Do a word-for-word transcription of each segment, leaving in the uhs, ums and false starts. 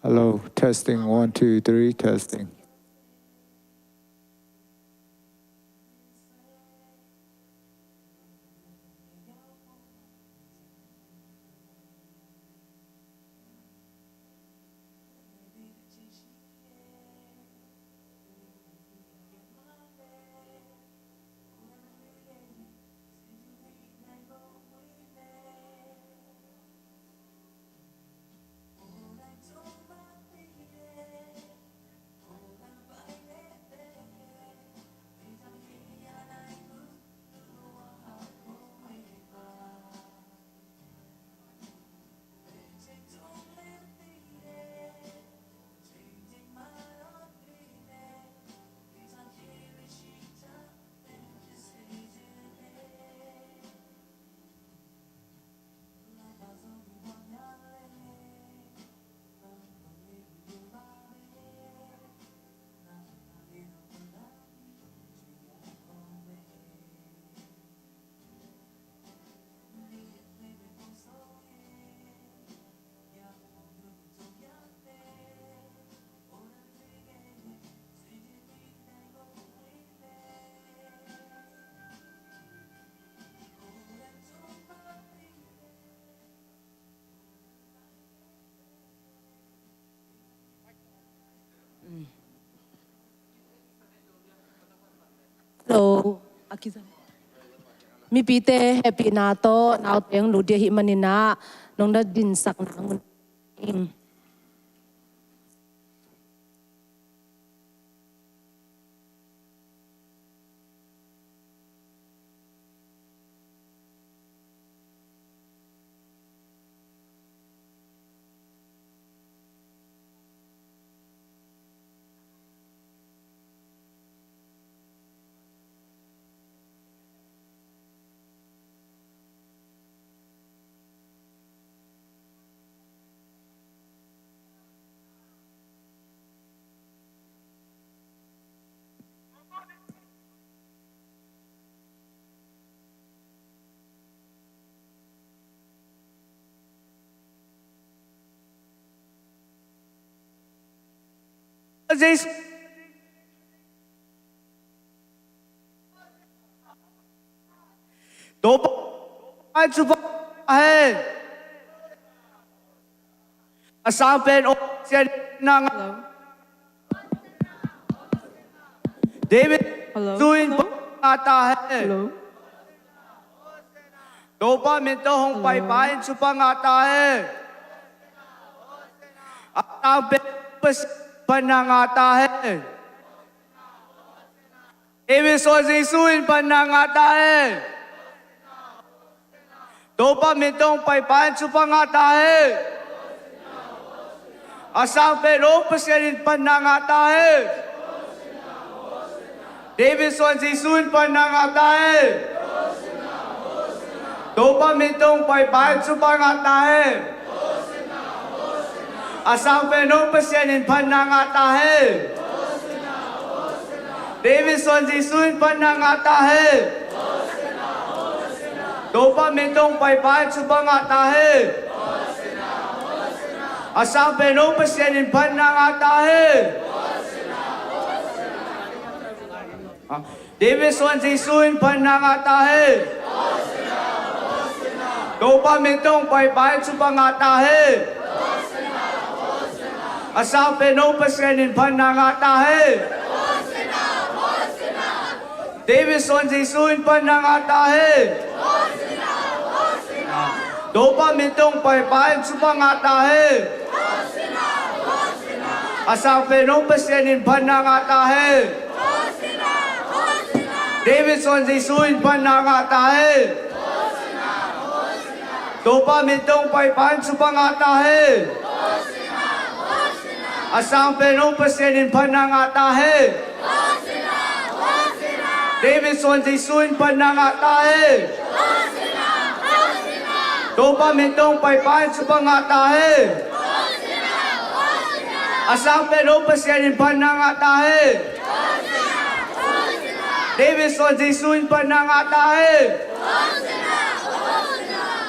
Hello, testing, one, two, three, testing. Hello. Mipite hehpihna tawh naute hong lut ding ahih manin ah nong na dinsak nangun ing. Jesu. Topa in thupha ngah ta hen. A sangpen aw Pasian in na ngah ta hen. David Jesu in phatna ngah ta hen. Topa min tawh hong paipa in thupha ngah ta hen. A sangpen aw Pasian in phatna ngah ta hen. David suan Jesu in phatna ngah ta hen. Topa min tawh hong paipa in thupha ngah ta hen. A sangpen aw Pasian in phatna ngah ta hen. David suan Jesu in phatna ngah ta hen. Topa min tawh hong paipa in thupha ngah ta hen. A sangpen aw Pasian in phatna ngah ta hen. David suan Jesu in phatna ngah ta hen. Topa min tawh hong paipa in thupha ngah ta hen. A sangpen aw Pasian in phatna ngah ta hen. David suan Jesu in phatna ngah ta hen. Topa min tawh hong paipa in thupha ngah ta hen. A sangpen aw Pasian in phatna ngah ta hen. David suan Jesu in phatna ngah ta hen. Topa min tawh hong paipa in thupha ngah ta hen. A sangpen aw Pasian in phatna ngah ta hen. David suan Jesu in phatna ngah ta hen. Topa min tawh hong paipa in thupha ngah ta hen. A sangpen aw Pasian in phatna ngah ta hen. David suan Jesu in phatna ngah ta hen. Topa min tawh hong paipa in thupha ngah ta hen. A sangpen aw Pasian in phatna ngah ta hen. David suan Jesu in phatna ngah ta hen.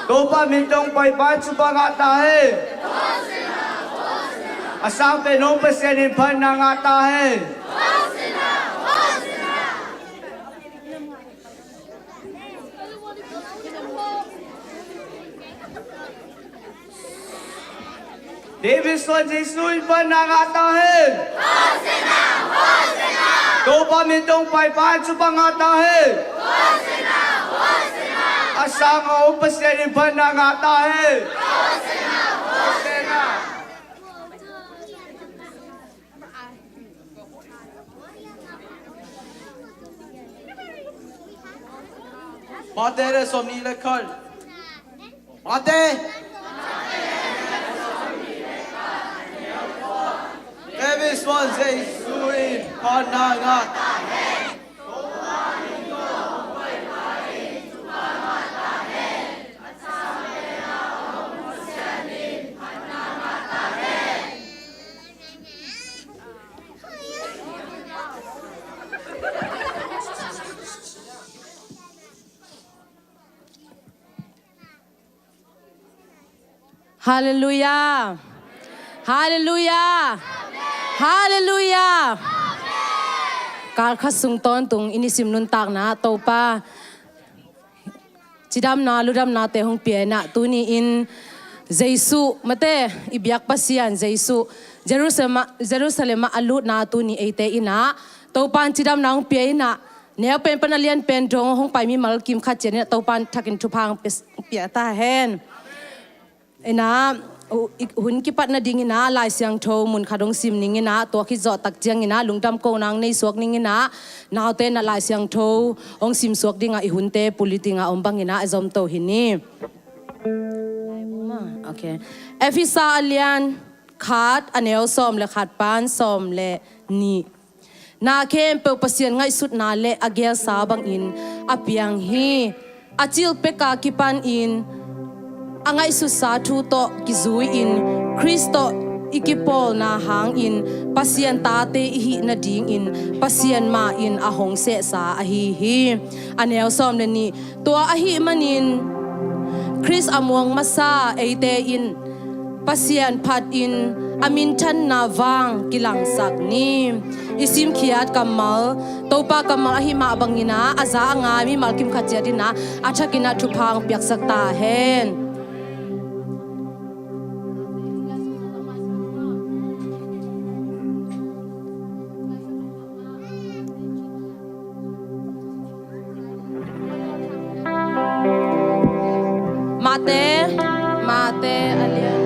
Topa min tawh hong paipa in thupha ngah ta hen. A sang pen hong Pasian in phatna ngah ta hen. David suan Jesu in phatna ngah ta hen. Topa min tawh hong paipa in thupha ngah ta hen. A sang a om Pasian in phatna ngah ta hen. Mate le sawmnih le khat. Mate. David suan Jesu in phatna ngah ta hen. Halleluiah. Halleluiah. Halleluiah. Kalkhat sung tawntung i nisim nuntakna Topa cidamna ludamnate hong pia in ah, tuni-in Jesu, mate, i biak Pasian Jesu Jerusalem ah, Jerusalem ah a lutna tuni eite in ah Topa in cidamna hong pia in ah, neupen pan a lianpen dong hong pai mimal kim khat ciat in ah Topa in thakin thupha hong pia ta hen. In ah, hu-, i-, hun kipat nading in ah Lai Siangtho mun khat hong sim ning in ah, tua khit zawh tak ciang in ah lungdam kohna hong nei suak ning in ah, naute in ah Lai Siangtho hong sim suak ding ah i hunte pulpit ah om bang in ah a zom to hi ni. Okay. Efesa a lian khat, a neu sawm le khat pan sawm le nih. Na khempeuh Pasian ngaihsutna le a geelsa bangin a piang hi. A cil peka kipanin a ngaihsutsa thu tawh kizui-in Khrist tawh i kipawlna hangin Pasian tate i hih nadingin Pasian mah in a hong sehsa ahi hi. A neu sawm le nih. Tua ahih manin Khrist a muang masa eite in Pasian phatin a minthanna vang kilangsak ni. I simkhiat kammal, Topa kammal ahih mah bangin ah, a za a ngai mimal kim khat ciat in ah a thakin ah thupha hong piaksak ta hen. Mate, Mate a lian.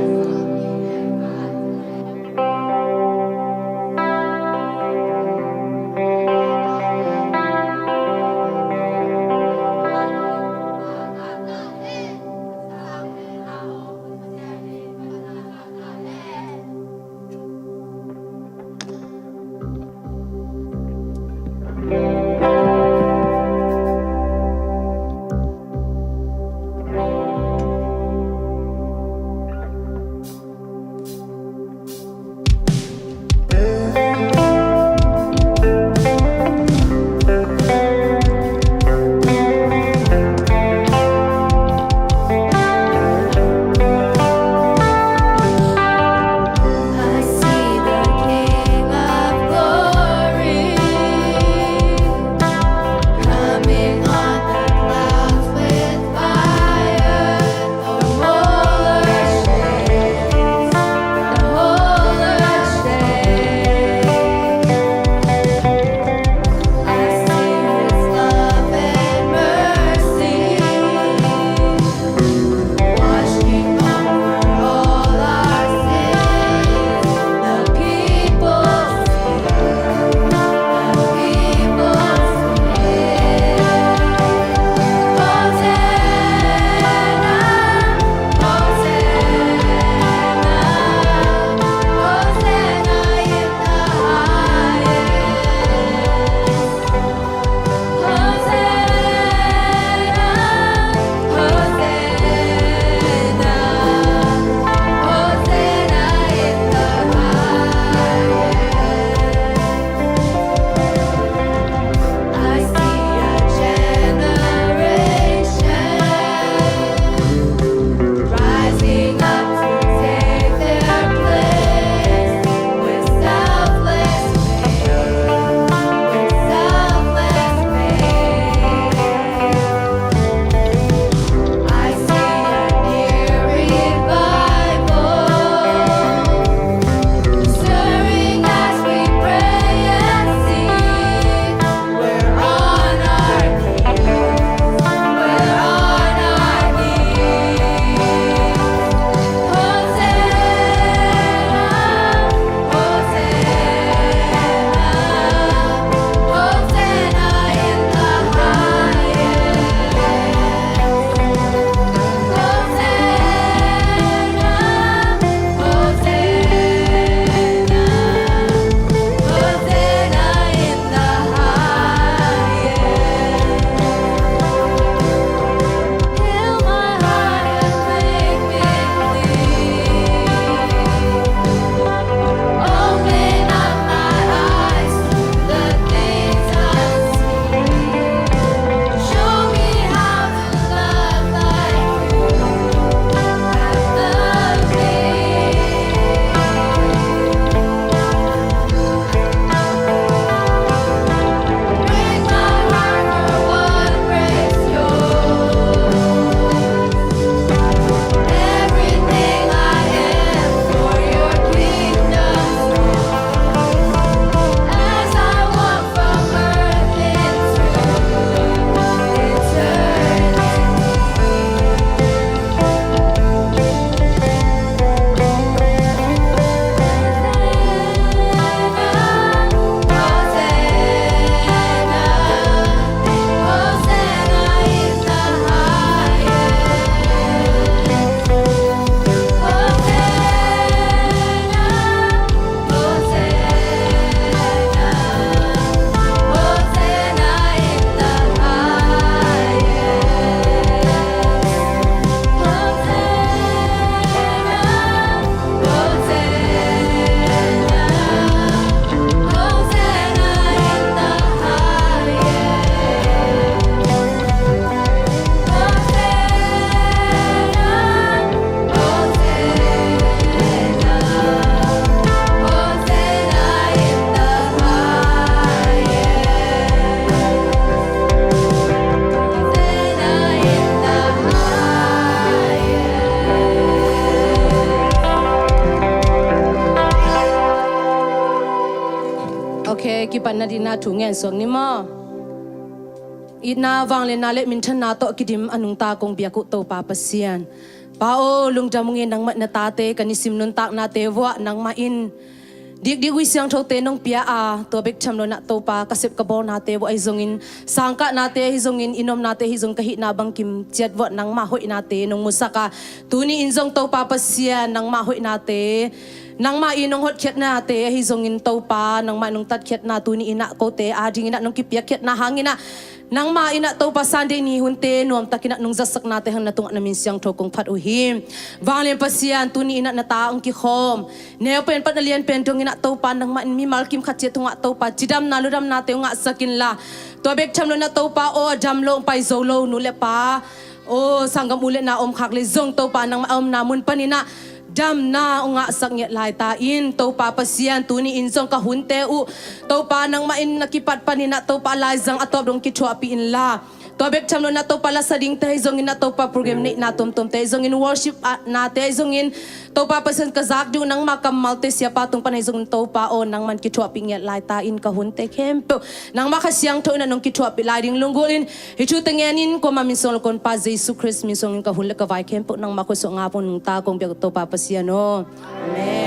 Na dingin thu ngen suak ni maw. Itna, vangliatna le minthanna tawh kidim a nungta kong biak uh Topa Pasian, Pa aw, lungdam ung e, nangmah in na tate ka nisim nuntaknate vuah nangmah in dikdik Ui Siangthote nong pia a, tua bek tham lo in ah Topa, ka sep ka bawlnate vuah ahi zongin, sangkahnate ahi zongin, i nomnate ahi zongin, ka hihna bangkim ciat vuah nangmah hoihnate nong musak a, tuni in zong Topa Pasian, nangmah hoihnate, nangmah i nong hotkhiatnate ahi zongin Topa, nangmah i nong tatkhiatna tuni in ah kote adingin ah nong kipiakkhiatna hangin ah, nangmah in ah Topa, Sunday ni hunte nuamtakin ah nong zatsaknate hang na tungah na min siangtho kong phat uh hi. Vanglian Pasian, tuni in ah na ta hong kikhawm, neu pen pan a lian pen dongin ah Topa, nangmah in mimal kim khat ciat tungah Topa, cidamna ludamnate hong ngahsak inla, tua bek tham lo in ah Topa aw, a dam lo, hong pai zo lo nu le pa, aw, sanggam u le nau omkhak le zong Topa, nangmah a omna mun panin ah damna hong ngahsak ngiat lai ta in. Topa Pasian, tuni in zong ka hunte uh Topa, nangmah in na kipat panin ah Topa, a laizang a tawp dong kithuahpih inla, tua bek tham lo in ah Topa, lasa dingte ahi zongin ah Topa, program neihna tuamtuamte ahi zongin, worship ah nate ahi zongin, Topa Pasian, ka zak ding uh nangmah kammalte siapa tung pan ahi zongin Topa aw, nangmah in kithuahpih ngiat lai ta in. Ka hunte khempeuh nangmah Kha Siangtho in ah nong kithuahpih lai ding lunggulh in, hih thute ngenin kuamah min suang lo, ka Honpa Jesu Khrist min suangin ka hun le ka vai khempeuh nangmah khuasuah ngap ung, nungta kong biak uh Topa Pasian aw. Amen.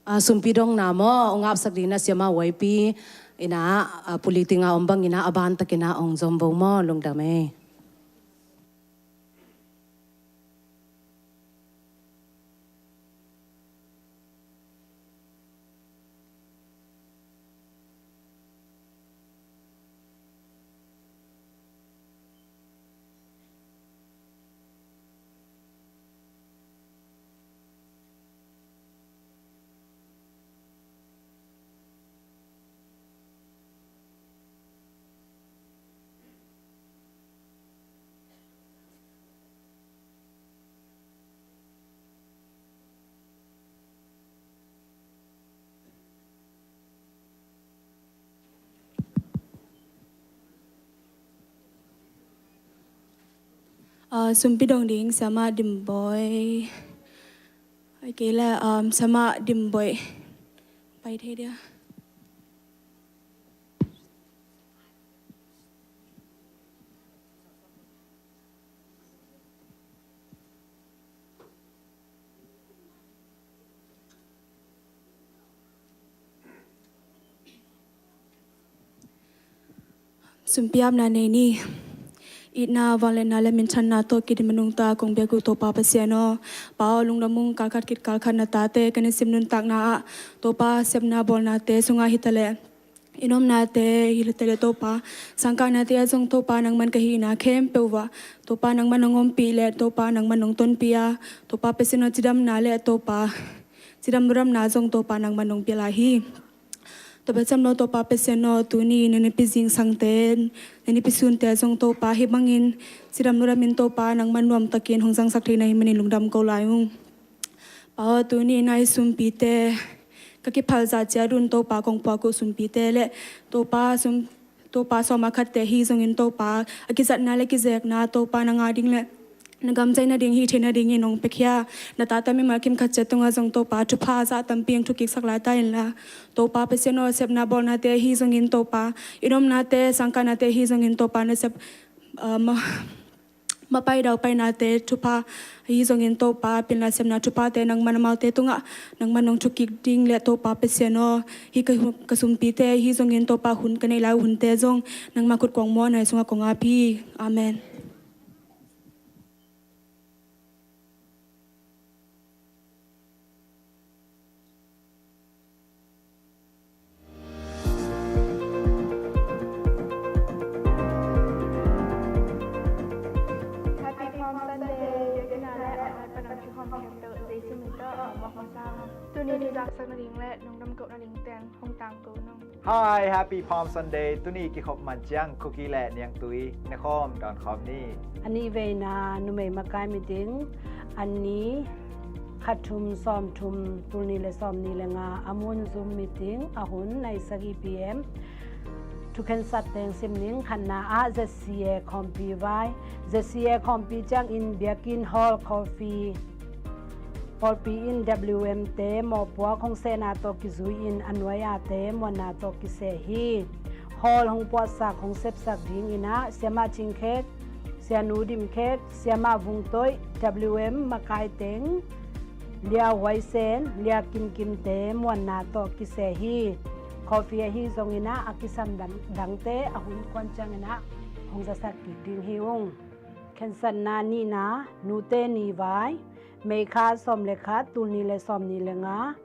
A, sumpi dongna maw, ong apsak dingin a siama Y P ina, a, pulpit a om bangina a bantakina ong zom vo maw, lungdam ei. A, sumpi dong ding, siama Dimboi. Ok, le, um, siama Dimboi. Pai thei dia. Sumpiapna nei ni. Itna, vangliatna le minthanna tawh kidim a nungta kong biak uh Topa Pasian aw. Pa aw, lungdam ung, kalkhat khit kalkhat na tate ka nisim nuntakna ah Topa, sepna bawlnate sungah hitaleh i nopnate hi lote le Topa, sangkahnate ah zong Topa nangman ka hihna khempeuh ah Topa nangman hong ompih le Topa nangman hong tonpih a, Topa Pasian aw, cidamna le Topa cidam lungdamna zong Topa nangman hong pia lai hi. Topa ciam lo Topa Pasian aw, tuni na nipi zingsangte, na nipi sunte zong Topa hih bangin cidam lungdamin Topa nangman nuamtakin hong zangsak theihna hih manin lungdam ko lai ung. Pa aw, tuni na i sumpite ka kiphal zah ciat un Topa kong puak uh sumpite le Topa sum Topa sawm a khatte hi zongin Topa a kizatna le kizekna Topa na ngah ding le na gamzaih nading hih theih nadingin hong piakhia. Na tata mimal kim khat ciat tungah zong Topa thupha zah tampi hong thukiksak lai ta inla, Topa Pasian aw, sepna bawlnate hi zongin Topa i nopnate sangkahnate hi zongin Topa na sep, ah, ma- mapai daupainate thupha hi zongin Topa pilna sepna thuphate nangman amaute tungah nangman hong thukik ding le Topa Pasian aw, hih ka, ka sumpite hi zongin Topa hun ka neih lai hunte zong nangma khut kong muanna sungah kong ap hi. Amen. Happy Palm Sunday. Biakinn ah le a hong pan a kikhawm khempeuh Jesu min tawh a mawk masa. Tuni thuzaksak nading le lungdam koh nading teng hong tangko nung. Hi, Happy Palm Sunday. Tuni kikhop man ciang Khuki le Niangtui nekhawm dawnkhawm ni. A nih veina numei makai meeting a ni khat thum sawm thum tul nih le sawm nih le nga a mun Zoom meeting a hun nai sagih P M. Thukhensat teng sim ning. Khatna ah Z C A khawmpi vai. Z C A khawmpi ciangin biakinn hall coffee pawlpi in W M te mawhpuak hong sehna tawh kizui in a nuai-ate muanna tawh kiseh hi. Hall hong puahsak hong sepsak dingin ah Siamah Cingkhek, Sianu Dimkhek, Siamah Vungtoih, W M makai teng Lia Huaisen, Lia Kimkimte muanna tawh kiseh hi. Coffee ahi zongin ah a kisam dang, dangte a hun kuan ciangin ah hong zasak kik ding hi ung. Khensatna nihna, nute ni vai, May kha sawm le khat, tul nih le sawm nih le nga.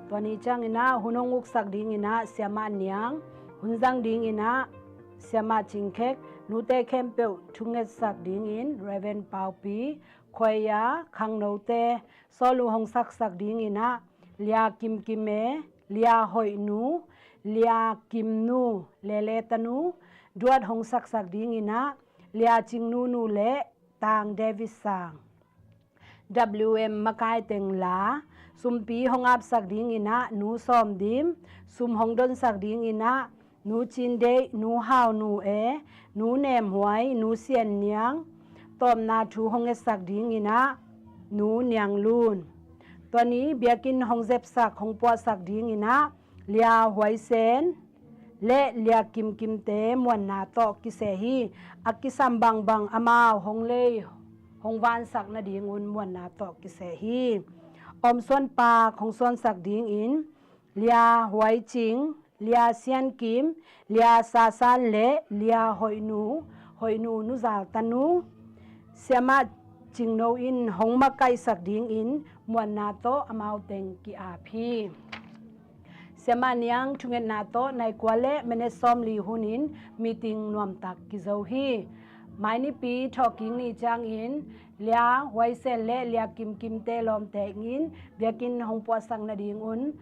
Tua ni ciangin ah hun hong uksak dingin ah Siamah Niang, hun zang dingin ah Siamah Cingkhek, nute khempeuh thungetsak dingin Reverend Paupi, choir, khangnote, solo hong saksak dingin ah Lia Kimkime, Lia Hoihnu, Lia Kimnu, Lele tanu, duat hong saksak dingin ah Lia Cingnu nu le Tang David Sang. W M makai teng la, sumpi hong apsak dingin ah Nu Sawm Dim, sum hong donsak dingin ah Nu Cin Deih, Nu Hau Nu E, Nu Nem Huai, Nu Sian Niang, tawpna thu hong etsak dingin ah Nu Niang Lun. Tua ni biakinn hong zepsak hong puahsak dingin ah Lia Huaisen le Lia Kimkimte muanna tawh kiseh hi. A kisam bangbang amau hong lei hong vansak nadingun muanna tawh kiseh hi. Omsuan pak hong suansak dingin Lia Huai Cing, Lia Sian Kim, Lia Sa San le Lia Hoihnu, Hoihnu Nu Zal tanu, Siamah Cingno in hong makaihsak dingin muanna tawh amau teng ki-ap hi. Siamah Niang thungetna tawh nai kua le minute sawmli hunin meeting nuamtak kizo hi. Mainipi thawhkik ni ciangin Lia Huaisen le Lia Kimkimte lawmte in biakinn hong puahsak nadingun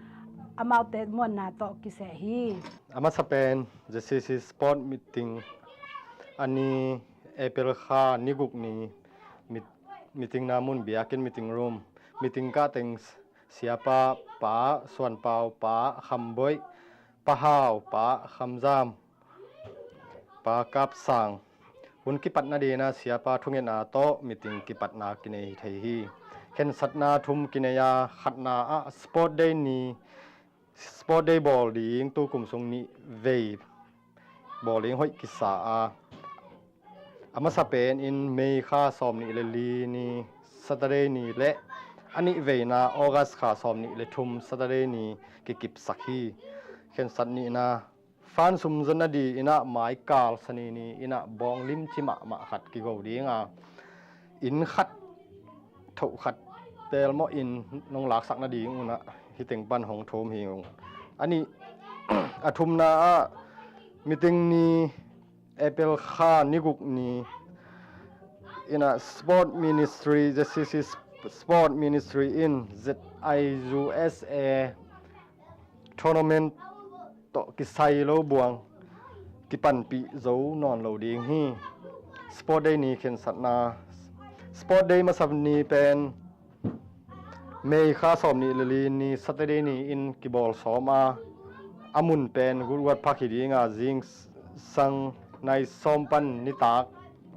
amaute muanna tawh kiseh hi. A masa pen Z C C Sport Meeting a ni April kha ni guk ni meet-, meeting na mun biakinn meeting room, meeting kah teng Siapa Pa Suan Pau, Pa Kham Boih, Pa Hau, Pa Kham Zam, Pa Kap Sang. Hun kipat nadingin ah Siapa thungetna tawh meeting kipatna kinei thei hi. Khensatna thum kinei a, khatna ah Sport Day ni, Sport Day bawl ding tu kum sung nih vei bawl ding hoih kisa a, a masa pen in May kha sawm nih le li ni Saturday ni le a nih veina August kha sawm nih le thum Saturday ni kikipsak hi. Khensat nihna, fan sum zon a di in ah maikal sani ni in ah bawng limci mahmah khat kigo ding a, inn khat thoh khat pelmawh in nong laksak nading un ah hih teng pan hong thum hi ung. A nih A thumna ah meeting ni, April kha ni guk ni in ah Sport Ministry, Z C C Sport Ministry in Z I U S A tournament tawh kisai lo buang kipanpih zo nawn lo ding hi. Sport Day ni khensatna, Sport Day masa ni pen May kha sawm nih le li ni, Saturday ni in kibawl sawm a, a mun pen Goodwood Park hi ding a, zingsang nai sawm pan nitak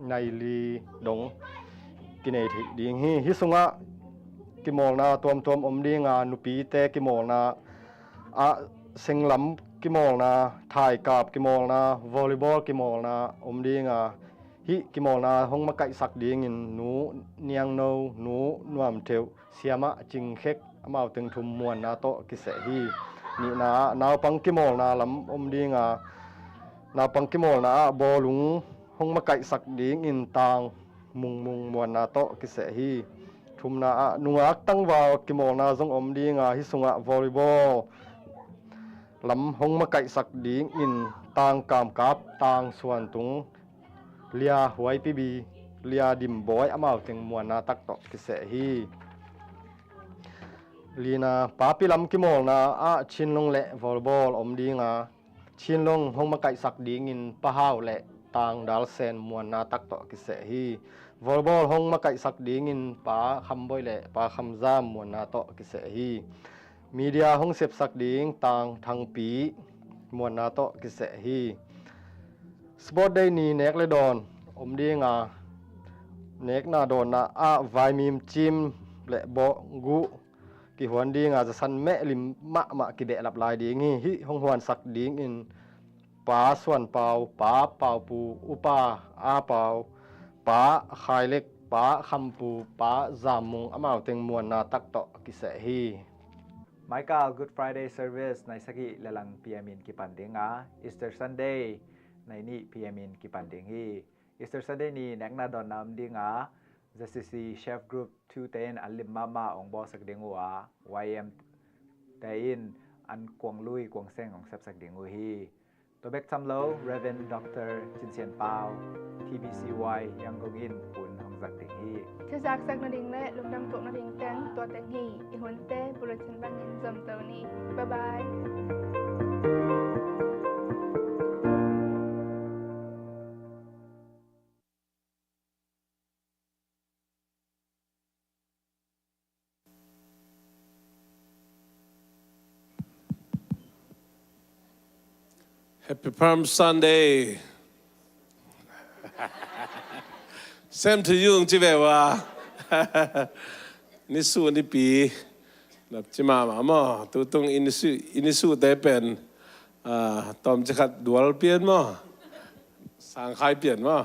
nai li dong kinei theih ding hi. Hih sungah kimawlna tuamtuam om ding a, nupite kimawlna ah senglam kimawlna, thaikap kimawlna, volleyball kimawlna om ding a, hih kimawlna hong makaihsak dingin Nu Niangno, Nu Nuamtheuh, Siamah Cingkhek, amau teng thum muanna tawh kiseh hi. Nihna ah naupang kimawlna lam om ding a, naupang kimawlna ah bawlung hong makaihsak dingin Tang Mungmung muanna tawh kiseh hi. Thumna ah nungak tangval kimawlna zong om ding a, hih sungah volleyball lam hong makaihsak dingin Tang Kamkap, Tang Suantung, Lia Huaipibi, Lia Dimbawi, amau teng muanna tak tawh kiseh hi. Lina, papi lam kimawlna ah Chinlong le volleyball om ding a, Chinlong hong makaihsak dingin Pa Hau le Tang Dal Sen muanna tak tawh kiseh hi. Volleyball hong makaihsak dingin Pa Kham Bawi le Pa Kham Zam muanna tawh kiseh hi. Media hong sepsak ding Tang Thang Pi muanna tawh kiseh hi. Sport Day ni nek le dawn om ding a, nekna dawnna ah vaimim cim le bawh guh kihuan ding a, zasan meh lim mahmah kibehlap lai ding hi. Hih hong huansak dingin Pa Suan Pau, Pa Pau Pu, Upa A Pau, Pa Khai Lek, Pa Kham Pu, Pa Zam Mung, amau teng muanna tak tawh kiseh hi. Michael, Good Friday service nai sagih le lang P M in kipan ding a, Easter Sunday nai nih P M in kipan ding hi. Easter Sunday ni nekna dawnna om ding a, Z C C Chef Group two te in an lim mahmah hong bawlsak ding uh a, Y M te in an kuang lui kuang seng hong sepsak ding uh hi. Tua bek tham lo, Reverend Doctor Cin Sian Pau, T B C Y Yangon in hun hong zat ding hi. Thuzaksak nading le lungdam tuak nading teng tua teng hi. I hunte bulletin bangin zom zo ni. Bye bye. Happy Palm Sunday. Same to you, ci ve wa. Nisu nipi. Nap ci mama mo. Tutung inisu, inisu te pen. Ah, tom ci khat dual pian mo. Sangkhai pian mo.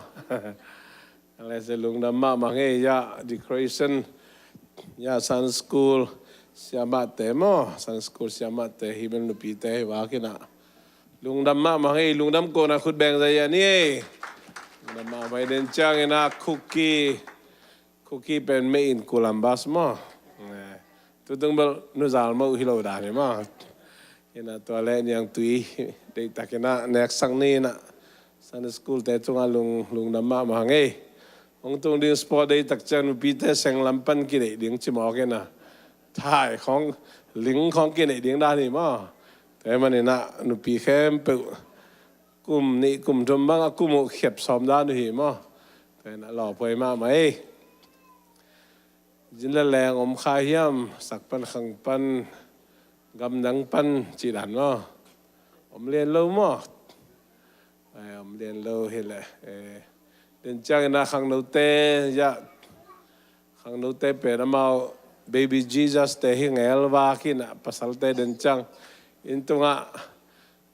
Lese lungdam mahmah ngei ya decoration ya Sunday school siamahte maw, Sunday school siamahte hi bel nupite hi vakina lungdam mahmah ngei, lungdam kona khut beng zai ya ni ei. Lungdam mahmah i den ciangina khuki, khuki pen mei in Columbus maw. Tutung bel nuzal maw hi lo dan hi maw. Ina tua le niang tui deihtakina neksak ni ina Sunday school te tungah lung, lungdam mahmah ngei. Hong tung ding sport deihtak ciang nupite seng lam pan kineih ding cimawk ina thai khong ling khong kineih ding dan hi maw. Tua hi manina nupi khempeuh kum nih kum thum bang a kum uh khiap sawm dan uh hi maw. Tua ina lawphuai mahmah ei. Zin le leng om kha hiam, sak pan khang pan gamdang pan cih dan maw. Om lian lo maw. Ai, om lian lo hi le. Eh, den ciangina khangnote ya khangnote pen amau baby Jesus te hi ngel vakina pasalte den ciang inn tungah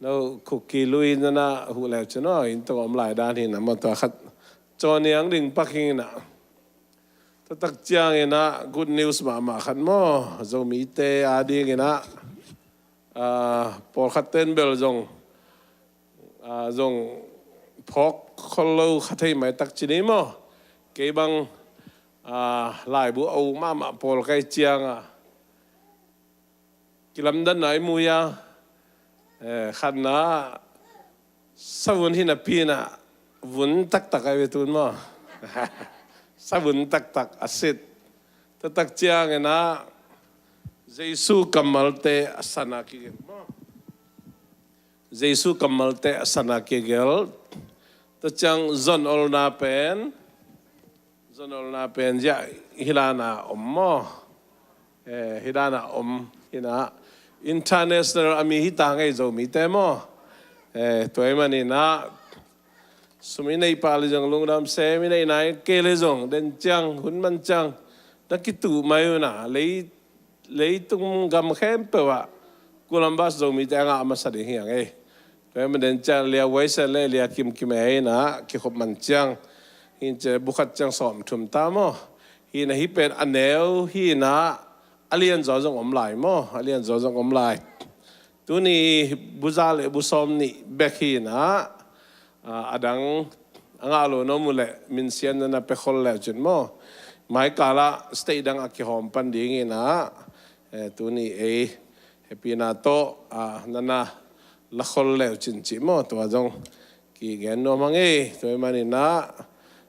no khuki lui nana huh leu cin aw inn tungah om lai dan hi na maw tua khat caw niang ding pak hi na. Taktak ciangina good news mahmah khat maw, Zomite adingina, ah, pawlkhat ten bel zong, ah, zong phawk khol lo kha thei mai tak ci ni maw. Kei bang, ah, laibu a uk mahmah pawl kai cianga kilamdanna i mu ia, Eh, khatna, savun hi napi-in ah vun taktak a hi ve tun maw. Savun taktak a sit. Tua tak ciangin ah Jesu kammalte a san a kigelh maw. Jesu kammalte a san a kigelh. Tua ciang zon-olna pen, zon-olna pen ziah hih dan a om maw. Eh, hih dan a om hi-in ah international a mi hi ta ngei Zomite maw. Eh, tua ahih manin ah sum i neih pah leh zong lungdam sem, i neih nai kei leh zong den ciang, hun man ciang na kituh mai un ah, lei, leitung gam khempeuh ah Columbus Zomite a ngah masa ding hi hang ei. Tua ahih manin den ciang lia vuaisiat leh lia kimkim ei-in ah kikhop man ciang, hi-in ci leh bu khat ciang sawmthum ta maw. Hi-in ah hih pen a neu hi-in ah a lianzaw zong om lai maw, a lianzaw zong om lai. Tuni bu za leh bu sawmnih bek hi-in ah, a, a dang a ngah lo na om uh leh minsiatna na pia khol le uh cin maw. Mai kal ah state dang a kihawm pan dingin ah, eh, tuni ei hehpihna tawh, a, na na la khol le uh cin cih maw, tua zong kigen nuam hang ei. Tua ahih manin ah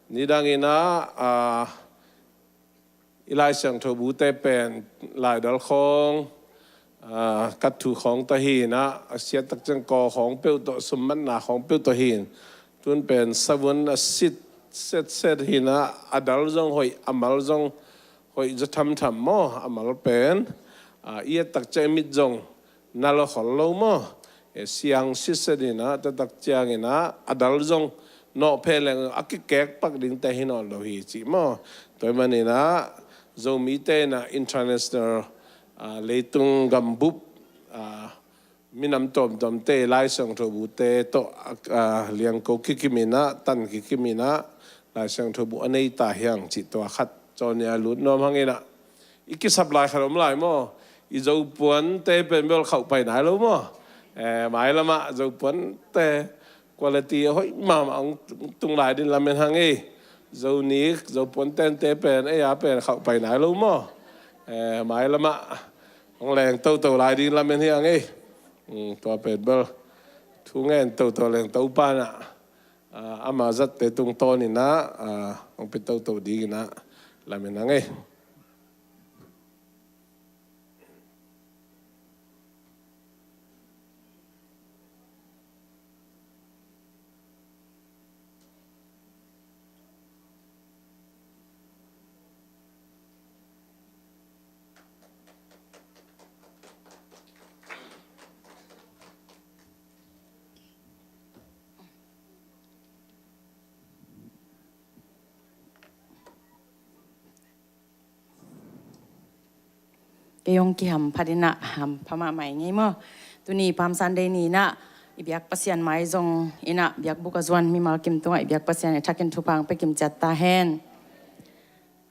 nidangin ah, a, i Lai Siangtho bute pen laidal khawng, a, kat thu khawng tawh hi-in ah, a siat tak ciang kaw khawng peuh tawh, sum matna khawng peuh tawh hi-in, tun pen savun a sit setset hi-in ah, a dal zong hoih, a mal zong hoih zaw thamtham maw. A mal pen, a, i et tak ciang i mit zong na lo khol lo maw. E, siang sitset in ah, tua tak ciangin ah a dal zong nawh phen leng a kikek pak dingte hi nawn lo hi cih maw. Tua ahih manin ah Zomite in ah international, a, leitung gambup, a, minam tuamtuamte Lai Siangtho bute tawh, a, a, liangko kikim in ah, tan kikim in ah Lai Siangtho bu a nei ta hi hang cih tua khat cawn ni a lut nuam hang in ah, i kisap lai khat om lai maw. I Zopuante pen bel khauh pai nai lo maw. Eh, mailam ah Zopuante quality a hoih mahmah hong tung lai ding lamen hang ei. Zonik, Zopuantente pen ei a pen khauh pai nai lo maw. Eh, mailam ah hong leng toto lai ding lamen hi hang ei. Hmm, tua pen bel thu ngen toto leng Topa in ah, a, ama zatte tungtawn in ah, a, hong pia toto dingin ah lamen hang ei. Kei hong kihamphat in ah, hampha mahmah ing ei maw. Tuni Palm Sunday ni in ah, i biak Pasian mai zong in ah, biakbuk a zuan mimal kim tungah i biak Pasian i thakin thupha hong pia kim ciat ta hen.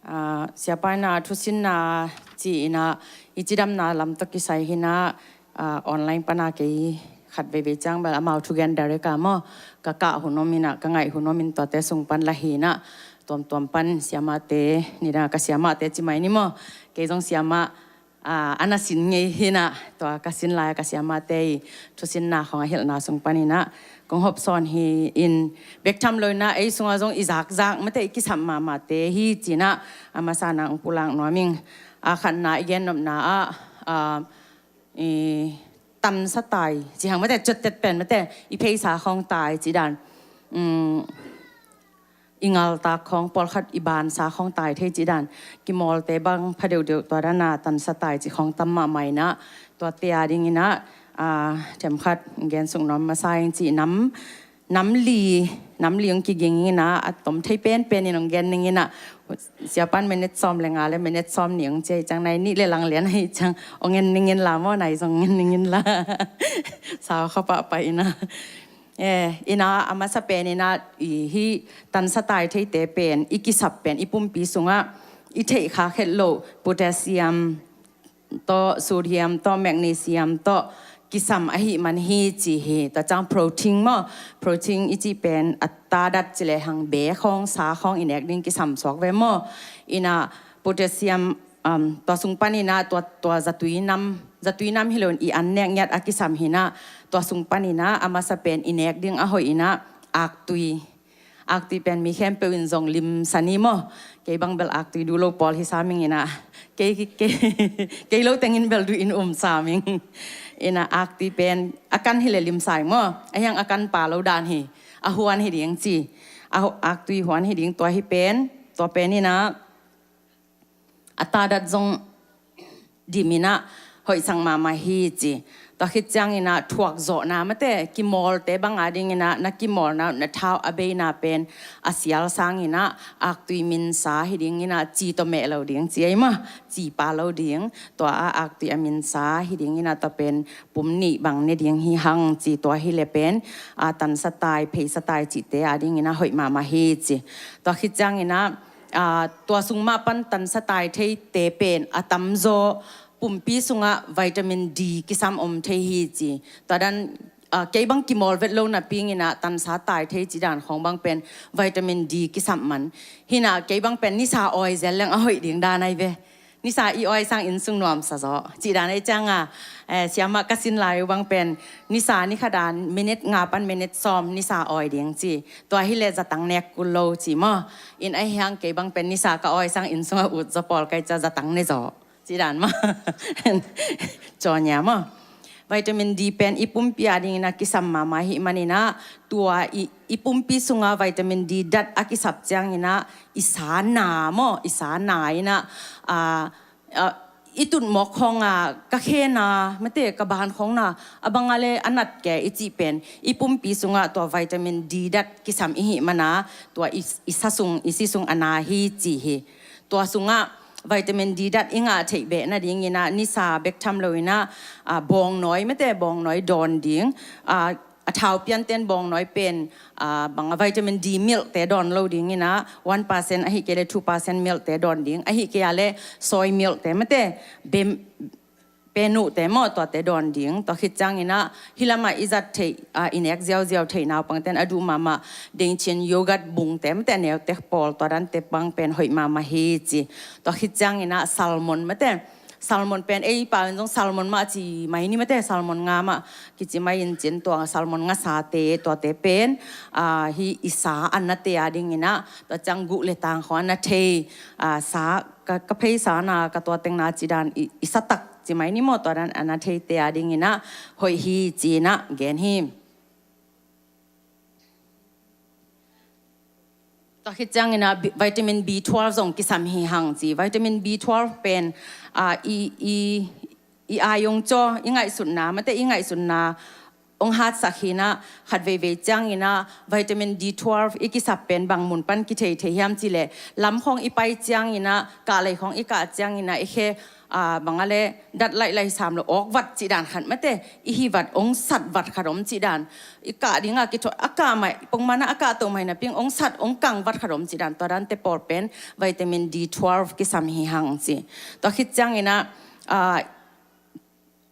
Ah, siapa in ah thusinna ci in ah, i cidamna lam tawh kisai hi in ah, ah, online pan a kei khat veivei ciang bel amau thugen direct a maw, ka kah hun om in ah, ka ngaih hun om in tuate sung pan la hi in ah, tuamtuam pan siamahte, nidang a ka siamahte ci mai ni maw, kei zong siamah, a, a na sin ngei hi in ah, tua ka sin lai a ka siamahte i thusinna khawng a hilhna sung pan in ah kong hawmsawn hi in, bek tham lo in ah ei sungah zong i zakzak mate, i kisam mahmahte hi ci in ah, a masa in ah hong pulak nuam ing. A khatna i gennopna ah, a, i tansa tai ci hang mate, cottet pen mate, i pheisa khawng tai ci dan, um, i ngaltak khawng pawlkhat i bansa khawng tai thei ci dan, kimawlte bang pha deuhdeuh, tua dan a tansa tai ci khawng tam mahmah in ah, tuate a ding in ah, a, themkhat gen suk nuam masa ing ci nam, nam li, nam li hong kiging in ah, a tom thei penpen in hong gen ning in ah, siapa in minute sawm le nga le minute sawmnih hong ci ahih ciang, nai nih le lang lian ahih ciang hong en ning in la maw, nai zong en ning in la. Sau kha pahpah in ah. Eh, in ah, a masa pen in ah, i hih tansa tai theite pen, i kisap pen, i pumpi sungah i theih khak het loh potassium tawh, sodium tawh, magnesium tawh kisam ahih man hi ci hi. Tua ciang protein maw, protein i cih pen a tadat ci lehang be khawng, sa khawng i nek ding kisam suak ve maw. In ah potassium Um, tua sung paninah tua, tua zatui nam, zatui nam hi loin i an nek ngiat a kisam hinah, tua sung paninah a masa pen i nek ding a hoih inah aktui. Aktui pen mi khempeuh in zong limsa ni maw. Kei bang bel aktui duh lo pawl hi saming inah. Kei, kei, kei lo tengin bel duh in um saming. Inah aktui pen a kan hi le limsa ing maw. A hiang a kan pa lo dan hi. A huan hi ding ci. A hu-, aktui huan hi ding tua hi pen. Tua pen inah a tadat zong dim inah hoihsak mahmah hi ci. Tua khit cianginah thuak zawhna mate kimawlte banga dinginah na kimawlna na thau a beina pen a sial sanginah aktui minsa hi dinginah ci tawh meh lo ding ci ei maw, ci pa lo ding. Tua a aktui a minsa hi dinginah tua pen pum nih bang ne ding hi hang ci. Tua hi le pen a tansa tai, pheisa tai cihte a dinginah hoih mahmah hi ci. Tua khit cianginah aa, tua sung mah pan tansa tai theite pen a tamzaw pumpi sungah vitamin D kisam om thei hi ci. Tua dan, aa, kei bang kimawl vet lo napi inginah tansa tai thei ci dan khawng bang pen vitamin D kisam man. Hinah kei bang pen nisa awi zel leng a hoih ding dan ai ve. Nisa i awi sang inn sung nuamsa zaw. Cih dan ai cianga, eh, siamah ka sin lai uh bang pen nisa ni khat dan minute nga pan minute sawm nisa awi ding ci. Tua hi le zatang nek kul lo ci maw. In a hiang kei bang pen nisa ka awi sang inn sungah ut zaw pawl kai ca zatang ne zaw. Ci dan maw. Cawnya maw. Vitamin D pen i pumpi a dingin a kisam mahmah hi maninah tua i, i pumpi sunga vitamin D dat a kisap cianginah i sa na maw, i sa na inah, ah, ah, i tutmawk khawng a ka khena mate ka ban khawng na a banga le a nat ke i cih pen i pumpi sungah tua vitamin D dat kisam i hih mana tua i, i sa sung, i si sung a na hi ci hi. Tua sungah vitamin D dat i ngah theih beh nadinginah nisa bek tham loinah, ah, bawngnawi mate bawngnawi dawn ding, ah, a thau pianten bawngnawi pen, ah, banga vitamin D milk te dawn lo dinginah one percent ahi kei le two percent milk te dawn ding, ahi kei a le soy milk te mate bem, penuh te maw tuate dawn ding. Tua khit cianginah hilamah i zat theih, ah, i nek ziauziau theih naupangten a duh mahmah dengchin yogurt bungte mate neute pawl tua dante bang pen hoih mahmah hi ci. Tua khit cianginah salmon mate, salmon pen ei pau in zong salmon mah ci mai ni mate, salmon nga mah kici mai in cin tua salmon nga sate tuate pen, ah, hi i sa a nate a dinginah tua ciang guh le tang khawng a na thei, ah, sa ka, ka pheisa na ka tua teng na ci dan i, i sa tak ci mai ni maw tua dan a na theite a dinginah hoih hi cinah gen hi. Tua khit cianginah bi-, vitamin B twelve zong kisam hi hang ci. Vitamin B twelve pen, ah, i, i, i ai ong caw, i ngaihsutna mate i ngaihsutna ong hatsak hinah khat veivei cianginah vitamin D twelve i kisap pen bang mun pan kithei thei hiam cih leh lam khawng i pai cianginah kahlei khawng i kah cianginah i khe, ah, banga le dat laih laih sam lo awk vat cih dan khat mate i hi vat ong sat vat khat om cih dan i kah dinga kitho a kah mai pongmana a kah to mai napi ong sat ong kang vat khat om cih dan tua dante pawl pen vitamin D twelve kisam hi hang ci. Tua khit cianginah, ah,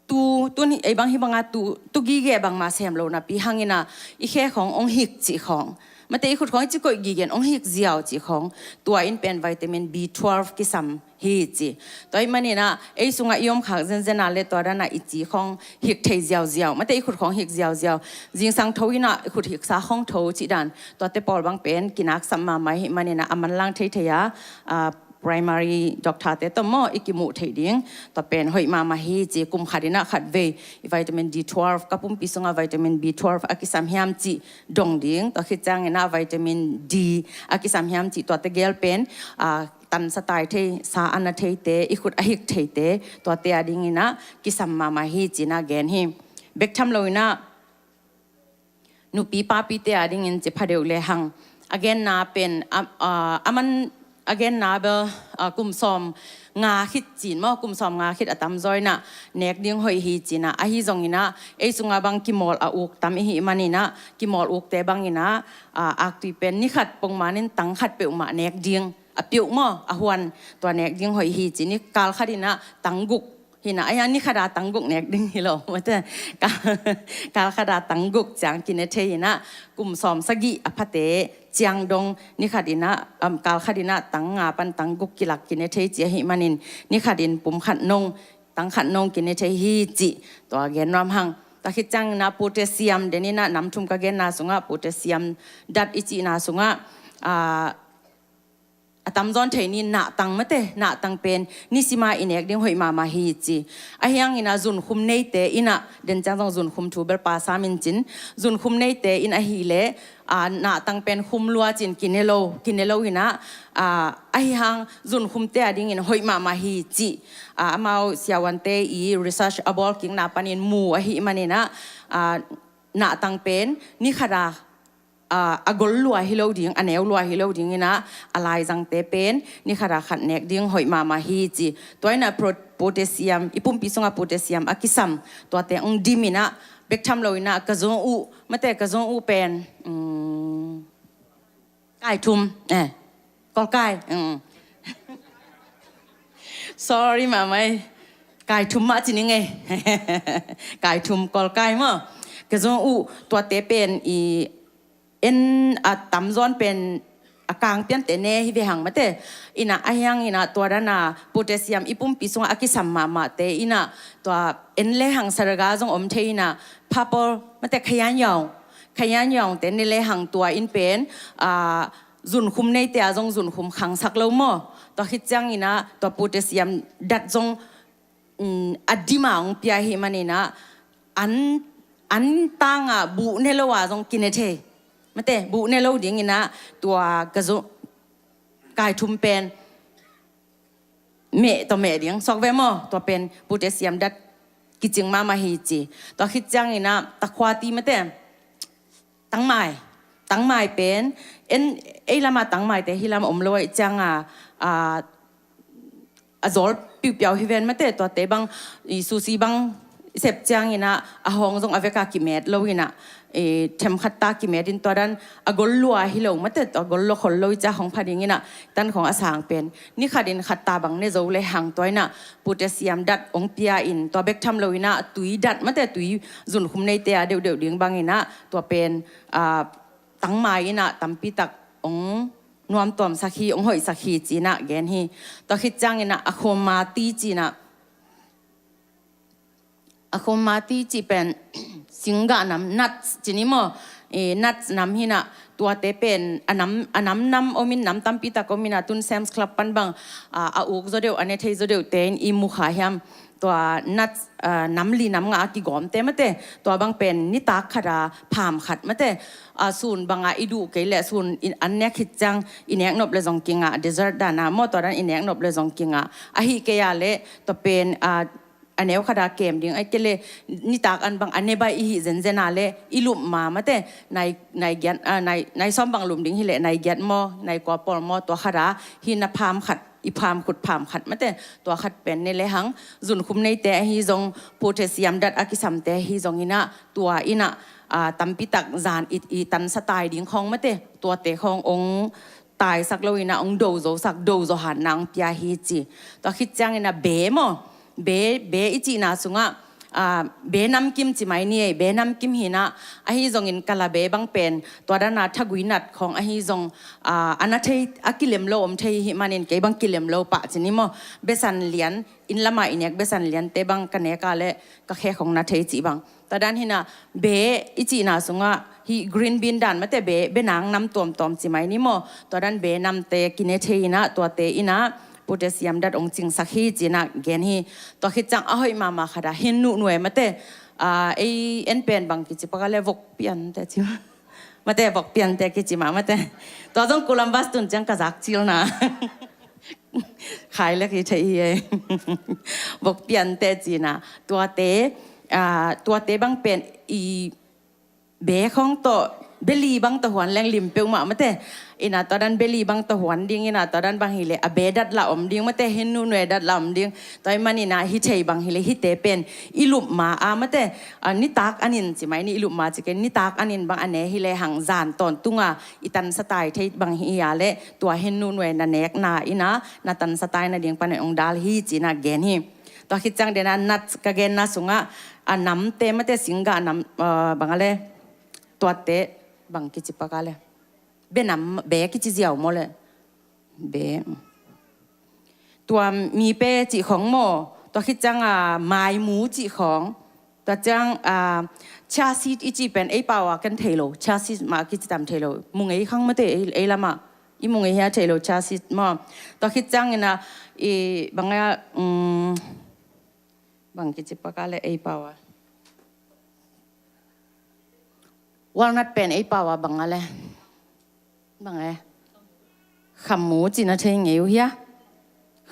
tu, tu ni, ei bang hi banga tu, tu gige bangmah sem lo napi hangina i khe khawng ong hik cih khawng. Mate i khut khawng i ci koih gigen ong hik ziau cih khawng. Tua in pen vitamin B twelve kisam hi ci. Tua i manina ei sunga i om khak zenzen a le tua dana i ci khawng hik thei ziauziau. Mate i khut khawng hik ziauziau. Zingsang tho ina i khut hiksa khawng tho cih dan. Tuate pawl bang pen kinaksam mahmah hi manina a manlang thei thei a, a, primary doctor te tawh maw i kimuh theih ding. Tua pen hoih mahmah hi ci kum khat inah khat vei i vitamin D twelve ka pumpi sunga vitamin B twelve a kisam hiam cih dong ding. Tua khit cianginah vitamin D a kisam hiam cih tuate gel pen, ah, tansa tai thei, sa a na theite, i khut a hik theite, tuate a dinginah kisam mahmah hi cinah gen hi. Bek tham loinah nupi papite a dingin ci phadeuh le hang a genna pen a, a, a man a genna bel, a, kum sawm nga khit cin maw, kum sawm nga khit a tamzaw inah nek ding hoih hi cinah ahi zonginah ei sunga bang kimawl a uk tam i hih maninah kimawl ukte banginah, a, aktui pen ni khat pongmanin tang khat peuhmah nek ding a piuh maw a huan tua nek ding hoih hi cin i kal khat inah tang guk Hi na, a hiang ni khat a tang guk nek ding hi lo, mate. Ka, kal khat a tang guk ciang kine thei hi na, kum sawm sagih a phate ciang dong ni khat in a, um, kal khat in a tang nga pan tang guk kilak kine thei ci ahih manin, ni khat in pum khat nong, tang khat nong kine thei hi ci, tua gen nuam hang. Tua khit ciang in a potassium den in a nam thum ka genna sungah potassium dat i cihna sungah, ah, a tamzawn thei ni nahtang, mate, nahtang pen nisima i nek ding hoih mahmah hi ci. A hiang in a zunkhum neite in a, den ciang zong zunkhum thu bel pa sam in cin, zunkhum neite in ahih leh, a, nahtang pen khum lua cin kine lo, kine lo in a, a, ahi hang zunkhumte a dingin hoih mahmah hi ci. A, amau siavuante i research a bawl kikna panin mu ahih manin a, a, nahtang pen ni khat a, a, a gol lua hi lo ding, a neu lua hi lo ding in a, a laizangte pen ni khat a khat nek ding hoih mahmah hi ci. Tua in a pro-, potassium, i pumpi sungah potassium a kisam, tuate hong dim in a, bek tham lo in a, ka zong uh, mate, ka zong uh pen, um, kai thum, eh, kol kai, um. Sorry, mahmah ei. Kai thum mah ci ning ei. Kai thum kol kai maw. Ka zong uh, tuate pen i en a tamzawn pen a kang piante ne hi ve hang, mate. In a, a hiang in a tua dan a potassium i pumpi sungah a kisam mahmahte in a tua en le hang saraga zong om thei in a purple, mate, khayan yaung. Khayan yaungte ne le hang tua in pen, a, zunkhum neite a zong zunkhum khangsak lo maw. Tua khit ciang in a tua potassium dat zong, um, a dim a hong pia ahih manin a an, an tang a buh ne lo a zong kine thei. Mate, buh ne lo ding in a tua ka zong kai thum pen meh tawh meh ding, suak ve maw, tua pen potassium dat kicing mahmah hi ci. Tua khit ciang in a takhua ti, mate, tangmai, tangmai pen, en, ei lam a tangmaite hih lam om lo ahih ciang a, a, a zawl piupiau hi ven, mate, tuate bang, i sushi bang sep ciang in a, a hawng zong a vek a kimet lo in a, e, themkhat ta kimet in tua dan a gol lua hi lo, mate, tua gol lua khol lo i ciang hong pha ding in a, tan khong a sang pen ni khat in khat ta bang ne zo le hang tua in a potassium dat hong pia in tua bek tham lo in a tui dat, mate, tui zunkhum neite a deuhdeuh ding bang in a tua pen, a, tangmai in a tampi tak hong nuamtuamsak hi, hong hoihsak hi ci in a gen hi. Tua khit ciang in a akhoma ti ci in a, akhoma ti cih pen singgah nam, nuts ci ni maw, e, nuts nam hi in a, tuate pen a nam, a nam nam om in, nam tampi tak om in a, tun Sam's Club pan bang, a, a uk zaw deuh, a ne thei zaw deuhte in i mu kha hiam, tua nuts, a, nam li nam nga a kigawmte, mate, tua bang pen nitak khat a pham khat, mate, a, sun bang a i duh kei leh sun in an nek khit ciang i nek nop le zong kingah, dessert dan a maw, tua dan i nek nop le zong kingah. Ahih kei a leh tua pen, a, a neu khat a kem ding, ahih kei leh nitak an bang a ne baih i hih zenzen a leh i lup ma, mate, nai, nai giat, a, nai, nai sawm bang lum ding hi leh nai giat maw, nai kua pawl maw, tua khat a hih na pham khat, i pham khut pham khat, mate, tua khat pen ne le hang zunkhum neite ahi zong, potassium dat a kisamte ahi zong in a, tua in a, a, tampi tak zan i, i tansa tai ding khong, mate, tuate khong hong taisak lo in a hong do zosak, do zo hanna hong pia hi ci. Tua khit ciang in a be maw, be, be i cihna sungah, a, be namkim ci mai ni ei, be namkim hi in a, ahi zongin kala be bang pen tua dan a thagui nat khong ahi zong, a, a na thei, a kilem lo om thei hi manin kei bang kilem lo pah ci ni maw. Besan lian, inn lam a i nek besan liante bang ka nek a leh ka khe khong na thei cih bang. Tua dan hi in a be i cihna sungah hih green bean dan, mate, be, be nang nam tuamtuam ci mai ni maw. Tua dan be namte kine thei in a, tuate in a potassium dat hong cingsak hi ci in a gen hi. Tua khit ciang a hoih mahmah khat a hin nuhnuai, mate, a, ei en pen bang kici pak a leh vok piante ci, mate, vok piante kici mah, mate. Tua zong Columbus tun ciang ka zak cil na. Khai lek hi thei hi ei. Vok piante ci in a, tuate, a, tuate bang pen i be khong tawh, beli bang tawh huan leng lim peuhmah, mate. In a tua dan beli bang tawh huan ding, in a tua dan bang hi leh a be dat lah om ding, mate, hin nuhnuai dat lah om ding. Tua ahih manin a hih thei bang hi leh hihte pen i lup ma a, mate, a, nitak an in ci mai ni, i lup ma ci kei, nitak an in bang a ne hi le hang zan tawntung a i tansa tai thei bang hi a leh tua hin nuhnuai na nekna in a na tansa tai nading pan hong dal hi ci in a gen hi. Tua khit ciang dena nat ka genna sungah a namte mate singgah nam, ah, bang a le, tuate bang kici pak a le, be nam, be kici ziau maw le, be. Tua mipe cih khawng maw, tua khit ciang a maimu cih khawng, tua ciang a chia seed i cih pen ei pau a kan thei lo, chia seed mah kici tam thei lo, mungei khang mate ei, ei lamah i mungei hia thei lo chia seed maw. Tua khit ciang ina i bang a, um, bang kici pak a le ei pau a, walnut pen ei pau a bang a le, bang e, khamu ci na thei ngei uh hia?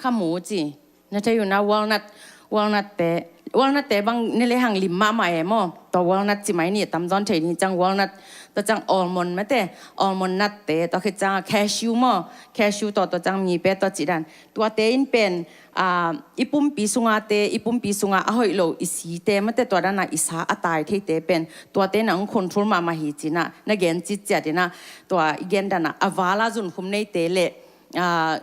Khamu ci na thei uh na, walnut, walnut te, walnut te bang ne le hang lim mahmah e maw. Tua walnut ci mai ni, a tamzaw in thei ni ciang walnut, tua ciang almond mate, almond nut te, tua khit ciang a cashew maw, cashew tua, tua ciang mipe tua cih dan. Tuate in pen, ah, i pumpi sunga te, i pumpi sunga a hoih lo i site mate, tua dana i sa a tai theite pen tuate na hong control mahmah hi ci na, na gen citciat ina, tua i gen dana a vala zunkhum neite le, ah,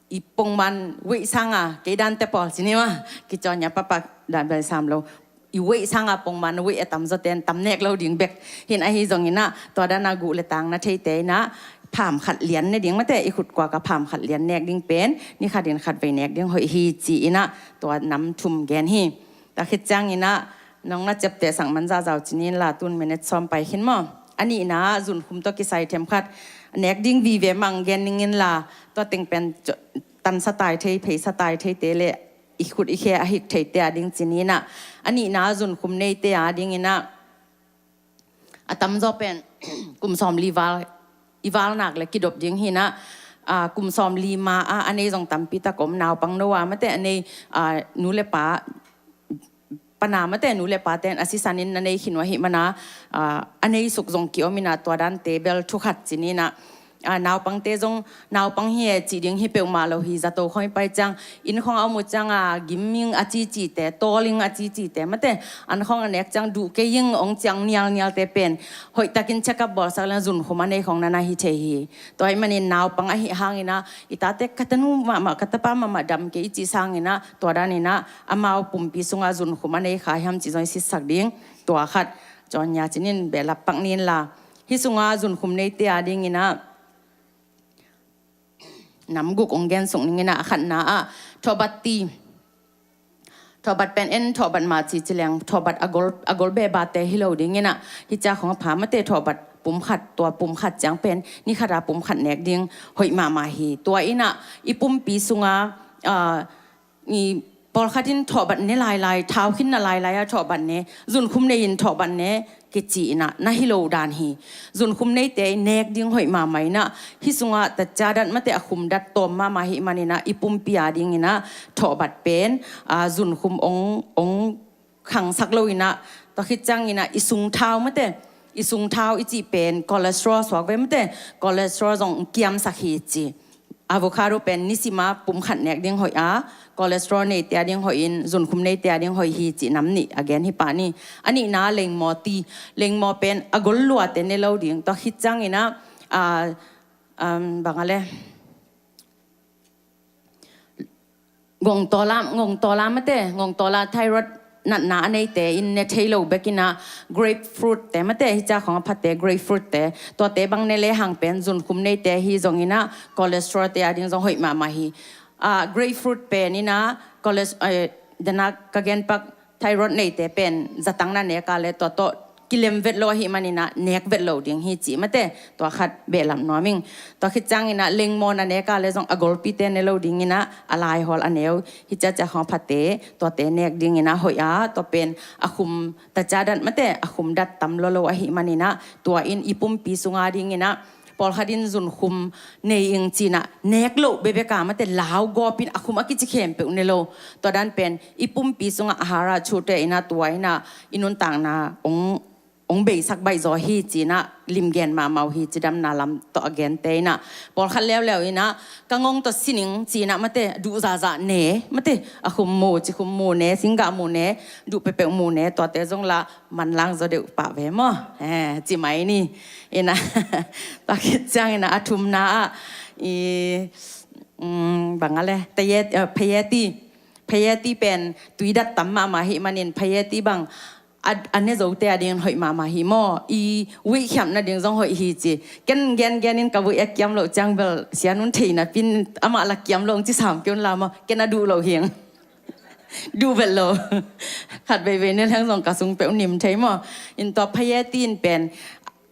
i pongman weight sanga kei dante pawl ci ni ma, kicawn nia papak dan bel sam lo. I weight sanga pongman weight a tamzaw ten tam nek lo ding bek hin, ahi zong ina tua dana guh le tang na theite ina pham khat lian ne ding mate, i khut kuak a pham khat lian nek ding pen ni khat in khat vei nek ding hoih hi ci ina tua nam thum gen hi. Tua khit ciang ina nong na ciapteh sak man zahzau ci ni in la, tun minute sawm pai khin maw. A nihna zunkhum tawh kisai themkhat nek ding vive mang gen ning in la, tua teng pen tansa tai thei, pheisa tai theite le i khut i khe a hik theite a ding ci ni ina, a nihna zunkhum neite a ding ina, a tamzaw pen kum sawmli val, i val nak le kidop ding hi ina, ah, kum sawmli ma a, a nei zong tampi tak om, naupang no a mate a nei, ah, nu le pa, pana mate nu le pa ten a sisan in na nei khin uh ahi mana, ah, a nei suk zong ki om ina, tua dante bel thu khat ci ni ina, ah, naupangte zong naupang hi e cih ding hi peuhmah lo hi, zato khawng i pai ciang, inn khawng a om uh ciang a gim ing a cicite, tawl ing a cicite mate, an khawng a nek ciang duh kei ing ong ciang nialnialte pen hoih takin check up bawlsak leng zunkhum a nei khawng nana hi thei hi. Tua ahih manin naupang ahi hang ina, i tate ka tanu mahmah, ka tapa mahmah dam kei i cih sang ina, tua dan ina amau pumpi sunga zunkhum a nei kha hiam cih zong i sitsak ding. Tua khat cawn nia ci ni in, behlap pak ni in la. Hih sunga zunkhum neite a ding ina nam guk ong gen suk ning ina, a khatna ah thawhbat ti. Thawhbat pen en thawhbat mah ci ci leng, thawhbat a gol, a gol bebate hi lo ding ina, hi cia khong a pha mate thawhbat pum khat, tua pum khat ciang pen ni khat a pum khat nek ding hoih mahmah hi. Tua ina i pumpi sunga, ah, i pawlkhat in thawhbat ne lailai, thau khin na lailai a thawhbat ne, zunkhum nei in thawhbat ne kici ina na hi lo dan hi. Zunkhum neite i nek ding hoih mahmah ina, hih sunga tatcia dat mate a khum dat tawm mahmah hi man ina, i pumpi a ding ina thawhbat pen, ah, zunkhum ong, ong khangsak lo ina, tua khit ciang ina i sung thau mate, i sung thau i cih pen cholesterol suak ve mate, cholesterol zong kiamsak hi ci. Avocado pen nisima pum khat nek ding hoih a, cholesterol neite a ding hoih in, zunkhum neite a ding hoih hi cih nam nih a gen hi pah ni. A nihna lengmaw ti, lengmaw pen a gol luate ne lo ding, tua khit ciang ina, ah, um, bang a le, ngongtawla, ngongtawla mate, ngongtawla thyroid natna a neite in ne thei lo bek ina, grapefruit te mate, hi cia khong a phate grapefruit te, tuate bang ne le hang pen zunkhum neite hi zong ina, cholesterol te a ding zong hoih mahmah hi. Ah, grapefruit pen ina, choles-, eh, dena ka gen pak, thyroid neite pen zatang na nek a le tua tawh kilem vet lo ahi man ina nek vet lo ding hi cih mate, tua khat behlap nuam ing. Tua khit ciang ina lengmaw na nek a le zong a golpite ne lo ding ina, a laihawl a neu, hi cia cia khong phate, tuate nek ding ina hoih a, tua pen a khum tatcia dat mate, a khum dat tam lo lo ahi man ina, tua in i pumpi sunga ding ina, pawlkhat in zunkhum nei ing ci ina nek loh bebek a mate, lau gawp in a khum a kici khempeuh ne lo. Tua dan pen i pumpi sunga a hara chute ina, tua ina i nuntakna ong, ong beisak baih zaw hi ci ina limgen mahmah uh hi ci, damna lam tawh a gente ina. Pawlkhat leuleu ina ka ngong tawh si ning ci ina mate, duh zahzah ne mate, a khum mu, ci khum mu ne, singgah mu ne, duh peuhpeuh mu ne, tuate zong la manlang zaw deuh pah ve maw? Eh, ci mai ni. Ina, tua khit ciang ina a thumna ah, i, mm, bang a le, tayet, eh, phayeti. phayeti pen tui dat tam mahmah hi manin phayeti bang a, a ne zote a dingin hoih mahmah hi maw. I wih khiamna ding zong hoih hi ci. Ken gengen in ka wih a kiam loh ciang bel sianun theihna pin amah la kiam loh ci sam keun la maw. Ken a duh loh hiang. Duh vet lo. Khat veivei ne leng zong ka sung peuh nim thei maw. In tua phayeti in pen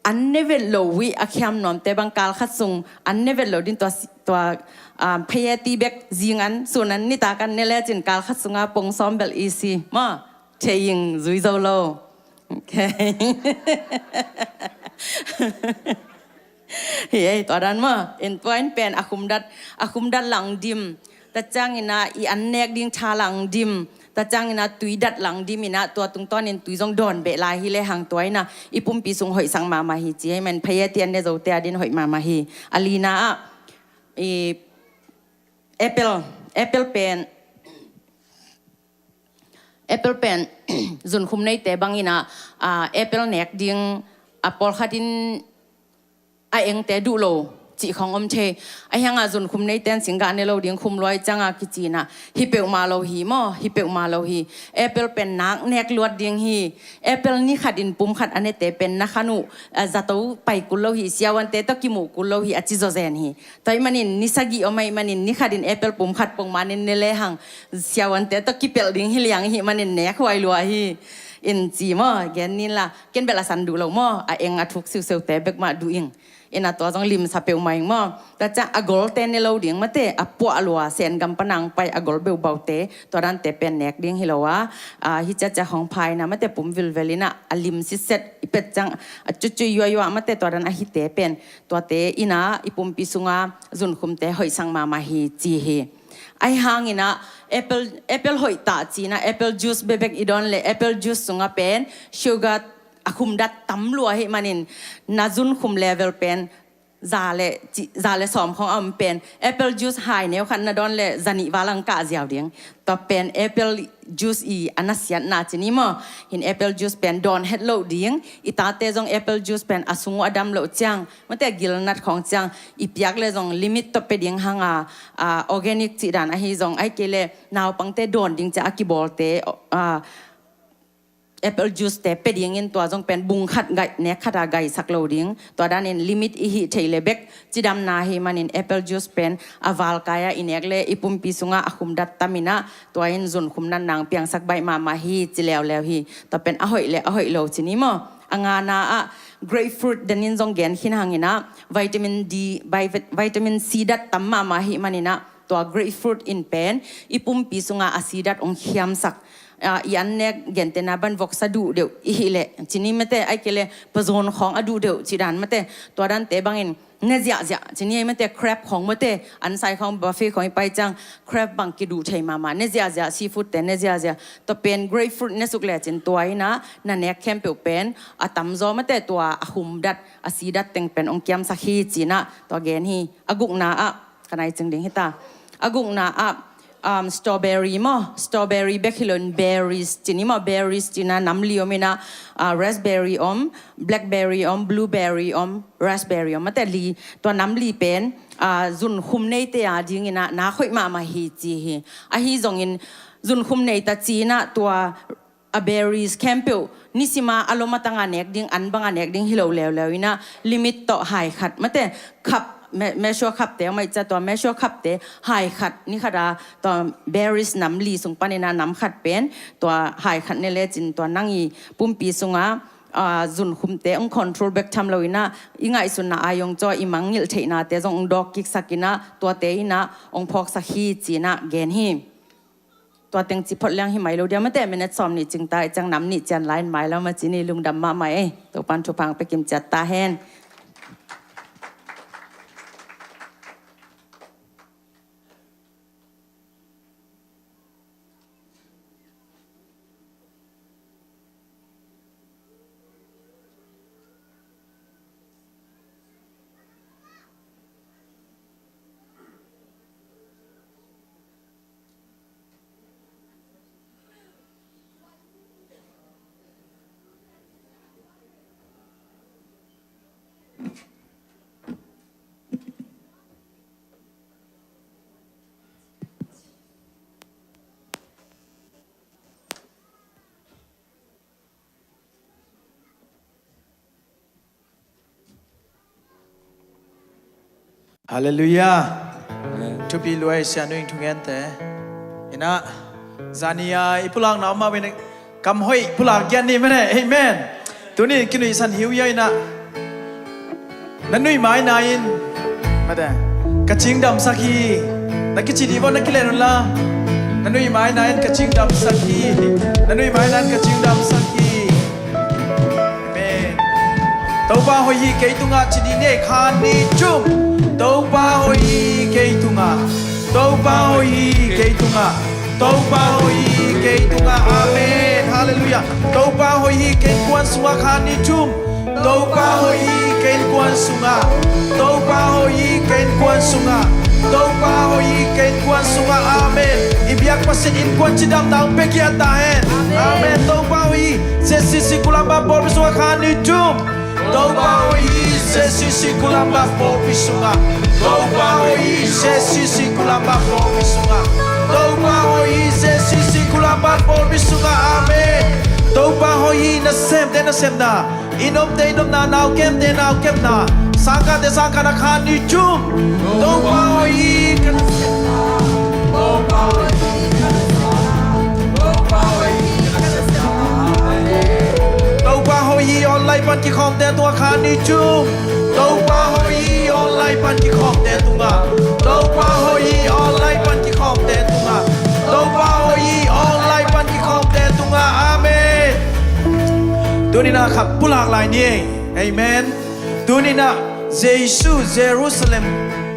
an ne vet lo wih a khiam nuamte bang kal khat sung an ne vet lo din tua, tua, ah, phayeti bek zing an sun an nitak an ne lecin kal khat sunga pong sawm bel i si maw. Thei ing zui zo lo. Okay. Hi ei, tua dan maw. In tua in pen a khumdat, a khumdat lang dim. Tua ciangin ah i an nek ding tha lang dim. Tua ciangin ah tui dat lang dim in ah tua tungtawnin tui zong dawn beh lai hi lehang tua in ah i pumpi sung hoihsak mahmah hi ci hi. Manin phayeti an ne zote a din hoih mahmah hi. A lina ah i apple, apple pen, apple pen zunkhum neite bangin ah, ah, apple nek ding a pawlkhat in a engte duh lo cih khong om thei. A hiangah zunkhum neite in singgah ne lo ding khum luai ciangah kici in ah hi peuhmah lo hi maw, hi peuhmah lo hi. Apple pen nak nek luat ding hi. Apple ni khat in pum khat a nete pen na khan uh, ah, zato pai kul lo hi, siavuante tawh kimuh kul lo hi a ci zawzen hi. Tua ahih manin ni sagih om ahih manin ni khat in apple pum khat pongman in ne lehang siavuante tawh kipelh ding hi liang ahih manin nek huai lua hi. In ci maw, gen nin la, ken bel a san duh lo maw, a eng a thuk siusiute bek mah duh ing. In ah tua zong limsa peuhmah ing maw. Tua ciang a golte ne lo ding mate, a puah lua, Sen gam panang pai a gol beubaute, tua dante pen nek ding hi lo a. Ah, hi ciacia hong pha in ah mate pum vilvel in ah a lim sitset i pet ciang a cucui yuayua mate tua dan a hite pen tuate in ah i pumpi sunga zunkhumte hoihsak mahmah hi ci hi. Ahi hangin ah apple, apple hoih ta ci in ah apple juice bebek i dawn le apple juice sungah pen sugar a khum dat tam lua ahih manin na zunkhum level pen za le, ci, za le sawm khong a om pen apple juice hai neu khat na dawn le za nih val ang kah ziau ding. Tua pen apple juice i a nasiatna ci ni maw. Hin apple juice pen dawn het loh ding. I tate zong apple juice pen a sung uh a dam loh ciang mate gilnat khong ciang i piak le zong limit tawh pe ding hang a, ah, organic cih dan ahi zong ahih kei le naupangte dawn ding ciang a kibawlte, ah, apple juice te pe dingin tua zong pen bung khat gai, nek khat a gaisak lo ding. Tua danin limit i hih thei le bek cidamna hi manin apple juice pen a valkai a i nek le i pumpi sungah a khum dat tam in ah tua in zunkhum natna hong piangsak baih mahmah hi ci leuleu hi. Tua pen a hoih le a hoih lo ci ni maw. A ngana ah grapefruit denin zong gen khin hangin ah vitamin D, vitamin C dat tam mahmah hi manin ah tua grapefruit in pen i pumpi sungah a C dat hong khiamsak. Ah, i an nek gentehna ban voksa duh deuh i hih leh ci ni mate, ahih kei le pazon khong a duh deuh cih dan mate, tua dante bangin ne ziahziah ci ni ei mate, crab khong mate, an sai khong buffet khong i pai ciang crab bang kiduh thei mahmah, ne ziahziah, seafood te ne ziahziah. Tua pen grapefruit ne suk lecin tua in ah na nek khempeuh pen a tamzaw mate tua a khum dat a C dat teng pen hong kiamsak hi ci in ah tua gen hi. A gukna ah ka nai cing ding hi ta. A gukna ah, um, strawberry maw, strawberry bek hi loin berries ci ni maw, berries ci in ah nam li om in ah, ah, raspberry om, blackberry om, blueberry om, raspberry om mate li. Tua nam li pen, ah, zunkhum neite a dingin ah na hoih mahmah hi ci hi. Ahi zongin zunkhum nei ta ci in ah tua a berries khempeuh nisima a lom a tanga nek ding, an banga nek ding hi lo leuleu in ah limit tawh hai khat mate, cup, me-, measure cup te om ahih ciang tua measure cup te hai khat ni khat a tua berries nam li sung panin ah nam khat pen tua hai khat ne lecin tua nang i pumpi sunga, ah, zunkhumte hong control bek tham lo in ah i ngaihsutna a hong caw i mangngilh theihnate zong hong dawk kiksak in ah tuate in ah hong phawksak hi ci in ah gen hi. Tua teng ci phot liang hi mai lo dia mate, minute sawm nih cing ta, i ciang nam nih cian lai in mai lo ma ci ni, lungdam mahmah ei. Topan thupha pia kim ciat ta hen. Halleluiah. Thupi luai sia nuing thungente. Inah zani-a i pulakna om mah bangin kam hoih pulak giat ni mene. Amen. Tuni kinuihsan hi uh ia inah. Na nuih maina in, mate, ka cingdamsak hi. Na kici dih vaw, na kilen unla. Na nuih maina in ka cingdamsak hi. Na nuih maina in ka cingdamsak hi. Amen. Topa hoih hi kei tungah ci dih ni ei, kha nih thum. Topa hoih hi kei tungah. Topa hoih hi kei tungah. Topa hoih hi kei tungah. Amen. Halleluiah. Topa hoih hi kei kuan sungah, kha nih thum. Topa hoih hi kei kuan sungah. Topa hoih hi kei kuan sungah. Topa hoih hi kei kuan sungah. Amen. I biak Pasian innkuan cidamna hong pia khia ta hen. Amen. Topa hoih hi J C C Kulamba pawlpi sungah, kha nih thum. Topa hoih hi J C C Kulamba pawlpi sungah. Topa hoih hi J C C Kulamba pawlpi sungah. Topa hoih hi J C C Kulamba pawlpi sungah. Amen. Topa hoih hi nasemte nasemna, i nopte i nopna, naukemte naukemna, sangkahte sangkahna, kha nih thum. Topa hoih hi ka nasemna. Topa hoih hi ka nasemna. Topa hoih hi ka nasemna. Topa hoih hi online pan kikhawmte tungah, kha nih thum. Topa hoih hi online pan kikhawmte tungah. Topa hoih hi online pan kikhawmte tungah. Topa hoih hi online pan kikhawmte tungah. Amen. Tuninah khat pulak lai ni ei. Amen. Tuninah Jesu Jerusalem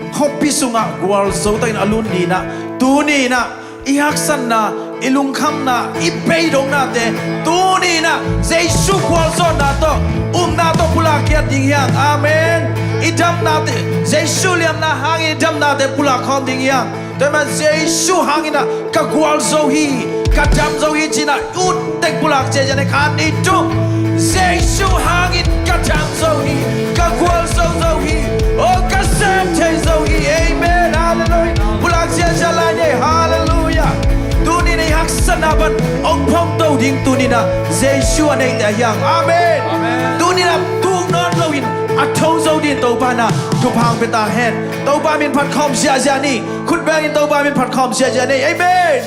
khuapi sungah gualzo takin a lut ninah, tuninah i haksatna, i lungkhamna, i beidongnate tuninah Jesu gualzawhna tawh, upna tawh pulak khiat ding hi hang. Amen. I damnate, Jesu liamna hangin i damnate pulak khawm ding hi hang. Tua hi mah, Jesu hangin ah ka gualzo hi, ka damzo hi ci-in ah ut tek pulak ziahziah ni, kha nih thum. Jesu hangin ka damzo hi, ka gualzo zo hi, oh, ka sem thei zo hi. Amen. Halleluiah. Pulak ziahziah lai ni. Halleluiah. Tuni-in i haksatna pan hong phongto ding tuni-in ah Jesu a neite ahi hang. Amen. Amen. Tuni-in ah tuk nawn loin a tho zo dingin Topa in ah thupha hong pia ta hen. Topa min phat khawm ziahziah ni. Khut bengin Topa min phat khawm ziahziah ni. Amen.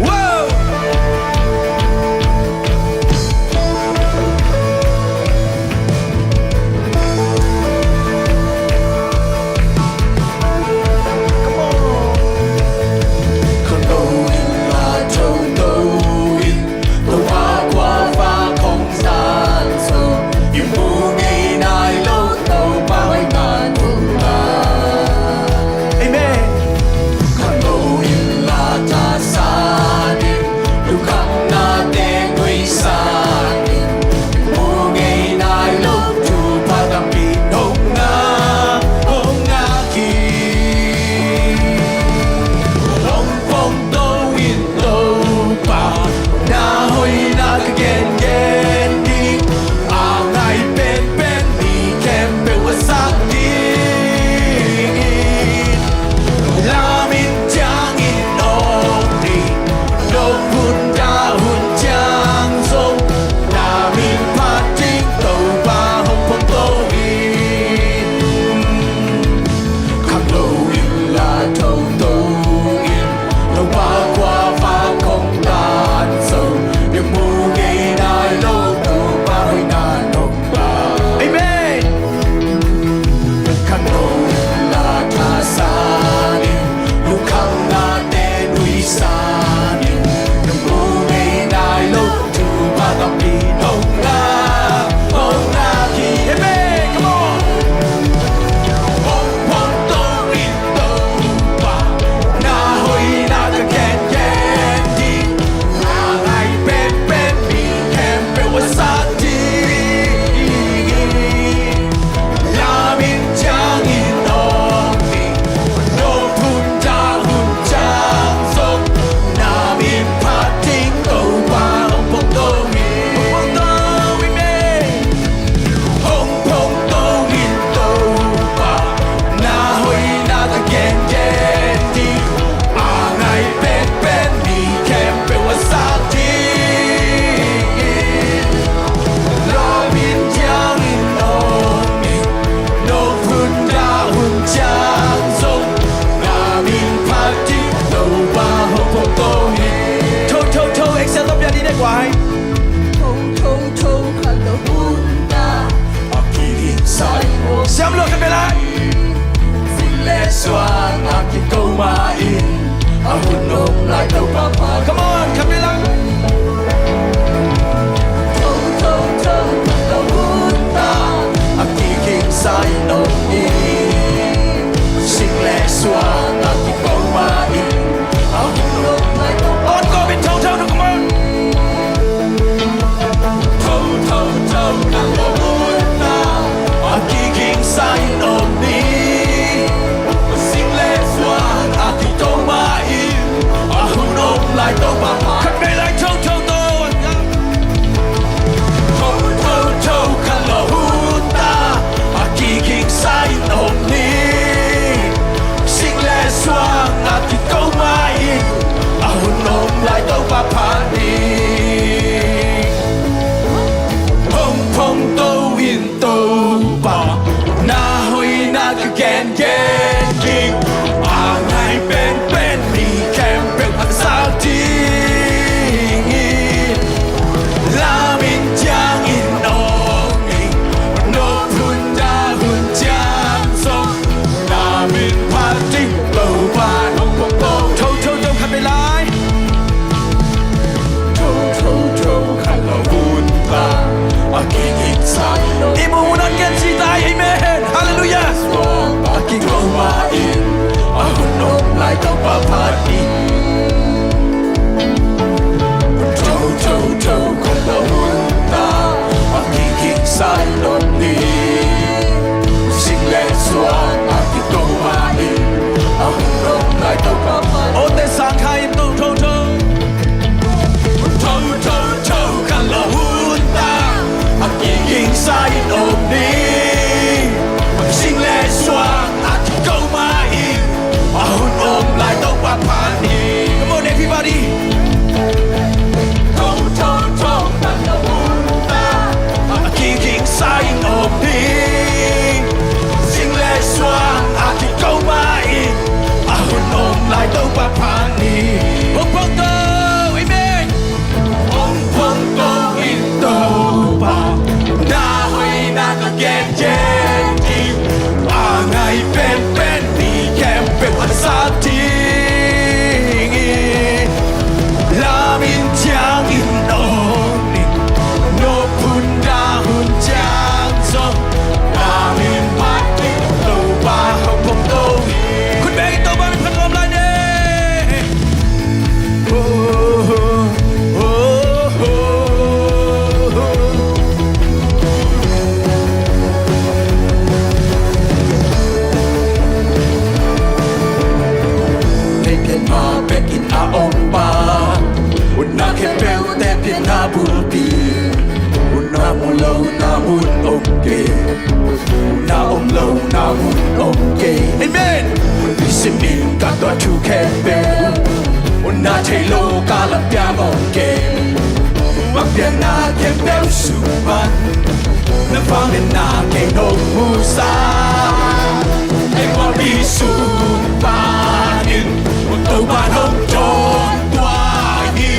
Wow! Amen. Om kei. Amen. Nisim in ka tuah thu khempeuh, na thei lo ka la piang om kei. Ka piang na khempeuh sung pan, na vang in na kei nong musak. Ei, kua pi sung pan in Topa hong dawn tua hi.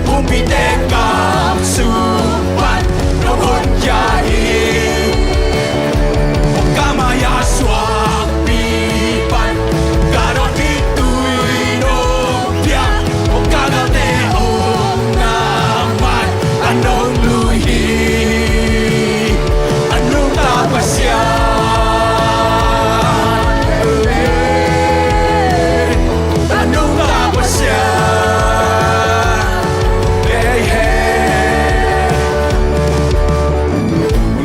Kumpite kam sung pan nong honkhia hi. Ka mai-a suangpi pan ka dawn hi. Tui nong piak, ka galte omna mai-ah nong lui hi. A nungta Pasian, a nungta Pasian, hei, hei.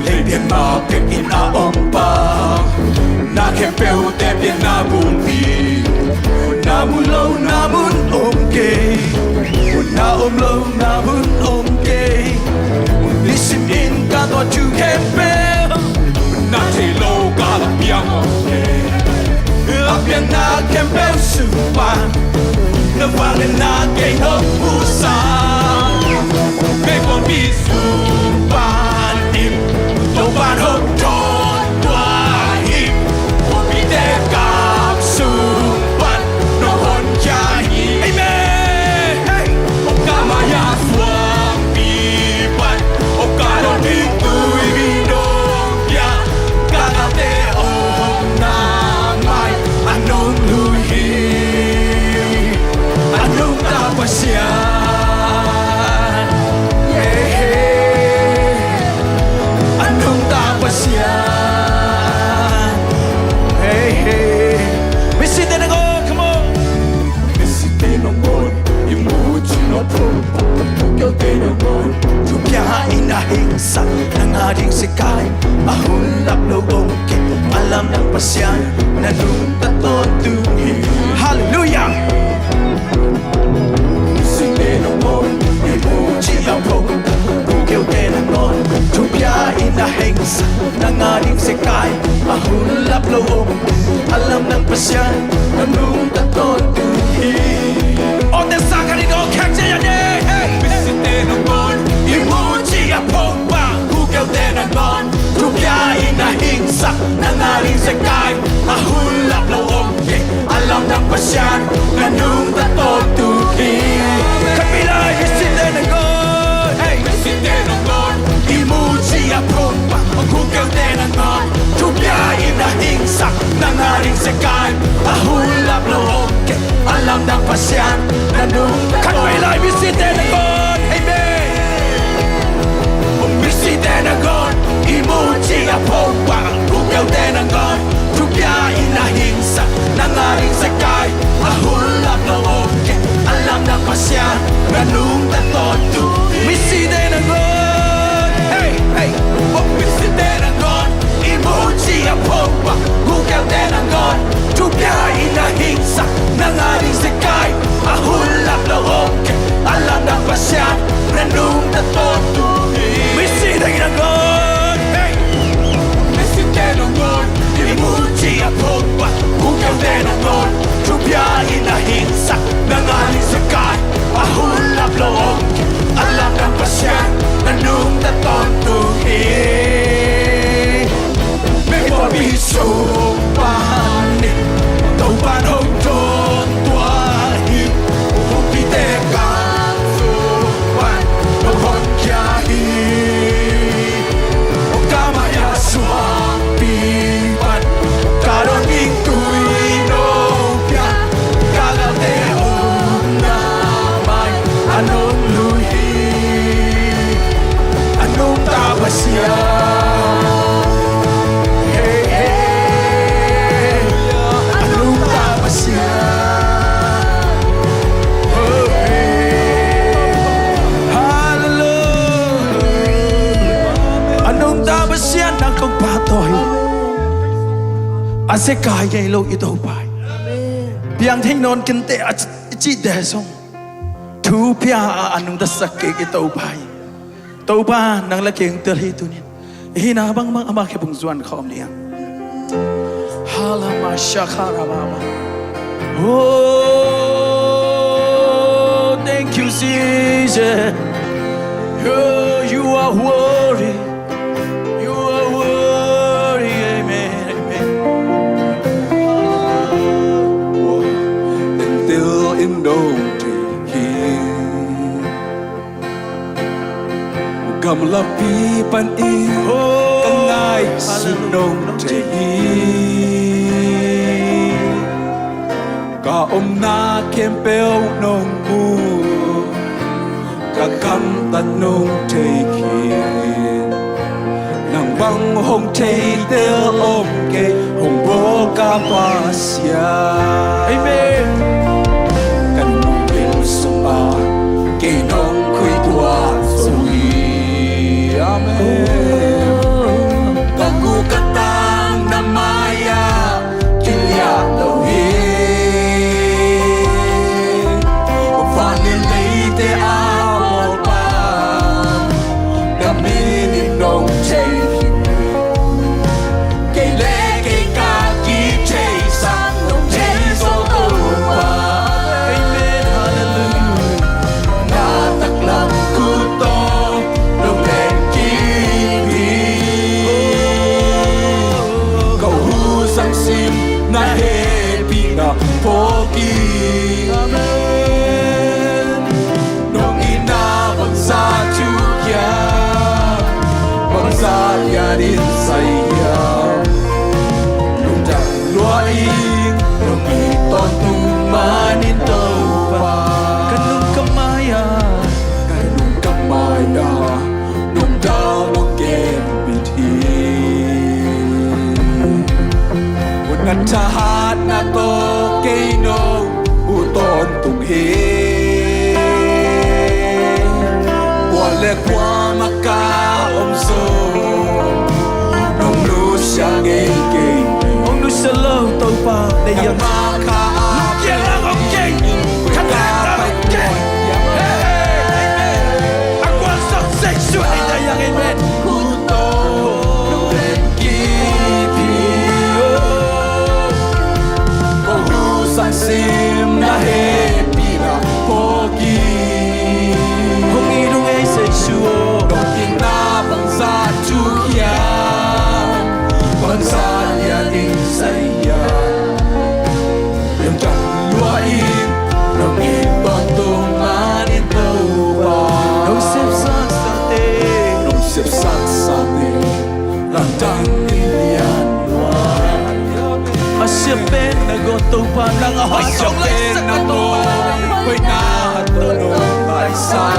Lei pian ma pek in a om pa, na khempeuhte pian na bungpi. Na mun lo na mun om kei, na om lo na mun om kei. Nisim in ka tuah thu khempeuh, na thei lo ka la piang om kei. A piang na khempeuh sung pan, na vang in na kei nong musak. Kei kua pi sung pan in Topa hong dawn tua hi. Kumpite kam sung pan nong honkhia hi. Amen. Hei. Ka mai-a suangpi pan ka dawn hi. Tui nong piak, ka galte omna mai-ah nong lui hi. A nungta Pasian, yeah, yeah. A nungta Pasian, hey, hey. Misite nangawn, come on. Misite nangawn, i muci a phawk, a phukeute nangawn, thu pia in a hingsak, nang a ding sikai, a hun lap lo om kei, a lamdang Pasian, na nungta tawntung hi. Hallelujah. Misite nangawn, i muci a phawk, phukeute nangawn, thu pia in a hingsak, nang a ding sikai, a hun lap lo om, a lamdang Pasian, na nungta tawntung hi. Awte sa khat in aw khek cia ya ne, hey. Misite nangawn, i muci a phawk bang, phukeute nangawn, thu pia in a hingsak, nang a ding sikai, a hun lap lo om kei, a lamdang Pasian, na nungta tawntung hi. Khat vei lai, misite nangawn, hey. Misite nangawn, i muci a phawk bang, phukeute nangawn, thu pia in a hingsak, nang a ding sikai, a hun lap lo om kei, a lamdang Pasian, na nungta. Khat vei lai, misite nangawn, amen. Misite nangawn, i muci a phawk bang, phukeute nangawn, thu pia in a hingsak, nang a ding sikai, a hun lap lo om kei, a lamdang Pasian, na nungta tawntung hi. Misite nangawn, hey, hey. Misite nangawn, i muci a phawk bang, phukeute nangawn, thu pia in a hingsak, nang a ding sikai, a hun lap lo om kei, a lamdang Pasian, na nungta tawntung hi. Misite nangawn, hey. Misite nangawn, i muci a phawk bang, phukeute nangawn, thu pia in a hingsak, nang a ding sikai, a hun lap lo om kei, a lamdang Pasian, na nungta tawntung hi. Mei pawlpi sung panin Topa hong dawn tua hi. Kumpite kam sung pan nong honkhia hi. Ka mai-a suangpi pan ka dawn hi. Tui nong piak, ka galte omna mai-ah nong lui hi. A nungta Pasian, hey, hey. A nungta Pasian, oh, hey. Hallelujah. A nungta Pasian, nang kong pahtawi. A zekai ngei lo i Topa hi. Piang thei nawn kei inteh, a cihte zong thu pia a, a nungtasak kik i Topa hi. Topa, nang la keng tel hi tunin. I hihna bangbang ama kiang hong zuan khawm ni a. Halamashakarababa. Oh, thank you, Jesus. Oh, you are worthy. You are worthy. Amen. Amen. Tel in dong te hi. Gamlapi panin ka ngaihsut nong thei hi. Ka omna khempeuh nong mu, ka gamtat nong thei khin. Nang bang hong thei tel om kei, hong bawl ka Pasian. Amen. Ka nungbing sungah kei nong khuituah zo hi. Amen. Ka guk ka tang na mai-ah kiliah lo hi. Van le leite a bawlpa, na min in nong thei hi. Kei le kei ka kitheisak nong thei zo Topa. Amen. Hallelujah. Na taklam khut tawh nong len kip hi. Ka husang sim na hehpihna phawk hi. Amen. Nong itna bangzah thuk hiam, bangzah lianin zai hiam, lungdam lua ing, nong it tawntung manin Topa. Ka nung ka mai-ah, ka nung ka mai-ah nong dal nong gen bit hi. Hun a thahatna tawh kei nong huh tawntung hi. Kua le kua mah ka om zong nong nusia ngei kei. Hong nusia lo Topa, na hiang. Nangmah kha a lungkia lang om kei. Kha ta ta om kei. Hey, hey, hey. A kuan sok sek suan i ta yang, amen. Kut tawh nong len kip hi. Ko husang sim na hehpihna phawk hi. Hong it ung ei Jesu aw. Nong itna bangzah thuk hiam, bangzah lianin zai hiam, lungdam lua ing, nong it tawntung manin Topa. Nong sepsak sate, nong sepsak sate, lamdang in lian lua. A sia pen na gawt Topa, nang a hoih, a sia pen na gawt, hoihna tawh nong laisan.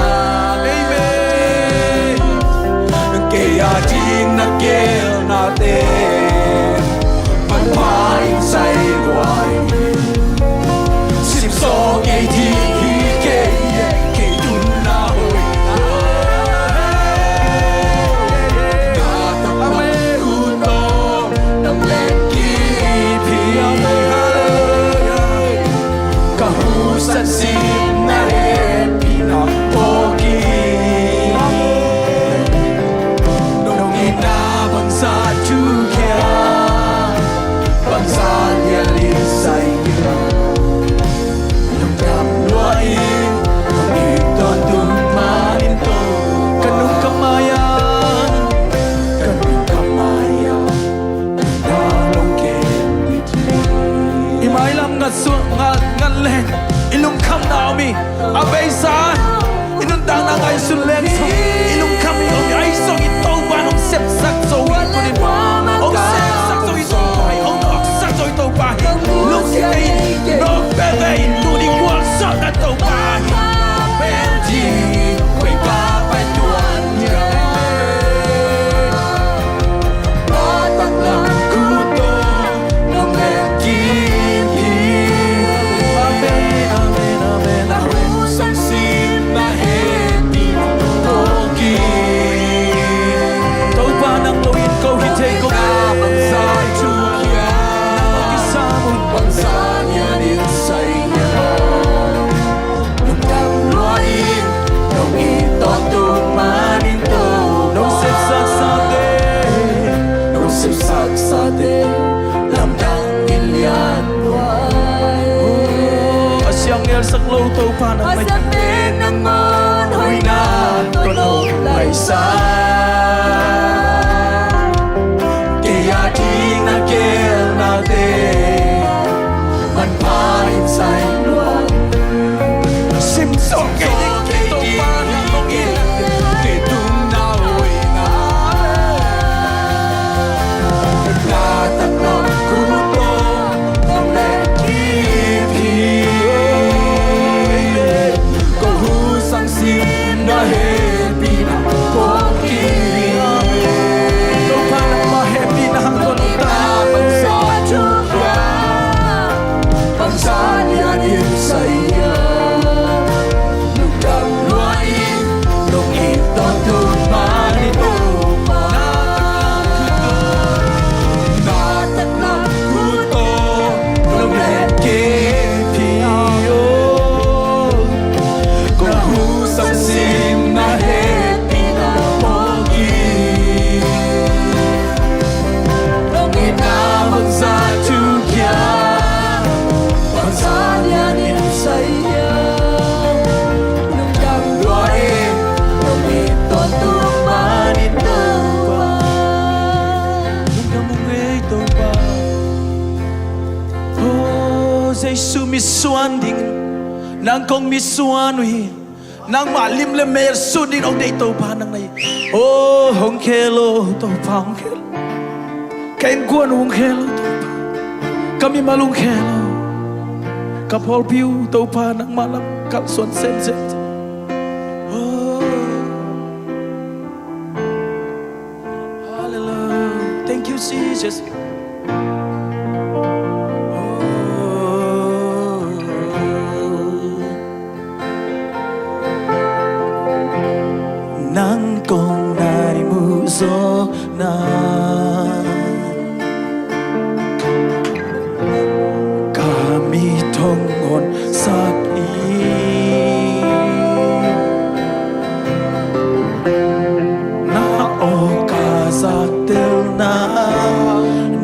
Amen. Kei a ding na gelnate manpha in zai lua hi. Sim sawk ngei ding hi kei, kei tunna hoihna. Na taklam khut tawh nong len kip hi. Ka husang sim na hehpihna phawk hi. Nong itna bangzah thuk hiam, bangzah lianin zai hiam, lungdam lua ing, nong it tawntung manin Topa. Ka nung ka mai-ah, ka nung ka mai-ah, na nong gen bit hi. I mailam ngat suak, ngat, ngat leng i lungkhamna om hi. A beisa i nuntakna ngaihsun leng zong i lungkham hi om hi. Ahi zongin Topa in hong sepsak zo hi. Tuni in hong sepsak zo hi Topa hi, hong nawksak zo hi Topa hi. Lungkia kei in, nawk veve in, tuni gualzawhna in Topa hi. Pen ding koi ka pai tuan hiam? Na taklam khut tawh nong len kip hi. Amen, amen, amen, amen. Na husang sim na hehpihna phawk hi. Topa nang lo in ko Sak lo Topa nang mai. Pasian pen nangawn hoihna tawh nong laisak. Kei a ding na gelnate manpha in sai lua. Sim sawh kei ding Topa nang hong it. Kei tung na hoihna le na taklam kut tawh nong let kip hi. Ko hu sang sim na hehpihna phawk hi. Topa nangmah hehpihna hang ko nungta. Bangzah lian in sai a, lungdam lua in nong it tawntung mah ni Topa. Na taklam kut tawh nong let kip hi aw. Ko hu sang sim na hehpihna phawk hi. Nong itna bangzah thukhia, bangzah lian in sai a, lungdam lua in nong it tawntung mah ni Topa. Lungdam ung ei Topa. Oh, Jesu mitsuan ding, nang kong mitsuan uh hi. Nangmah lim le mel sut ding hong deih Topa nang na hi. Oh, hong khel aw Topa, hong khel. Ka innkuan uh hong khel aw Topa. Ka mimal uh hong khel aw. Ka pawlpi uh Topa nangmah lam kalsuan semsem. Oh. Hallelujah. Thank you, Jesus. Oh. Nang kong nai muh zawhna, ka mit hong honsak in. Na awk a zaktelna,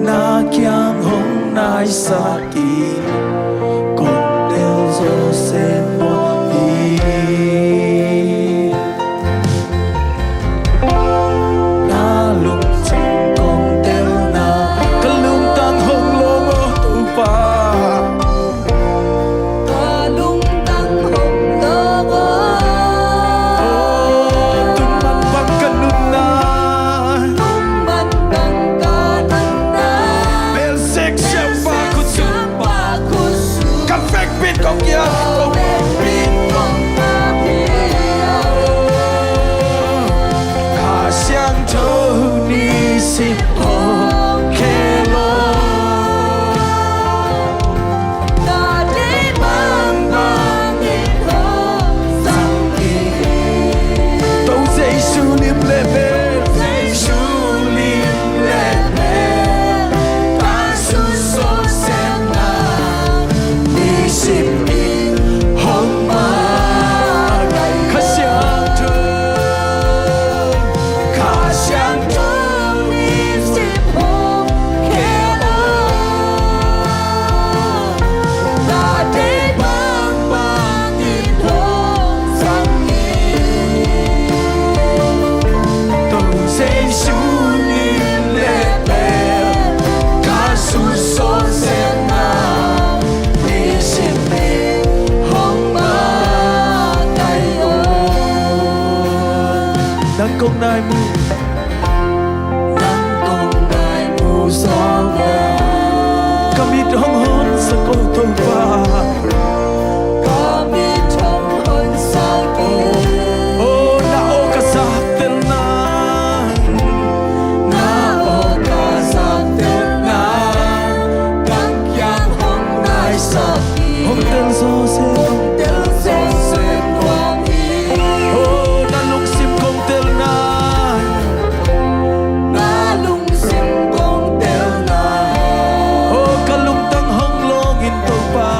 na kiang hong naisak in. Kong tel zawh sem nuam hi. Na lungsim kong telna, ka lungtang hong lawng aw Topa. Ka lungtang hong lawng aw. Oh, tungman bang ka nunna, tungman bang ka nunna, bel sek siampa khut sung, siampa khut sung, ka vekpi kong kiang hi. Kha Siangtho nisim hong khel aw. Na deih bangbang in hong zang in. Topa Jesu lim le mel, Jesu lim le mel, ka sut sawm semna nisim in hong makaih. Kha Siangtho, Kha Siangtho nisim hong khel aw. Na deih bangbang in hong zang in. Topa Jesu lim le mel, ka sut sawm semna nisim in hong makaih aw. Nang kong nai muh, nang kong nai muh zawhna, ka mit hong honsak aw Topa. Ka mit hong honsak in. Oh, na awk a zaktelna, na awk a zaktelna, ka kiang hong naisak in. Hong tel zawh sem, hong tel zawh sem nuam hi. Oh, na lungsim kong telna, na lungsim kong telna, oh, ka lungtang hong lawng in Topa.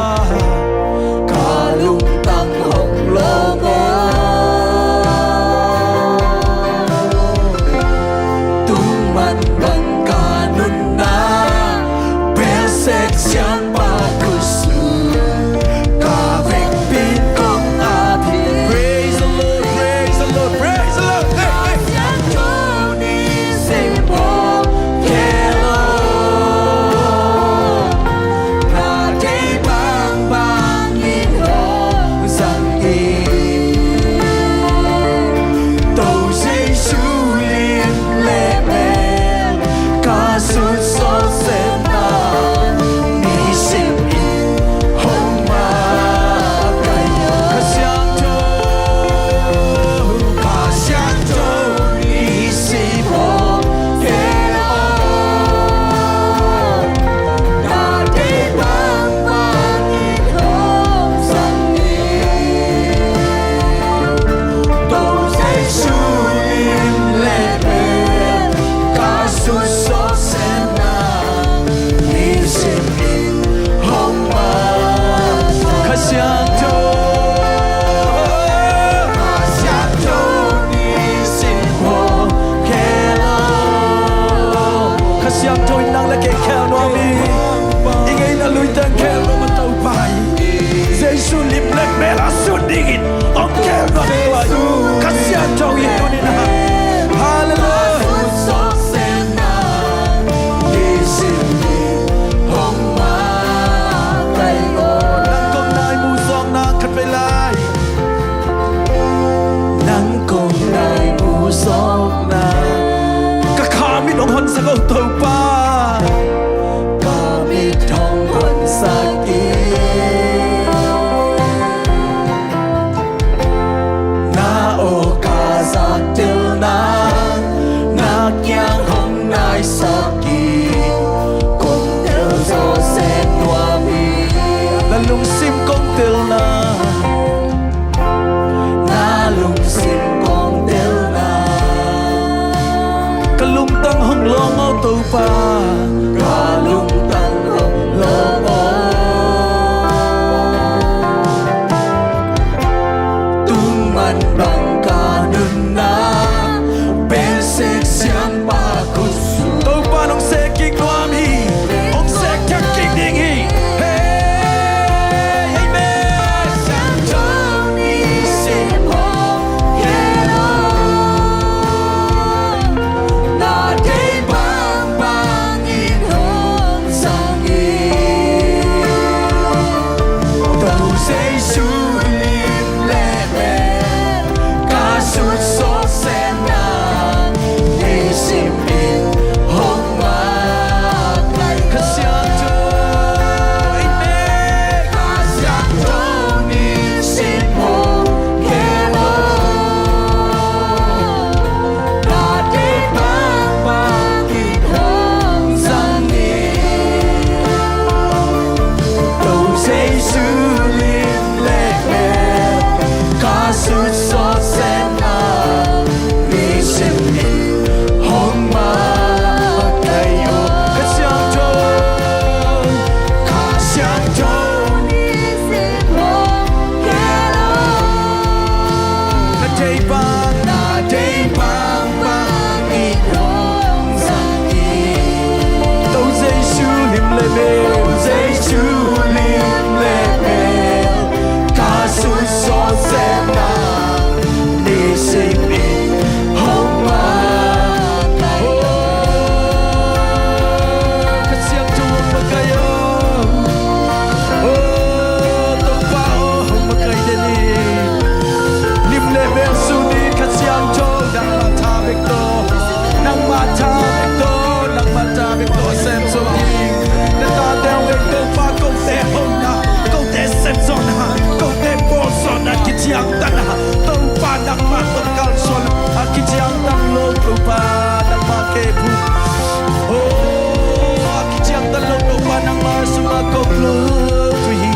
Kong lut uh hi.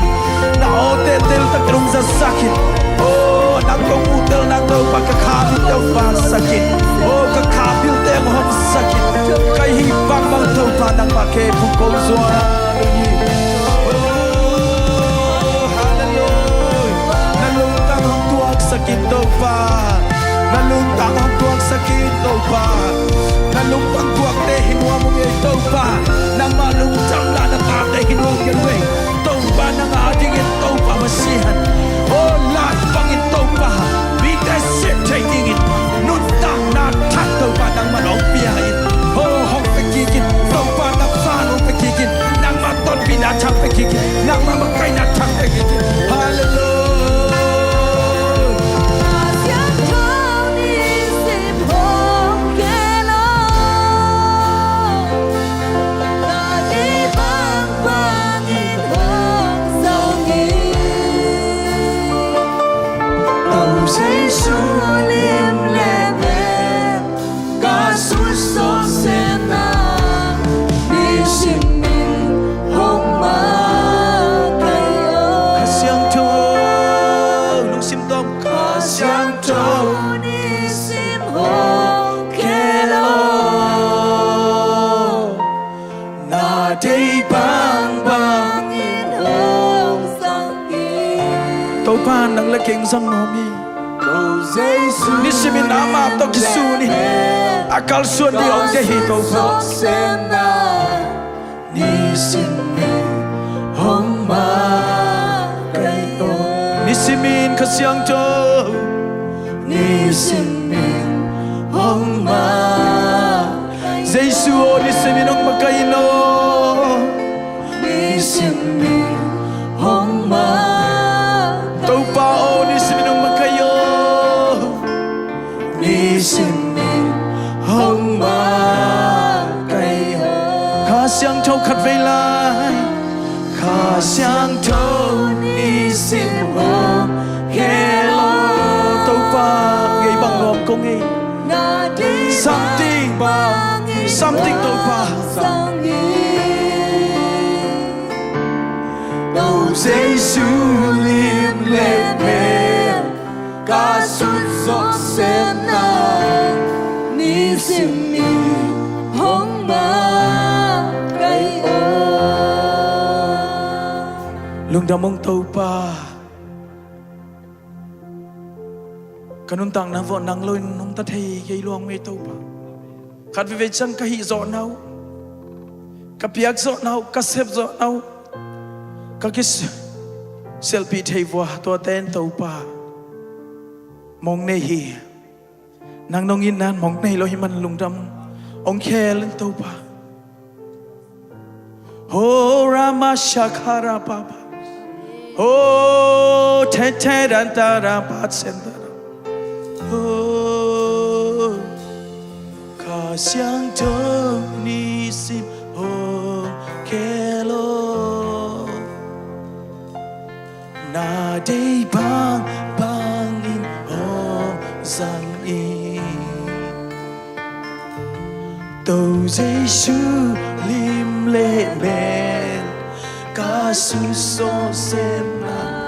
Na awte teltak in hong zasak in. Oh, nang kong muhtel nang Topa, ka kha bil teng hong vansak in. Oh, ka kha bil teng hong honsak in. Ka hih bangbang Topa, nangmah kei phu kong zuan uh hi. Oh, hallelujah. Na lungtang hong tuaksak in Topa. Na lungtang hong tuaksak in Topa. Na lungtang tuakte hi nuam ung ei Topa. Nangmah lungtang na na tate hi nuam ung ei. Topa nang a dingin Topa Pasian, oh, lat bangin Topa mite sep thei dingin nuntakna thak Topa nangmah hong pia in. Oh, hong pia kik in Topa, na van hong pia kik in. Nangmah tonpihna thak pia kik in. Nangmah makaihna thak pia kik in. Hallelujah. Jesu lim le mel ka sut zawh sehna, nisimin hong makaih o. Kha Siangtho, lungsim tawm Kha Siangtho, nisim hong khel o. Na deih bangbangin hong zang hi. Topa nang le kei zang nuam hi. Nisimin amah tawh kisun hi. A kalsuan ding hong deih hi Topa. Nisimin hong makaih o. Nisimin Kha Siangtho, nisimin hong makaih. Jesu aw, nisimin hong makaih in aw. Nisimin hong makaih. Topa aw, nisimin hong makaih aw. Nisimin hong makaih o. Kha Siangtho khat vei lai. Kha Siangtho, nisim hong khel o. Topa, ngei bang nuam kong ngei. Something, something Topa. Jesu lim le mel ka sut zawh sehna, nisimin hong makaih o. Lungdam ung Topa. Ka nuntakna vawh nang loin nungta thei kei lua ung ei Topa. Khat veivei ciang ka hih zawhna uh, ka piak zawhna uh, ka sep zawhna uh, ka kisialhpih thei vua, tuate in Topa mong nei hi. Nang nong itna in mong nei lo hi man lungdam ung. Hong khel in Topa. Ho Rama Shakara Papa. Ho Tete Dantara Patsendara. Ho Kha Siangtho, nisim hong khel o. Na deih bangbangin hong zang in. To Jesu lim le mel ka sut zawh sehna.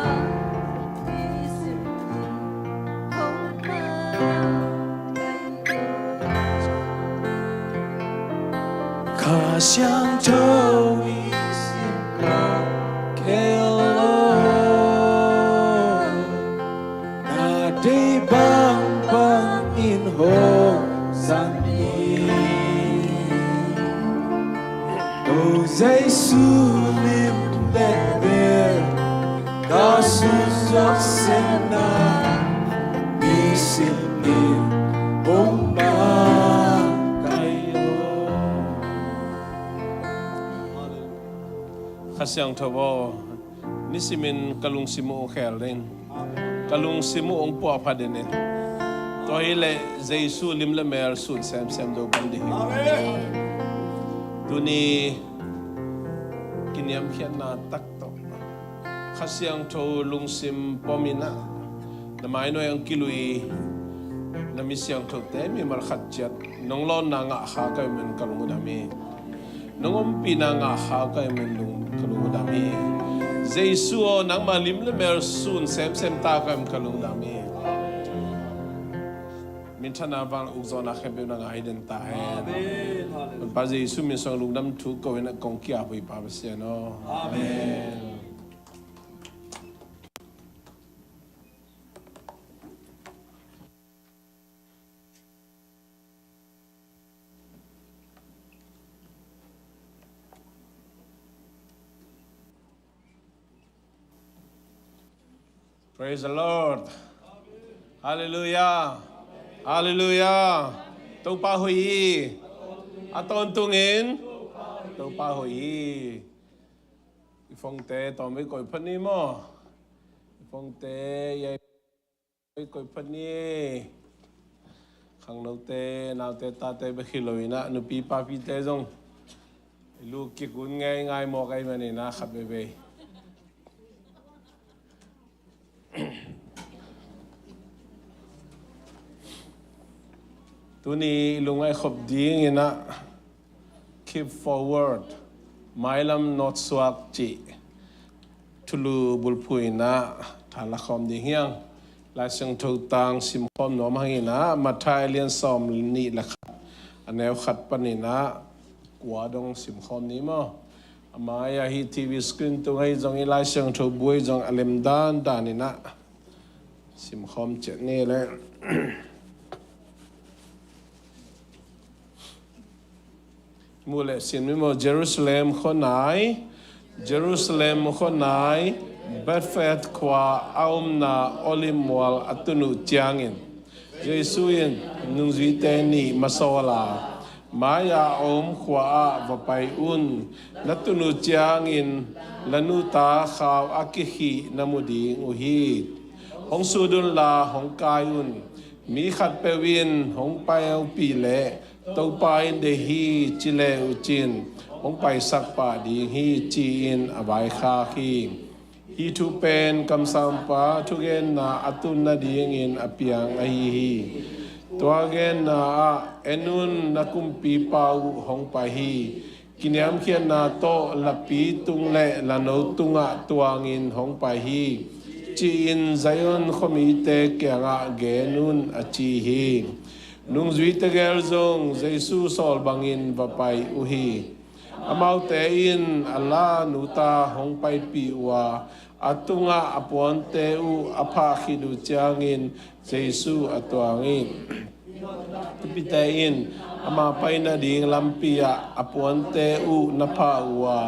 Kha Siangtho, nisim hong khel o. Na deih bangbangin hong zang in. To Jesu lim le mel ka sut zawh sehna, nisimin hong makaih o. Kha Siangtho aw, nisimin ka lungsim uh hong khel den, ka lungsim uh hong puahpha den in. Tua hileh Jesu lim le mel sun semsem zo pan ding hi. Tuni kiniamkhiatna tak tawh Kha Siangtho lungsim pom in ah, na mainuai hong kilui na mi siangthote mimal khat ciat nong lawnna ngah kha ka hi uh man ka lung uh dam hi. Nong ompihna ngah khak ka hi manin lung, ka lungdam hi. Jesu aw, nangmah lim le mel sun semsem ta ka hi manin ka lungdam hi. Minthanna, vanglian ukzawhna khempeuh na ngah den ta hen. Amen. Hallelujah. Honpa Jesu min suang lungdam thu ko in a kong ki-ap uh hi Pa Pasian aw. Amen. Amen. Praise the Lord. Hallelujah. Hallelujah. Topa hoih hi. A tawntungin Topa hoih hi. I phone-te tawmvei koih phot ni maw? I phone-te i ai koih phot ni. Khangnote, naute, tate bek hi lo in ah, nupi papite zong i lu kik un ngeingai mawk ahih manin ah, khat veivei. Tuni i lungngaih khop ding in ah, Keep Forward, Mailam Nawtsuak cih thulu bulphuh in ah tha la khawm ding hi hang. Lai Siangtho tang simkhawm nuam hang in ah, Matthai a lian sawmnih le khat, a neu khat panin ah kua dong simkhawm ni maw? A mai-ah hih TV screen tung ahi zong, i Lai Siangtho bu ahi zong a lem dandan in ah simkhawm ciat ni leh. Muh leh sin mi maw? Jerusalem khuanai, Jerusalem khuanai, Bethphage khua a omna Olive mual a tun uh ciangin, Jesu in nungzuite nih masawl a, mai-ah a om khua-ah va pai un. Na tun uh ciangin la nuta khau a kikhih na mu ding uh hi. Hong sut unla hong kai un. Mi khatpeuh in hong paipih leh, Topa in deih hi, ci le uh cin, hong paisak pah ding hi, ci-in a vaikhak hi. Hih thu pen kamsangpa thugenna a tun nadingin a piang ahi hi. Tua genna ah, en un, na kumpipa uh hong pai hi. Kiniamkhiatna tawh lapi tung le lano tungah tuangin hong pai hi, ci-in Zion khuamite kiangah gen un, a ci hi. Nungzuite gel zong Jesu sawl bangin va pai uh hi. Amaute in a la nuta hong paipih uh a, a tungah a puante uh a phah khit uh ciangin Jesu a tuang hi. Mipite in ama pai nading lampi ah a puante uh na phah uh a,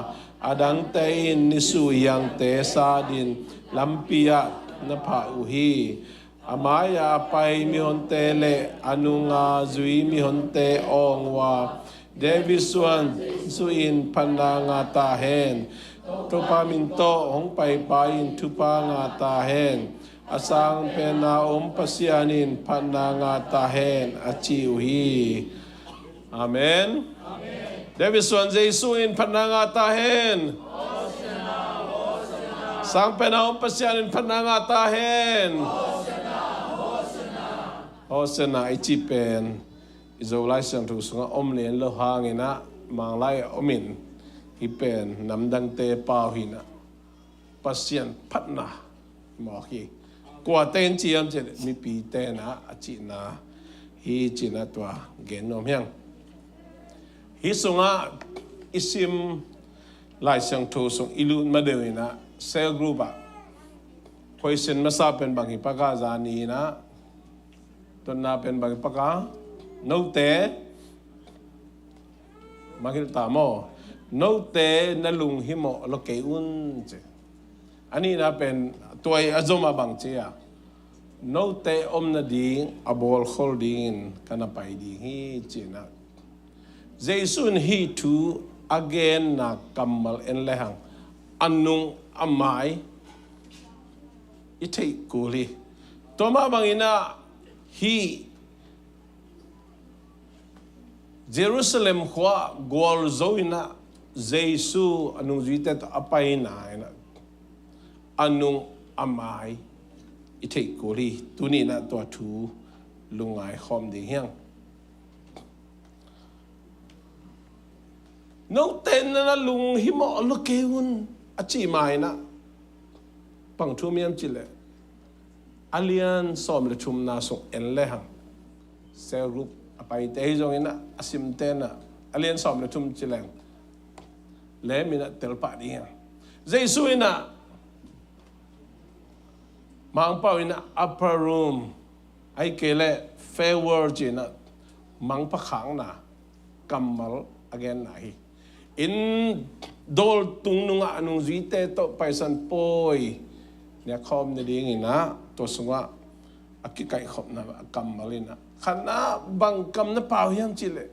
a dangte in nisuh hiangte satin lampi ah na phah uh hi. A mai-ah a pai mihonte le a nunga zui mihonte awng uh a, David suan Jesu in phatna ngah ta hen. Topa min tawh hong paipa in thupha ngah ta hen. A sangpenna om Pasian in phatna ngah ta hen, a ci uh hi. Amen. David suan Jesu in phatna ngah ta hen. Sangpenna om Pasian in phatna ngah ta hen. Hosana i cih pen i Zolai Siangtho sungah om lian lo hangin ah, Manglai ah om in, hih pen namdangte pau hi in ah, Pasian phatna mawk hi. Kuate in ci hiam cih leh, mipite in ah a cihna hi, ci-in ah tua gen nuam hi hang. Hih sungah i sim Lai Siangtho sung i lut ma deuh in ah, cell group ah, question masa pen bang hi pah ka, zani in ah, dotna pen bang hi pah ka, note, mangngilh ta maw, note na lunghimawh lo kei un, ci. A nihna pen tua i a zom ah bang ci a, note om nading a bawlkhol dingin ka na pai ding hi, ci-in ah. Jesu in hih thu a genna kammal en lehang, a nung a mai i theih kul hi. Tua mah bangin ah, hih Jerusalem khua gualzo in ah Jesu a nungzuite tawh a paina in ah, a nung a mai i theih kul hi. Tuni in ah tua thu lungngai khawm ding hi hang. Note na na lunghimawh lo kei un a cih ma-in ah, bang thu om hiam cih leh, a lian sawm le thumna sung en lehang, cell group a paite hi zongin ah, a simte in ah a lian sawm le thum ci leng, lem in ah tel pah ding hi hang. Jesu in ah, Mangpau in ah upper room, ahih kei leh farewell ci-in ah mangpha khakna kammal a genna hi. Inn dawl tung nungah nungzuite tawh Paisan Pawi nek khawm nadingin ah, tua sungah a kikaihkhopna kammal in ah, khatna, bang kam na pau hiam cih leh,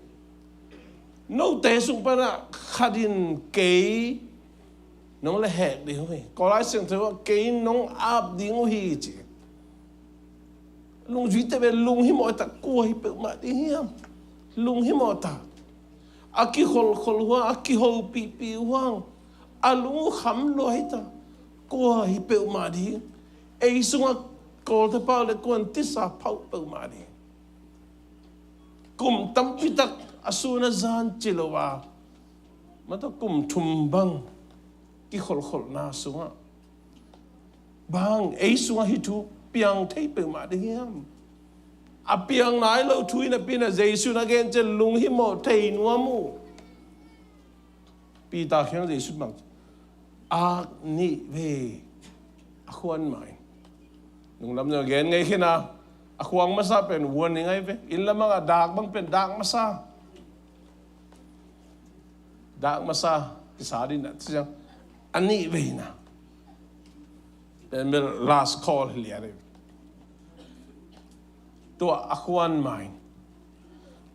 note sung pan ah khat in kei nong lehhek ding uh hi. Kawl Lai Siangtho ah kei nong ap ding uh hi, ci. Lungzuite bel lunghimawh ta, kua hi peuhmah ding hiam? Lunghimawh ta. A kikholkhol uh hang, a kihopihpih uh hang, a lung uh kham lua hi ta, kua hi peuhmah ding? Ei sungah Kawlte pau leh kuan tisa phauh peuhmah ding. Kum tampi tak a sun a zan ci lo a, mah tawh kum thum bang kikholkholhna sungah, bang ei sungah hih thu piang thei peuhmah ding hiam? A piang nai lo thu hi napi-in ah Jesu in a gen ciang lunghimawh thei nuam uh. Peter kiang Jesu in bang, ak nih vei a khuan ma-in. Nunglam zong gen ngei khin a, a khuang masa pen warning ahi ve. Inn lam ah dak bang pen dak masa, dak masa kisa ding a ci ciang, a nih veina pen bel last call hi lian ahi ve. Tua a khuan ma-in,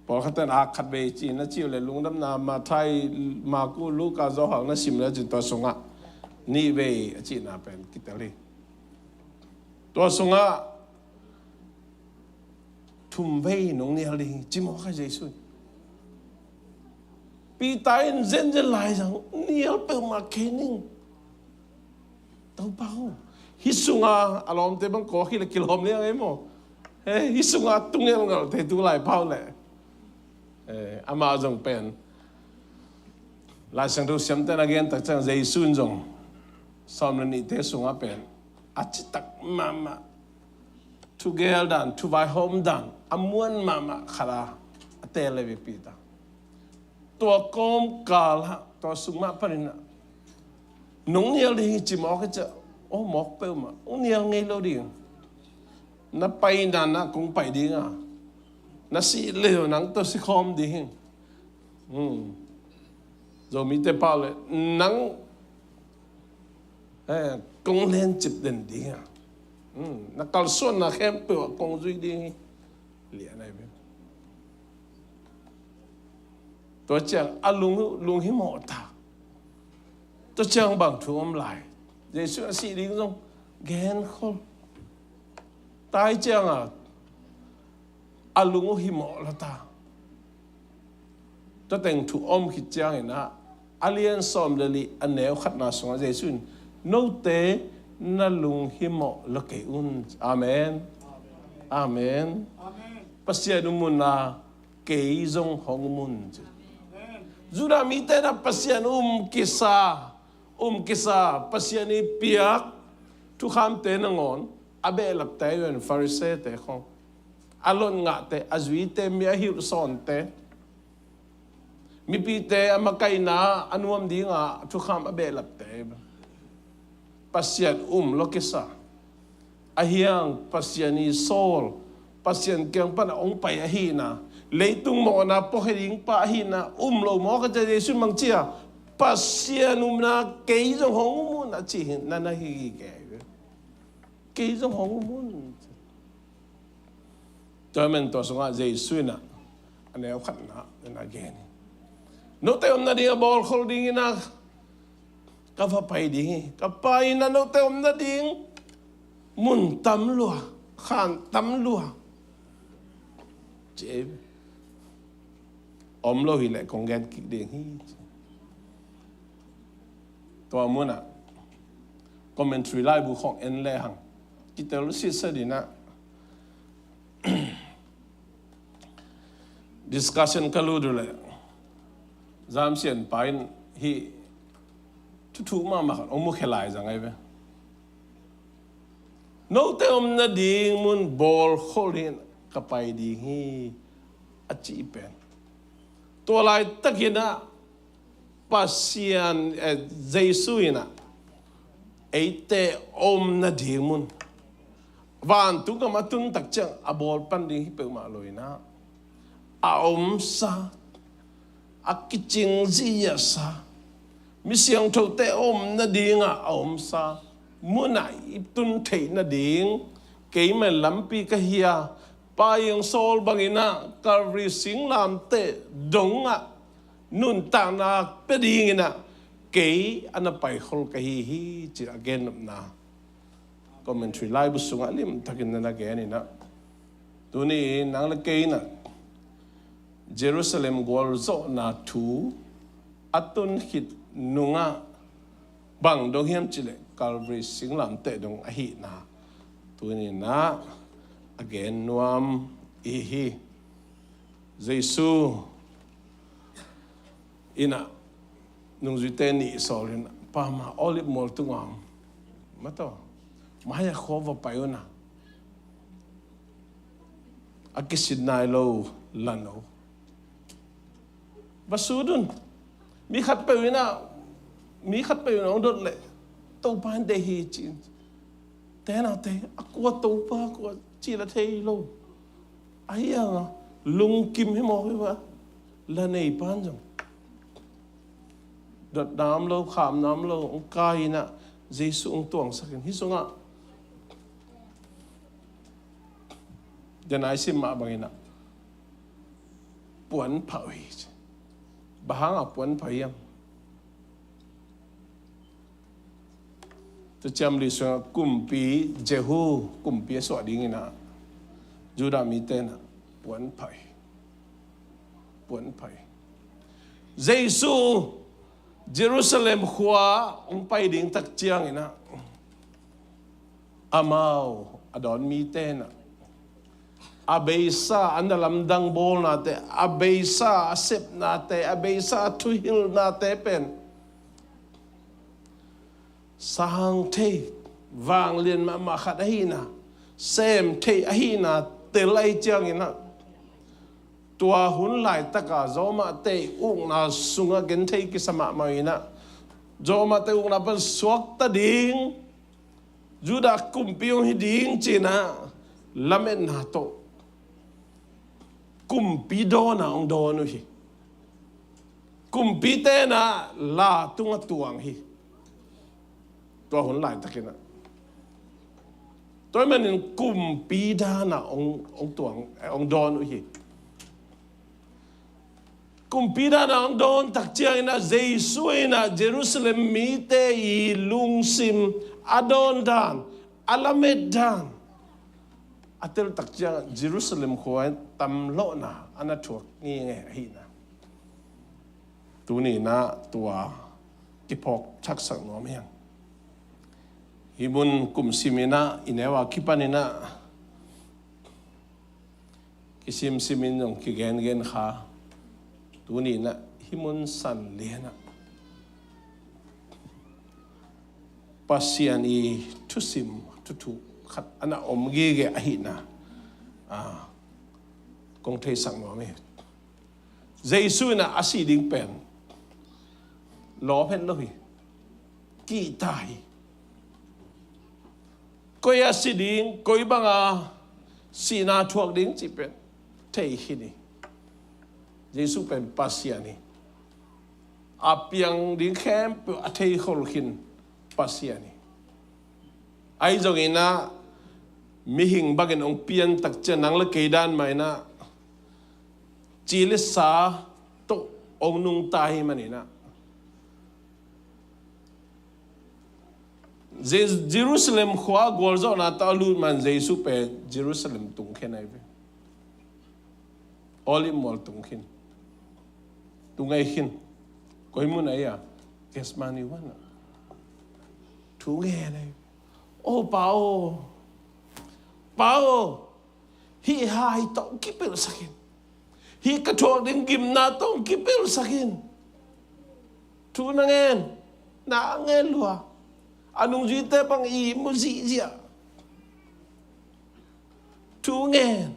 pawlkhat in ak khat vei ci na ci uh leh, Lungdamna Matthai, Marku, Luka, Johan na sim leh cin tua sungah nih vei a cihna pen kitel hi. Tua sungah thum vei nong nial ding hi, ci mawk a Jesu in. Peter in zenzen lai zang, nial peuhmah kei ning. Topa aw, hih sunga a lawmte bang kawk hi leh kilawm liang ei maw? Eh, hih sunga tu ngelngelte tu lai pau leh. Eh, amah zong pen Lai Siangtho siamte na gen tak ciang Jesu in zong sawm le nihte sungah pen a citak mahmah, thugel dan, thuvaihawm dan a muan mahmah khat a, a teel leh vekpi ta. Tua kawmkal ah, tua sung mah panin ah, nong nial ding hi ci mawk hi ciah, aw mawk peuhmah, hong nial ngei lo ding. Na paina na kong pai ding a, na sih leh nang tawh sikhawm ding hi. Hmm. Zomite pau leh nang, eh, kong lencip den ding a, hmm, na kalsuanna khempeuh ah kong zui ding hi. Lian ahi ve. Tua ciang a lung, lunghimawh ta. Tua ciang bang thu om lai? Jesu a sih ding zong genkhol. Tai ciang a, a lung uh himawh lo ta. Tua teng thu om khit ciangin ah, a lian sawm le li a neu khatna sungah Jesu in, note na lunghimawh lo kei un. Amen. Amen. Pasian um un la, kei zong hong um un. Judah mite na Pasian um kisa, um kisa, Pasian i piak thukhamte nangawn a behlapte, Pharisee-te khong, a lotngahte, a zuite, mi a hilhsawnte, mipite a makaihna a nuam dinga thukham a behlapte, Pasian um lo kisa. Ahi hang Pasian i sawl, Pasian kiang pan a hong pai ahihna, leitung mawhna puakhia ding pa ahihna um lo mawk a, Jesu in bang ci a, Pasian umna kei zong hong um un a ci hi, na na hi kei. Kei zong hong um un. Tua man tua sungah Jesu in ah, a neu khatna in ah gen hi. Note om nading a bawlkhol dingin ah ka va pai ding hi. Ka pai in ah note om nading mun tam lua, khan tam lua. Ci ei ve. Om lo hi leh kong gen kik ding hi. Tua munah commentary laibu khong en lehang kitel sitset in ah, discussion ka lut uh leh, Zamsianpa in hih thuthu mahmah khat hong mukhia lai zang ahi ve. Note om nading mun bawlkhol hi, ka pai ding hi, a cih pen. Tua laitakin ah Pasian, eh, Jesu in ah eite om nading mun, vantung gam a tun tak ciang a bawl pan ding hi peuhmah lo in ah, a omsa, a kicing ziahsa, mi siangthote om nadingah a omsa munah i tun theih nading, keimah lampi ka hi a, Pa Iang Saul bangin ah Calvary singlamteh dongah nuntakna pia dingin ah kei a na paikhol ka hi hi, ci a gennopna commentary laibu sungah limtakin na na gen in ah, tuni nang le kei in ah Jerusalem gualzawhna thu a tun khit nungah bang dong hiam cih leh Calvary singlamteh dong ahihna tuni in ah a gen nuam i hi. Jesu in ah nungzuite nih sawl in ah, Pa, ma Olive mual tungah om, ma tawh, ma hiah khua va pai un ah, a kisin nai lo la no, va sut un. Mi khatpeuh in ah, mi khatpeuh in ah hong dot leh Topa in deih hi ci-in, tenate a kua Topa kua cih la thei lo. Ahi hang a lungkim hi mawk hi va, la neipa in zong dotna om lo, khamna om lo, hong kai in ah Jesu hong tuangsak in, hih sungah den a i sim mah bangin ah puan phah uh hi ci. Bang hangah puan phah hiam? Thuciam Lui sungah kumpi Jehu kumpi a suah dingin ah Judah mite in ah puan phah hi. Puan phah hi. Jesu Jerusalem khua hong pai ding tak ciangin ah amau a dawn mite in ah a beisa a na lamdang bawlnate, a beisa a sepnate, a beisa a thuhilhnate pen sang thei, vanglian mahmah khat ahihna, sem thei ahihna tel ahih ciangin ah, tua hun laitaka Roma-te ukna sungah genthei kisa mahmah in ah, Roma-te ukna pan suakta ding, Judah kumpi hong hi ding ci-in ah lametna tawh kumpi dawnah hong dawn uh hi. Kumpite in ah la tungah tuang hi. Tua hun laitakin ah, tua ahih manin kumpi danah hong, hong tuang, eh, hong dawn uh hi. Kumpi danah hong dawn tak ciangin ah Jesu in ah Jerusalem mite i lungsim a dawn dan, a lamet dan a tel tak ciangah Jerusalem khua in tamlawhna a na thuak ngenge ahihna tuni in ah tua kiphawk thaksak nuam hi hang. Hih mun kum sim in ah i neu a kipan in ah kisimsim in zong kigengen kha, tuni in ah hih mun san lian ah Pasian i thusim thuthu khat a na om gige ahihna, ah, kong theisak nuam hi. Jesu in ah a sih ding pen lawp het lo hi. Kihta hi. Koi a si ding, koi banga sihna thuak ding cih pen thei khin hi. Jesu pen Pasian hi. A piang ding khempeuh a theikhol khin Pasian hi. Ahi zongin ah mihing bangin hong pian tak ciang nang le kei dan mah in ah ci le sa tawh hong nungta hi manin ah Je-, Jerusalem khua gualzawhna tawh a lut man Jesu pen Jerusalem tung khin ahi ve. Olive mual tung khin. Tung ahi khin. Koi mun ahi a? Gethsemane huan ah. Thu ngen ahi ve. O Pa aw, Pa aw, hih hai tawh kipelhsak in. Hih ka thuak ding gimna tawh kipelhsak in. Thu na ngen, na ngen lua. A nungzuite bang i mu zihziah. Thu ngen.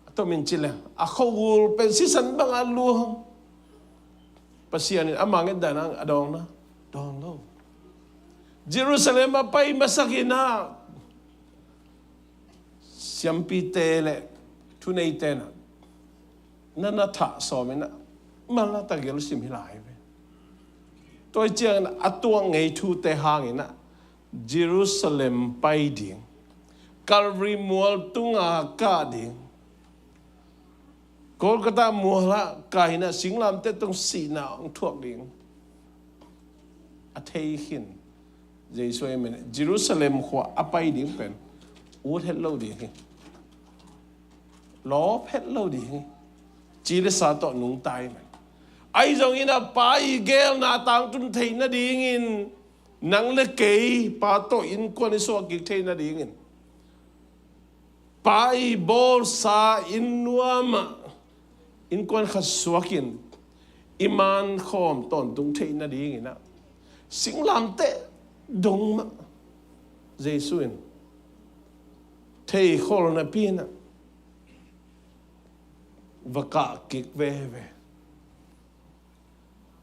A tomin ci leng a khogul pen sisan bang a luang. Pasian in ama ngetdan a dawng na, dawng lo. Jerusalem a pai masak in ah siampite le thuneite na na na thah sawm in ah, mal na ta gel sim hi lai ve. Tua ciangin a tuak ngei thute hangin ah Jerusalem pai ding, Calvary mual tunga kah ding, Golgotha mual ah kah in ah singlamteh tung sihna hong thuak ding a thei khin. Jesu amen. Jerusalem khua a pai ding pen ut het lo ding hi. Lawp het lo ding hi. Ci le sa tawh nungta hi man. Ahi zongin ah Pa i geelna tangtun theih nadingin, nang le kei Pa tawh innkuan i suah kik theih nadingin, Pa i bawlsa inn nuam ah innkuan khat suakin i man khawm tawntung theih nadingin ah singlamteh dong mah Jesu in theikhol napi in ah va kah kik veve.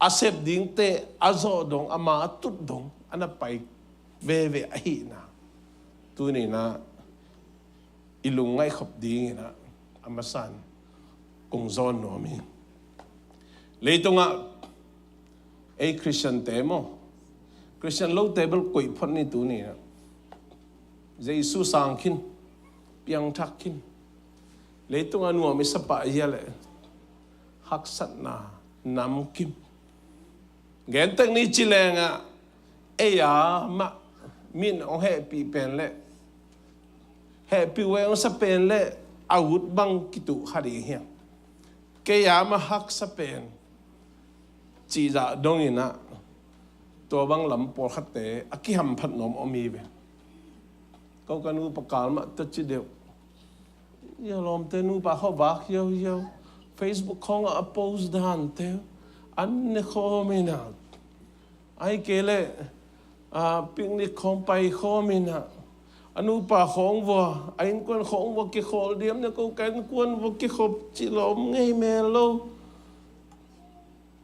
A sep dingte a zawh dong, ama a tut dong a na pai veve ahihna tuni in ah i lungngaih khop dingin ah a masa in kong zawn nuam hi. Leitungah ei Khristiante maw, Khristian lote bel koih phot ni tuni in ah. Jesu sang khin, piangthak khin. Leitungah nuam i sa pah hia leh haksatna namkim. Gentek ni ci leng ah ei a mah min hong hehpih pen le hehpih uh ei hong sa pen le a ut bang kituh kha ding hiam? Kei a mah haksa pen cih zah dongin ah tua bang lam pawlkhatte a kihamphat nuam om hi ve. Ko ka nupa kal mah tua ci deuh. Ia lawmte nupa khuavak hiauhiau, Facebook khawngah a post dante an ne khawm in ah, ahih kei leh picnic khawng pai khawm in ah, a nupa khawng vua, a innkuan khawng vua kikhawl diam ne, ko ka innkuan vua kikhop cih lawm ngei mel lo.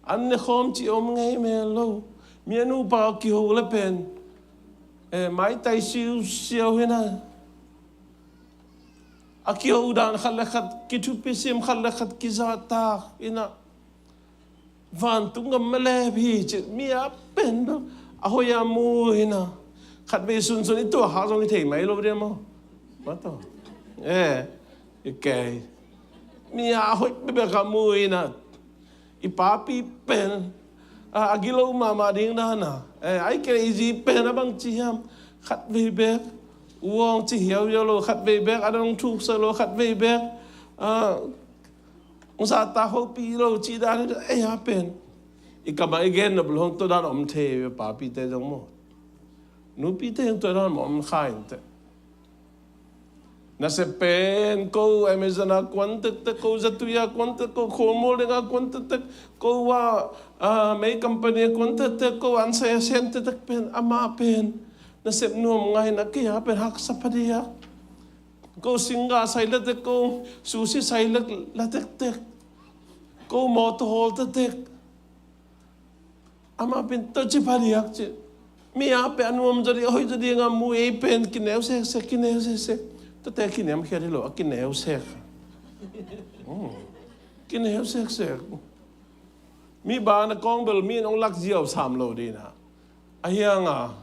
An ne khawm cih om ngei mel lo. Mi a nupa kiho le pen maitai siusiau hi na, a kiho dan khat le khat kithupisim, khat le khat kizahtak hi na, vantung gam malep hi cih mi a pen a hoih a mu hi na. Khatvei sunsun i tuahkhak zong i thei mai lo diam maw? Maw taw. Eh, i kei mi a hoih bebek a mu hi na. I papi pen a gilo mahmah ding dan a, ahih kei leh i zi pen a bang ci hiam? Khatvei bek uang ci hiauhiau lo, khatvei bek a dong thuksak lo, khatvei bek hong zahtak hopih lo cih dan hi. Ei a pen i kamah i gen nop lo hong tua dan om thei ve, papite zong maw. Nupite hong tua dan om kha in teh. Nasep pen ko Amazon a kuan tektek, ko zatui a kuan tektek, ko khualmual ding a kuan tektek, ko a mei company a kuan tektek, ko ansai a sem tektek pen amah pen nasep nuam ngai na, kei a pen haksa phadiak. Ko singgah sai la tek, ko sushi sai la tektek, ko mawtaw hawl tektek. Amah pen tua ci phadiak ci. Mi a pen a nuam zaw ding, a hoih zaw ding a mu ei pen kineu seksek, kineu seksek. Tuate kiniamkhiat hi lo, a kineu sek. Kineu seksek. Mi ban a kawng bel mi in hong lak ziau sam lo ding a, a hiang a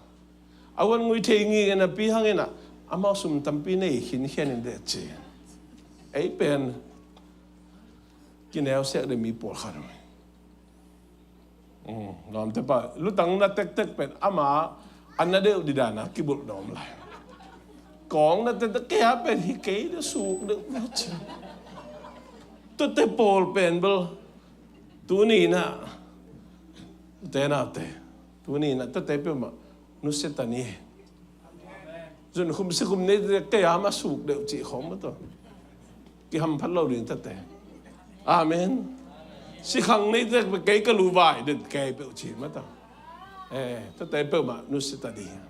a huan ngui thei ngik in a pi hang in a, amau sum tampi nei khinkhian in deh ci. Ei pen kineu sek ding mi pawlkhat uh. Lawmte pa, lutang na tektek pen ama a na deuh didana kibulh dawm lai. Kawng na tektek kei a pen hi kei na suk deuh na ci. Tuate pawl pen bel tuni na te na te tuni na tuate pen mah nusia ta ni. Zun khum si khum nei te kei a mah suk deuh cih khawng mah tawh kihamphat lo ding tate. Amen. Sikhang neite kei ka lu vai den kei peuh ci mata. Eh, tate peuhmah nusia ta ding.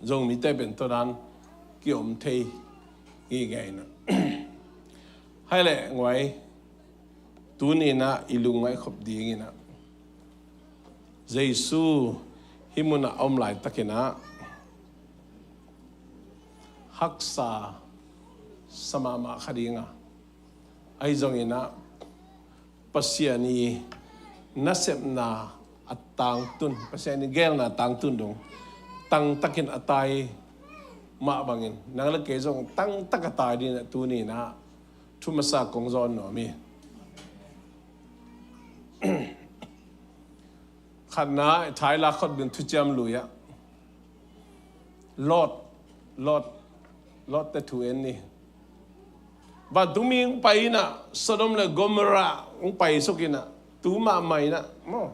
Zomite pen tua dan kiom thei ngingei na. Hai le nguai, tuni in ah i lungngaih khop ding in ah Jesu hih mun ah a om laitakin ah haksa sa mahmah kha ding a, ahi zongin ah Pasian i nasepna a tangtun, Pasian i geelna a tangtun dong tangtakin a tai mah bangin nang le kei zong tangtak a tai ding in ah tuni in ah thu masa kong zawn nuam hi. Khatna, i thailak khot ding thuciam lui ah Lot, Lot, Lot te thu en ni. Vantungmi hong pai in ah Sodom le Gomorrah hong pai suk in ah tu mahmah in ah maw,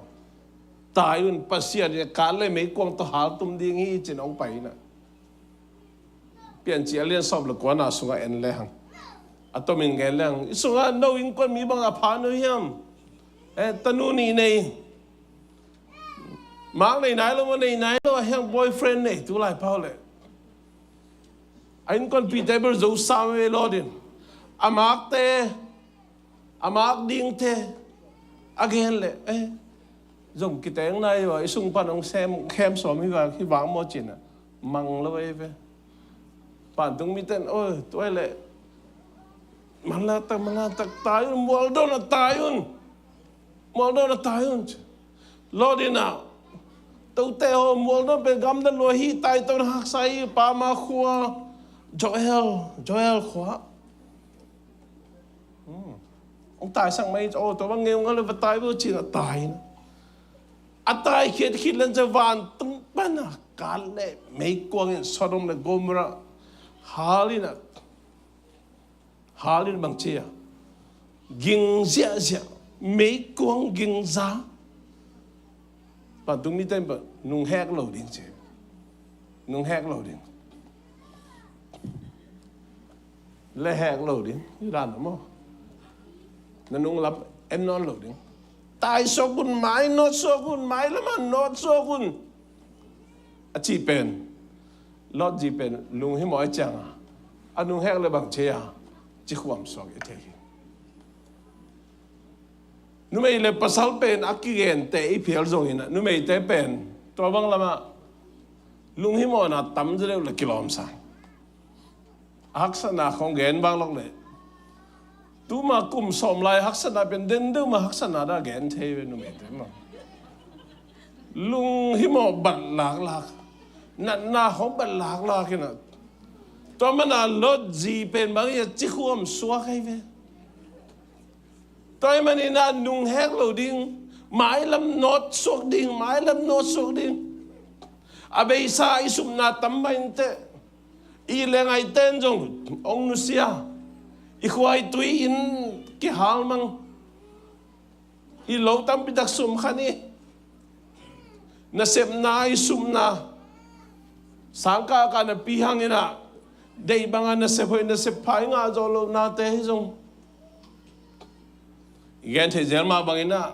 tai un, Pasian in ah kat le meikuang tawh haltum ding hi ci in hong pai in ah. Piancil a lian sawm le kuana sungah en le hang, a tomin gen le hang, i sungah no innkuan mi bang a pha no hiam? Eh, tanu nih nei, mak nei nai lo maw, nei nai lo a hiang, boyfriend nei tu lai pau le. A innkuanpihte bel zo sam ve Lot in. A makte, a mak dingte a gen le, eh, zong kiteng nai uh a, i sung pan hong sem, khem sawm hi vang, hi vang maw ci in ah mang lo ei ve. Vantungmite in, oi, tua le manlak tak, manlak tak, tai un, mualdawn a tai un. Mualdawn a tai un. Lot in ah, tote aw, mualdawn pen gamdang lua hi, tai to na haksa hi, pa ma khua, Joel, Joel khua. Hmm. Hong taisak mai, aw, tua bang ngeu ngal le va tai bo ci in ah tai in ah. A tai khiat khit leng ciang vantung pan ah kat le meikuang in Sodom le Gomorrah hal in ah, hal in bang ci a, ging ziahziah, meikuang ging za. Vantungmite in bang nung hek lo ding ci. Nung hek lo ding. Le hek lo ding. Hi dan maw. Na nung lam en nawn lo ding. Tai suak un, mai nawt suak un, mai lamah nawt suak un. A cih pen, Lot zi pen lunghimawh ahih ciangin a nunghek le bang ci a, cikhuam suak i thei hi. Numei le pasal pen a kigente i phial zongin ah, numeite pen tua bang lamah lunghimawhna tam zaw deuh le kilawmsa. A haksatna khong gen bang lok leh, tuma kum sawm lai haksatna pen den deuh mah haksatna dah gen thei ve, numeite mah. Lunghimawh bat laklak, natna khong bat laklak in ah. Tua mana Lot zi pen bang i a cikhuam suak ahi ve. Tua ahih manin ah nunghek lo ding, mailam nawt suak ding, mailam nawt suak ding. A beisa i supna tam mah inteh. I le ngaihten zong hong nusia. I khua i tui in kihal mang. I lo tampi tak sum khan i. Nasepna, i supna. Sangkah ka napi hangin ah, deih bangin nasep hoih nasep pha i ngah zawh lohnate hi zong. I gen theih zel mah bangin ah,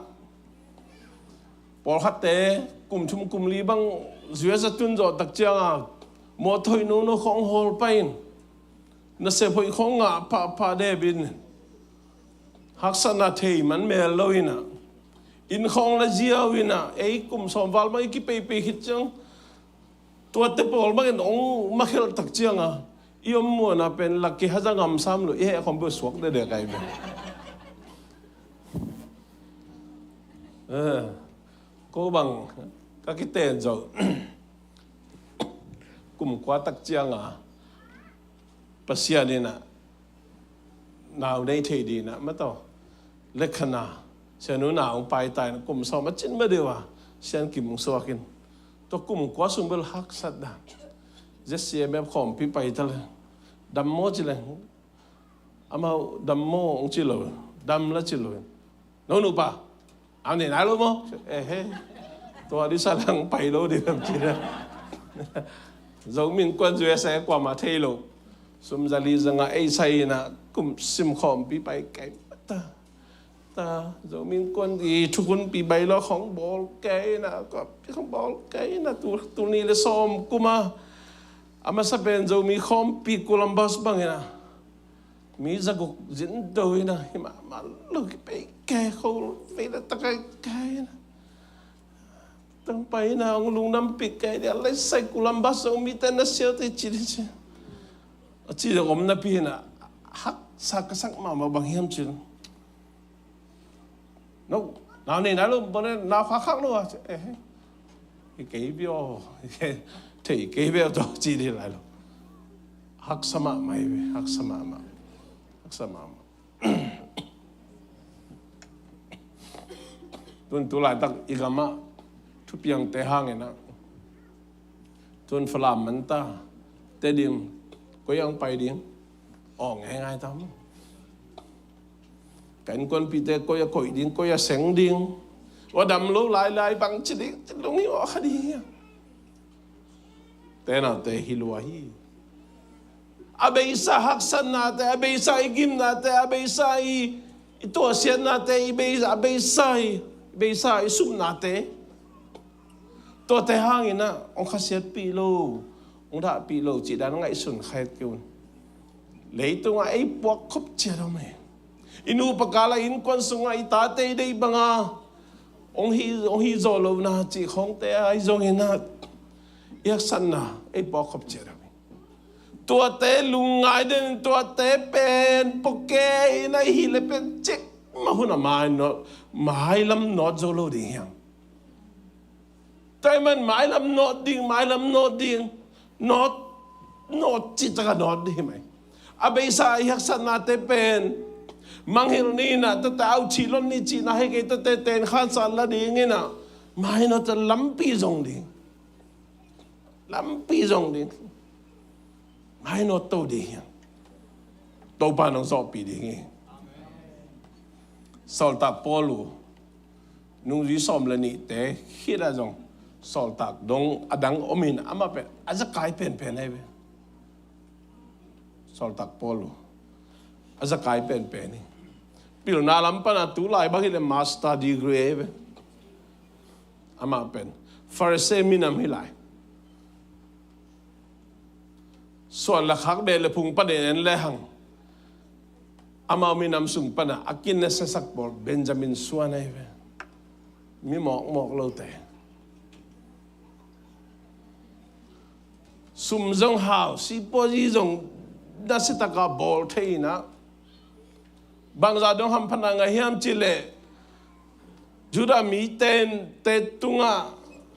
pawlkhatte kum thum kum li bang U S a tun zawh tak ciangin, mawtaw hoih nono khong hawl pah in, nasep hoih khong ngah phapha dep in, haksatna thei man mel lo in ah, inn khong la ziau in ah, ei kum sawm val bang i kipeipei khit ciang, tuate pawl bangin hong makhelh tak ciangin, i om muhna pen laki haza ngam sam lo, i heh khawm peuh suak dekdek ahi ve. Eh, ko bang ka kiten zo. Kum kua tak ciangin Pasian in ah nau nei thei ding in ah, mataw, lekhana, sianu nau hong pai ta in ah, kum sawm a cin mah deuh a, Sian Kim hong suak in. Tua kum kua sung bel haksat dan. Z C M F khawmpi pai ta le, dam maw ci le, amau dam maw hong ci lo, dam la ci lo. No nupa, a nei nai lo maw? Ehe. Tua disa lang pai lo ding lam ci na. Zomi Innkuan U S A kuamah thei lo. Sum za li za nga ei sai in ah kum sim khawmpi pai kai mata. ta, Zomi Innkuan i thukhunpi bylaw khawng bawl kei na, kawpi khawng bawl kei na, tu, tul nih le sawm kum a, a masa pen Zomi khawmpi Columbus bangin a, mi zaguk zin do in a, hi mahmah lo, kipei kei, kho vei le ta kei kei na. Tang pai na, hong lungdampih kei dia, lai sai Columbus Zomite na siau te ci di ci. A ci zong om napi na, haksa ka sak mahmah bang hiam cin. No, nau nei nai lo, bang ne, nau khak khak lo a, eh, eh. I kei bio, thei kei bio to ci di lai lo. Haksa mahmah hi ve, haksa mahmah. Haksa mahmah. Tun tu laitak i gamah thupiangte hangin ah, tun Falam manta te ding, koi ang pai ding, aw ngaingai tam. Ka innkuanpihte koi a koih ding, koi a seng ding, ua dam lo lailai bang ci ding, ci lung hi aw kha ding hi a. Te naute hi lua hi. A beisa haksatnate, a beisa i gimnate, a beisa i, i tuahsiatnate, i beisa, a beisa i, beisa i supnate, tuate hangin ah hong khasiatpih lo, hong dahpih lo cih dan ngaihsun kha het kei un. Leitungah ei puak khop ciat om hi. I nupa kala innkuan sungah i tate i deih banga hong hi, hong hi zawh lohna cih khawngte ahi zongin ah i haksatna ei puak khop ciat om hi. Tuate lungngai den, tuate pen pawh kei in ah i hih leh pen cikmah hun a mainawt, mailam nawt zo lo ding hiam? Tua ahih man mailam nawt ding, mailam nawt ding, nawt, nawt cih tak a nawt ding hi mai. A beisa i haksatnate pen mangngilh ni in ah, tate au thih lon ni cihna hi kei, tate ten khansa la ding in ah, mainawt a lampi zong ding. Lampi zong ding. Mainawt to ding hiam? Topa nong zawhpih ding hi. Sawltak Paul uh nungzui sawm le nihte khit ah zong sawltak dong a dang om in, amah pen a zakai penpen ahi ve. Sawltak Paul uh a zakai penpen hi. Pilna lam pana tu lai bang hi le master degree ahi ve. Amah pen Pharisee minam hi lai. Suan le khak beh le phung panin en le hang, amau minam sung pana a kinasiasak pawl Benjamin suan ahi ve. Mi mawkmawk lote. Sum zong hau, sipuazi zong nasiataka bawl thei in ah, bangzah dong hamphatna ngah hiam cih leh, Judah mite tungah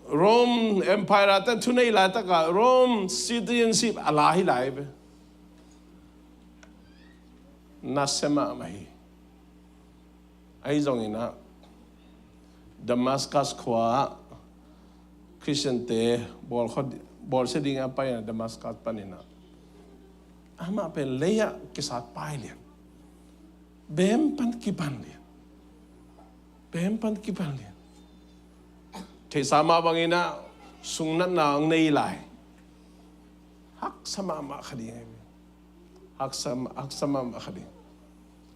Rome Empire te thunei laitakah Rome citizenship a la hi lai ve. Nasia mahmah hi. Ahi zongin ah Damascus khua ah Khristiante bawl khua, bawlsia dingin a pai in ah Damascus panin ah, amah pen lei ah kisat pai lian. Bem pan kipan lian. Bem pan kipan lian. Theihsa mah bangin ah sungnatna ang nei lai. Haksa mahmah kha ding ahi ve. Haksa, haksa mahmah kha ding.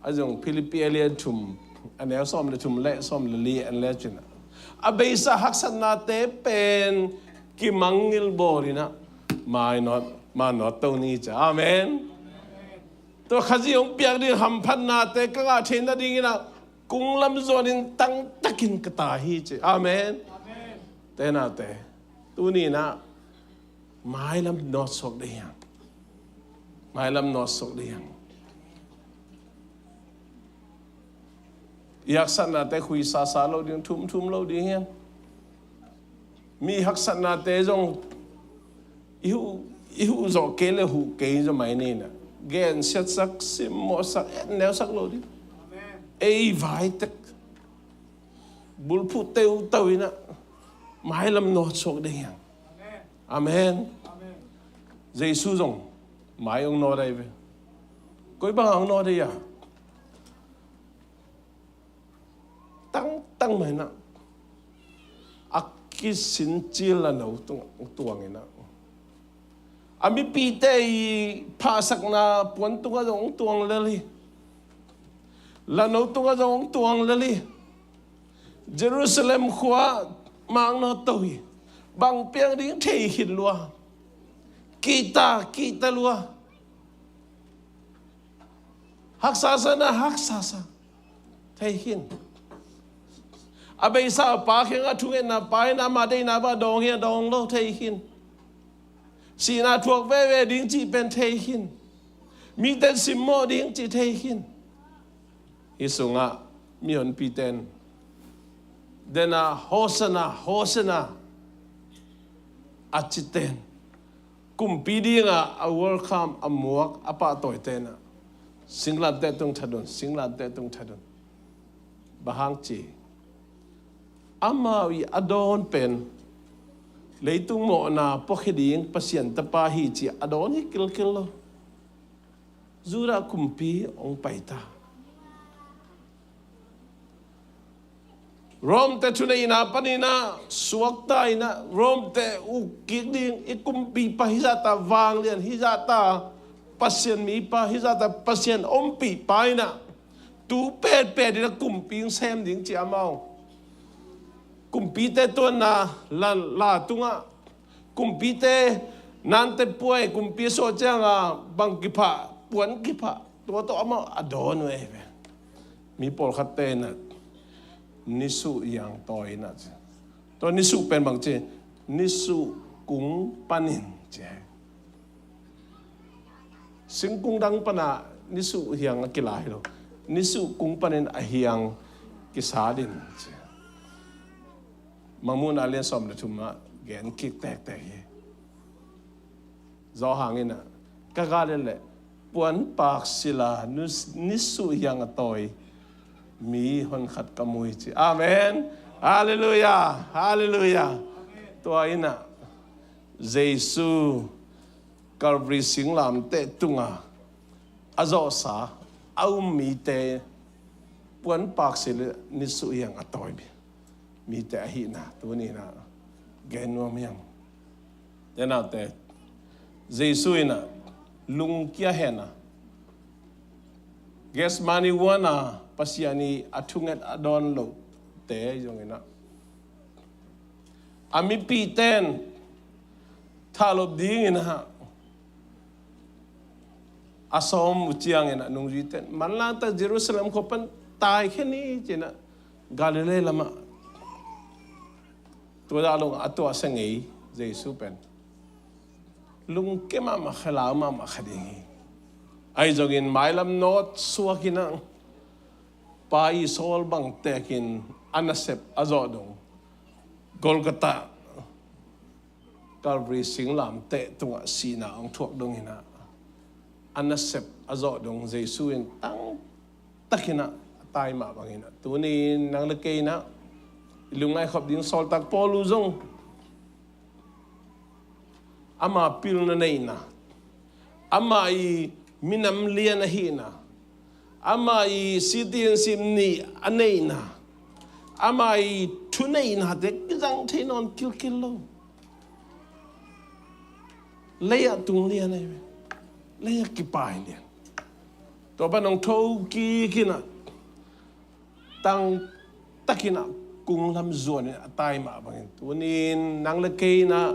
A zong Philippi a lian thum, a neu sawm le thum le sawm le li en le cin ah, a beisa haksatnate pen kimangngilh bawl in ah, mainawt, mainawt to ni ci. Amen. Tua Khazih hong piak ding hamphatnate ka ngah theih nadingin ah kunglam zuanin tangtakin ka tai hi ci. Amen. Te naute, tuni in ah mailam nawt suak ding hiam? Mailam nawt suak ding hiam? I haksatnate khuisasa lo ding, thumthum lo ding hiam? Mi haksatnate zong i huh, i huh zawh kei le huh kei zaw mai ni in ah, gensiatsak, simmawhsak, etneusak lo ding. Ei vai tek, bulphuh teuteu in ah mailam nawt suak ding hiam? Amen. Jesu zong mai hong nawt ahi ve. Koi bang hong nawt ahi a? Tangtang mah in ah, a kisin cil a no tung, tuang in ah, a mipite i phahsakna puan tungah zong tuang lel hi. Lano tungah zong hong tuang lel hi. Jerusalem khua mangnaw to hi. Bang piang ding thei khin lua. Kihta, kihta lua. Haksa sa na, haksa sa. Thei khin. A beisa pa kiangah thungetna pa in ama deihna bang dawng hi, a dawng lo, thei khin. Sihna thuak veve ding cih pen thei khin. Mite simmawh ding cih thei khin. Hih sungah mihonpite in, dena Hosanna, Hosanna a cite in, kumpi dinga a welcome, a muak, a pahtawite in, singlamteh tung that un, singlamteh tung that un. Bang hang ci, amau i a dawn pen leitung mawhna puakhia ding Pasian Tapa hi ci a dawn hi kilkil lo. Judah kumpi hong pai ta. Rom te thuneihna panin ah suakta in ah, Rom te uk kik ding, i kumpipa hizahta vanglian, hizahta Pasian mipa, hizahta Pasian ompihpa in ah, tu petpet in ah kumpi hong sem ding ci amau. Kumpite tuanna la, la tungah, kumpite nante puai, kumpi suah cianga bang kiphah, puan kiphah, tua tawh amau a dawn uh ei ve. Mi pawlkhatte in ah nisuh hiang tawi in ah ci. Tua nisuh pen bang ci, nisuh kung panin ci. Singkung dang pana nisuh hiang a kila hi lo. Nisuh kung panin a hiang kisat in ci. Mangmuhna lian sawm le thum ah gen kik tektek hi. Johan in ah, ka gal leh puanpak sila nisuh hiang a tawi mi honkhat ka mu hi ci. Amen. Halleluiah. Halleluiah. Tua in ah Jesu Calvary singlamteh tunga a zawhsa a um mite puanpak sila nisuh hiang a tawi mi, mite ahihna tuni in ah gen nuam hiam? Te naute, Jesu in ah lungkia hen a, Gethsemane huan a Pasian i a thunget a dawn lote zong in ah, a mipihte in thahlop dingin ah a sawm uh ciangin ah nungzuite in, manlangtak Jerusalem khua pan taikhia ni ci-in ah Galilee lamah, tua dah lo a tuahsia ngei Jesu pen lungke mahmah kha, lau mahmah kha ding hi. Ahi zongin mailam nawt suak in ah pa i sawl bang tekin a nasep a zawh dong, Golgotha, Calvary singlamteh tungah sihna hong thuak dong in ah, a nasep a zawh dong Jesu in tangtak in ah a tai mah bangin ah, tuni in nang le kei in ah i lungngai khop ding sawltak Paul uh zong ama pilna neihna, ama i minam lian ahihna, ama i citizenship nih a neihna, ama i thuneihnate kizang thei nawn kilkil lo. Lei ah tung lian ahi ve. Lei ah kipai lian. Tua pan hong tho kik in ah, tangtak in ah kung lam zuan in a tai mah bangin, tuni in nang le kei in ah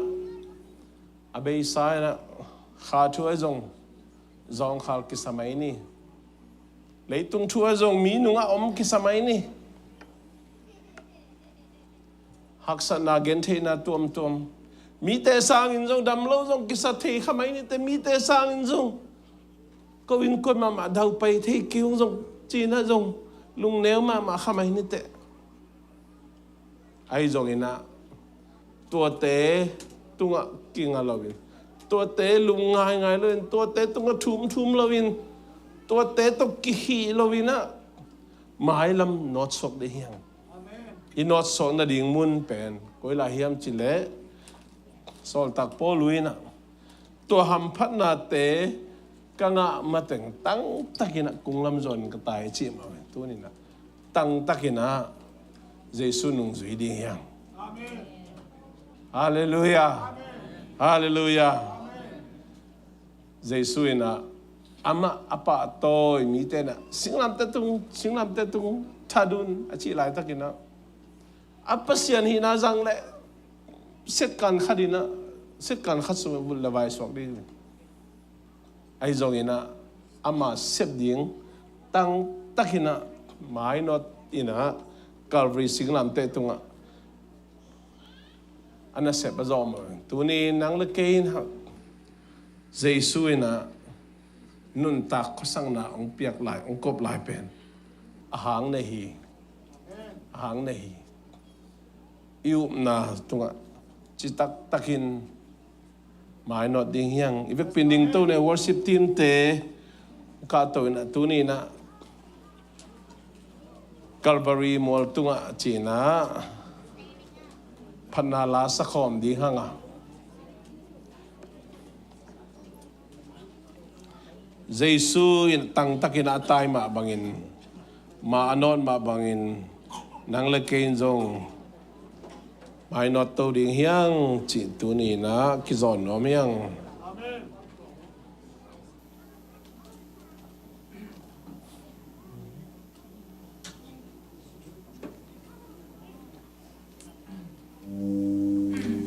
a beisa in ah kha thu ah zong zawngkhal kisa mai ni. Leitung thu ah zong mi nungah om kisa mai ni. Haksatna, gentheihna tuamtuam. Mite sangin zong dam lo zong kisa thei kha mai ni teh, mite sangin zong ko innkuan mahmah daupai thei kei ung zong ci-in ah zong lungneu mahmah kha mai ni teh. Ahi zongin ah tuate tungah kinga loin, tuate lum ngaingai loin, tuate tungah thumthum loin, tuate tawh kihih loin ah mailam nawtsuak ding hi hang. I nawtsuak nading mun pen koi lai hiam cih leh, sawltak Paul uh in ah, tua hamphatnate ka ngah mateng tangtak in ah kung lam zuan ka tai, cih mah ve. Tuni in ah tangtak in ah Jesu nungzui ding hi hang. Halleluiah. Halleluiah. Jesu in ah Amah a pahtawi mite in ah singlamteh tung, singlamteh tung, that un a cih laitakin ah, a Pasian hihna zang leh setkan khat in ah, setkan khat sung ah vulh leh vai suak ding. Ahi zongin ah ama sep ding tangtakin ah mainawt in ah Calvary singlamteh tungah a nasep a zawh mah. Tuni nang le kei in ah Jesu in ah nuntak khuasakna hong piak lai, hong kop lai pen a hang nei hi. A hang nei hi. I upna tungah citak takin mainawt ding hi hang. I vekpi in dingto ni, worship team te, kahto in ah tuni in ah Calvary mual tungah ci-in ah phatna la sakhawm ding hang a. Jesu in tangtakin a tai mah bangin, ma a nawt mah bangin, nang le kei in zong mainawt to ding hi hang cih tuni in ah kizawn nuam hi hang.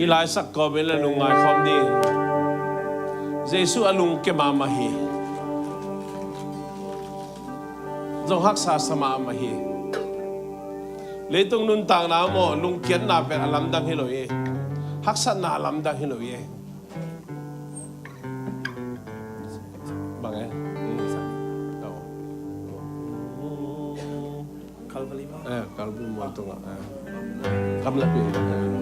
I laisak kawmin le lungngai khawm ding. Jesu a lungke mahmah hi. Zong haksa sa mahmah hi. Leitung nuntakna maw, lungkiatna pen a lamdang hi lo hi. Haksatna a lamdang hi lo hi. Bang e? Calvary maw? Eh, Calvary maw tungah, eh. Kam la pi. Eh.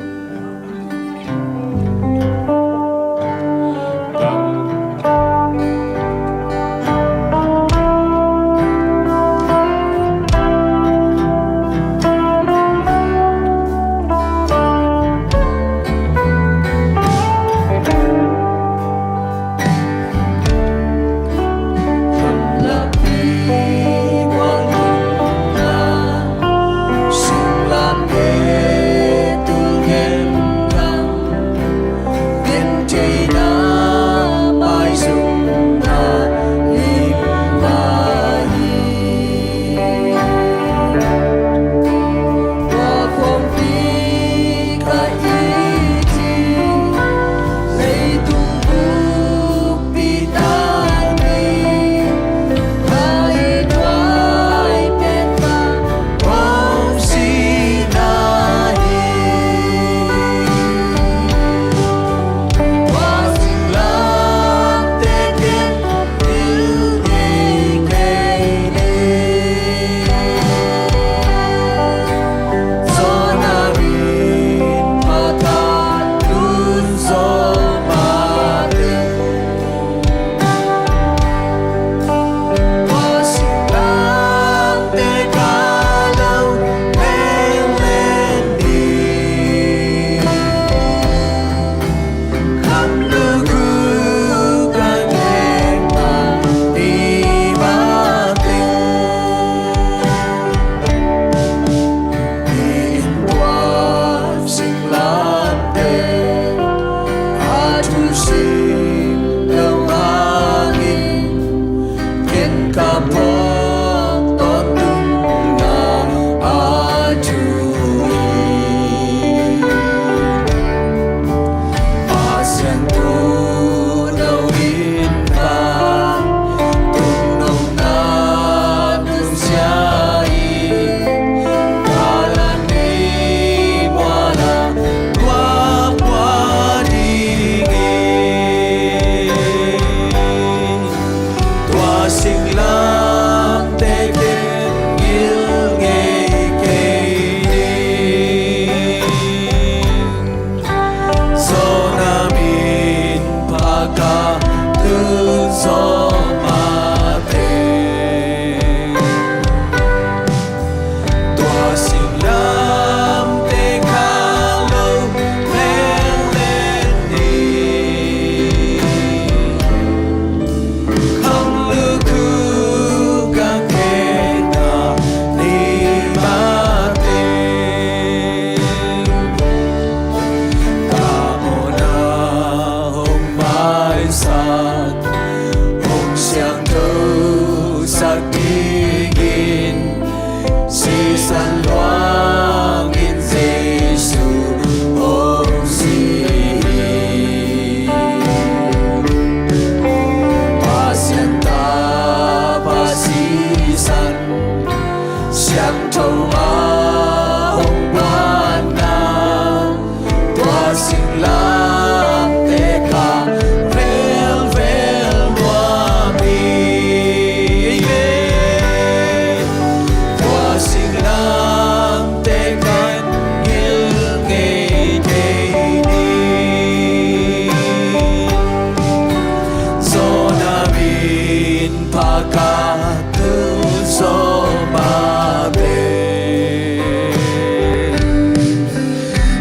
Singlamteh ka velvel nuam hi. Tua singlamteh ka ngil ngei kei ni. Zona min pha ka tu zo mah teh.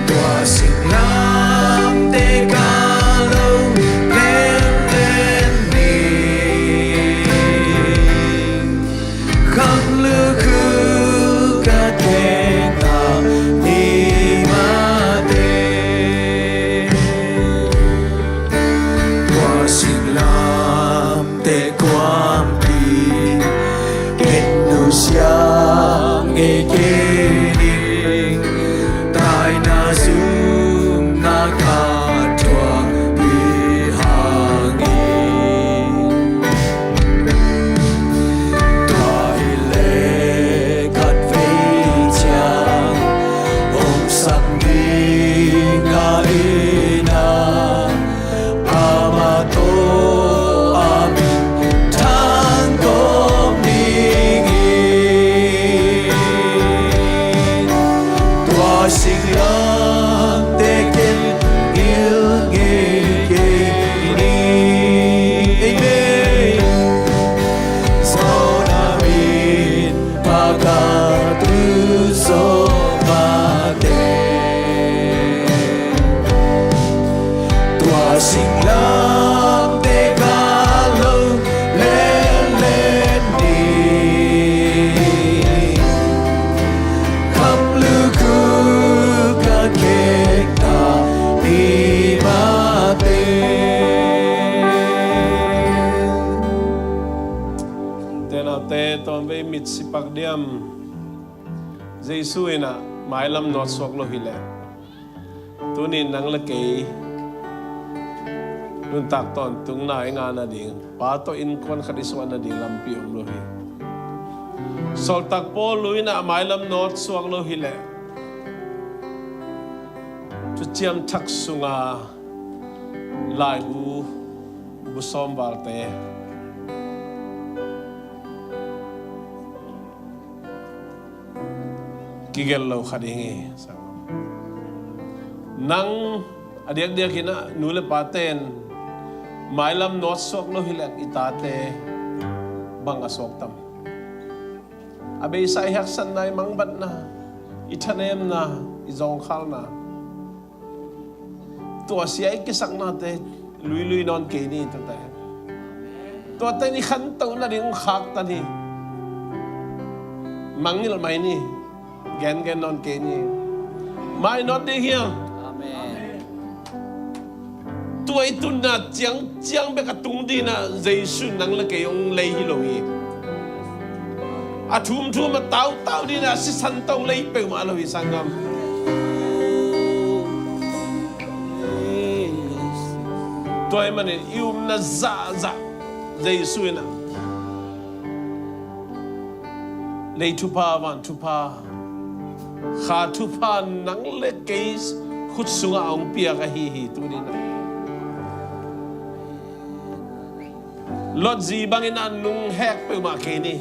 Tua singlamteh ka lo lenlen ni. Kham lukhu ka kek ta ni mah teh. Tua singlamteh kuampi ken nusia ngei kei ni. Taina zumna ka thuakpih hangin. Tua hi leh khat vei ciang hong sak ding a ina. Amah tawh a min thang kawm ding hi. Tua singlamteh ken ngil ngei kei ni. Amen. Zona min pha ka tu zo mah teh. Tua singlamteh ka lo lenlen ni. Kham lukhu ka kek ta ni mah teh. Te naute, tua vei mit sipak diam. Jesu in ah mailam nawt suak lo hi leh, tuni nang le kei nuntak tawntungna i ngah nading, Pa tawh innkuan khat i suah nading lampi om lo hi. Sawltak Paul in ah mailam nawt suak lo hi leh, Thuciam Thak sunga laibu bu sawm valte kigelh lo kha ding hi. Nang a diakdiak in ah nu le pate'n mailam nawt suak lo hi leh i tate bang a suak tam? A beisa i haksatna, i mangbatna, i thanemna, i zawngkhalna, tua sia i kisaknate luilui nawn kei ni, tuate. Tuate i khantoh nading khaktan hi. Mangngilh mai ni. Gengen nawn kei ni. Mai nawt ding hiam? Amen. Tua i tunna ciangciang bek a tung ding in ah Jesu in nang le kei hong lei hi lo hi. A thumthum a tautau ding in ah sisan tawh hong lei peuhmah lo hi, sanggam. Tua ahih manin i upna zahzah Jesu in ah lei thupha, van thupha, kha thupha nang le kei khut sungah a hong piak ahi hi, tuni in ah. Lot zi bangin a nunghek peuhmah kei ni.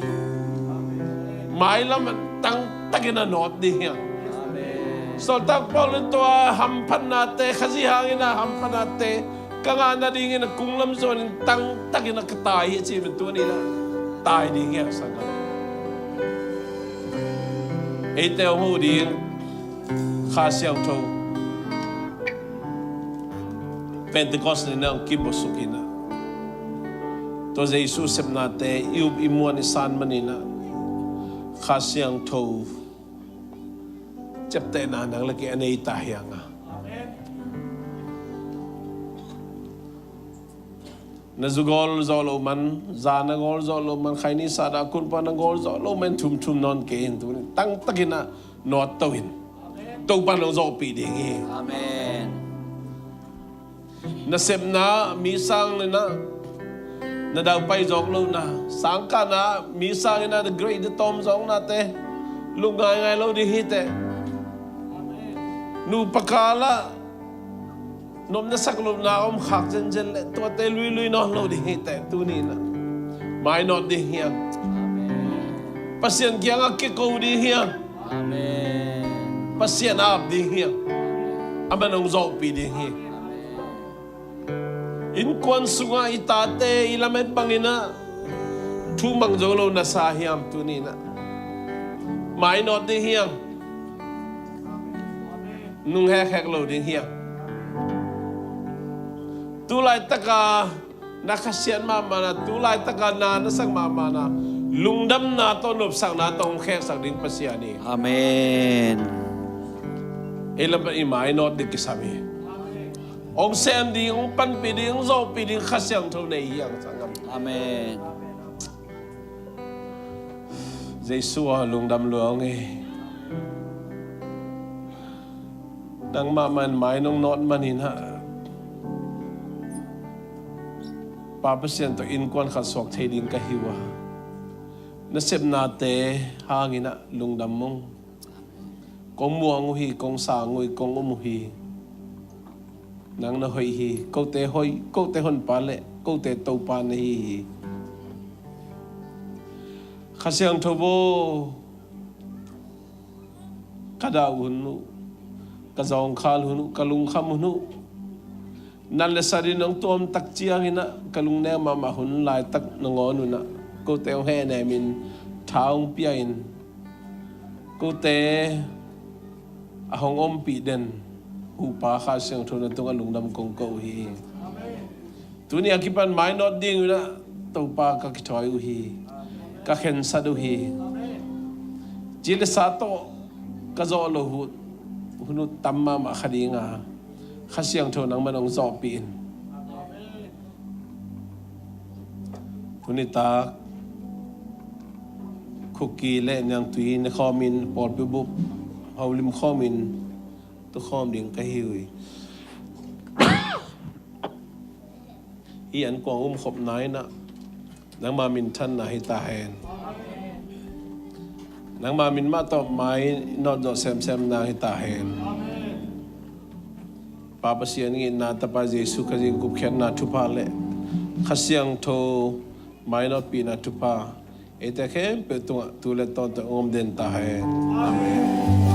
Mailam tangtakin a nawt ding hiam? Sawltak Paul in tua hamphatnate, Khazih hangin a hamphatnate ka ngah nadingin a kunglam zuanin tangtakin a ka tai hi, a ci pen tuni in ah tai ding hiam, sanggam? Eite hong huh ding Kha Siangtho Pentecost ni-in ah hong kibusuk in ah, tua Jesu sepnate i up i muan i san manin ah Kha Siangtho ciaptehna nang le kei a nei ta hi hang a. Na zu gawl zawh loh man, za na gawl zawh loh man, khaini sahdah a kunpa na gawl zawh loh man, thumthum nawn kei in, tuni tangtakin ah nawt to in. Topa'n hong zawhpih ding hi. Amen. Na sepna, mi sangin ah na daupai zawk lohna, sangkahna, mi sangin ah na grade tawm zawknate lungngaingai lo ding hi teh. Nupa kal ah nopna saknopna om khak zenzen le tuate luilui nawn lo ding hi teh, tuni in ah mainawt ding hi hang. Pasian kiangah kiko ding hi hang. Pasian ap ding hi hang. Aman hong zawhpih ding hi. Innkuan sungah i tate i lamet bangin ah thu mang zo lo na sa hiam? Tuni in ah mainawt ding hi hang. Nung hekhek lo ding hi hang. Tu laitaka na khasiat mahmahna, tu laitaka na na sak mahmahna, lungdamna tawh nopsakna tawh hong kheksak ding Pasian hi. Amen. Ei lam pan i mainawt ding kisam hi. Hong sem ding, hong panpih ding, hong zawhpih ding Kha Siangtho nei hi hang, sanggam. Amen. Jesu aw, lungdam lua ung ei. Nangmah man mai nong nawt manin ah Pa Pasian tawh innkuan khat suak thei ding ka hi uh a, na sepnate hangin ah lungdam ung. Kong muang uh hi, kong sang uh hi, kong um uh hi. Nang na hoih hi. Kote hoih, kote honpa le kote Topa na hi hi. Kha Siangtho aw, ka dah hun uh, ka zawngkhal hun uh, ka lungkham hun uh, nat le sat in hong tuam tak ciangin ah ka lungnem mahmah hun laitak nangawn un ah kote hong hehnem in, tha hong pia in, kote a hong ompih den Huhpa Kha Siangtho na tungah lungdam kong ko uh hi. Tuni a kipan mainawt ding un ah Topa ka kithawi uh hi. Ka khensat uh hi. Ci le sa tawh ka zawh loh hun uh tam mahmah kha ding a, Kha Siangtho nangman hong zawhpih in. Tuni tak Khuki le Niangtui ne khawmin, pawlpi bup holim khawmin tu khawm ding ka hi uh hi. Hih an kuang um khopna in ah nangma minthanna hi ta hen. Nangma min mah tawh mainawt zawh semsemna hi ta hen. Pa Pasian itna, Tapa Jesu Khazih gupkhiatna thupha le Kha Siangtho mainawtpihna thupha eite khempeuh tungah tu le tawntung om den ta hen. Amen.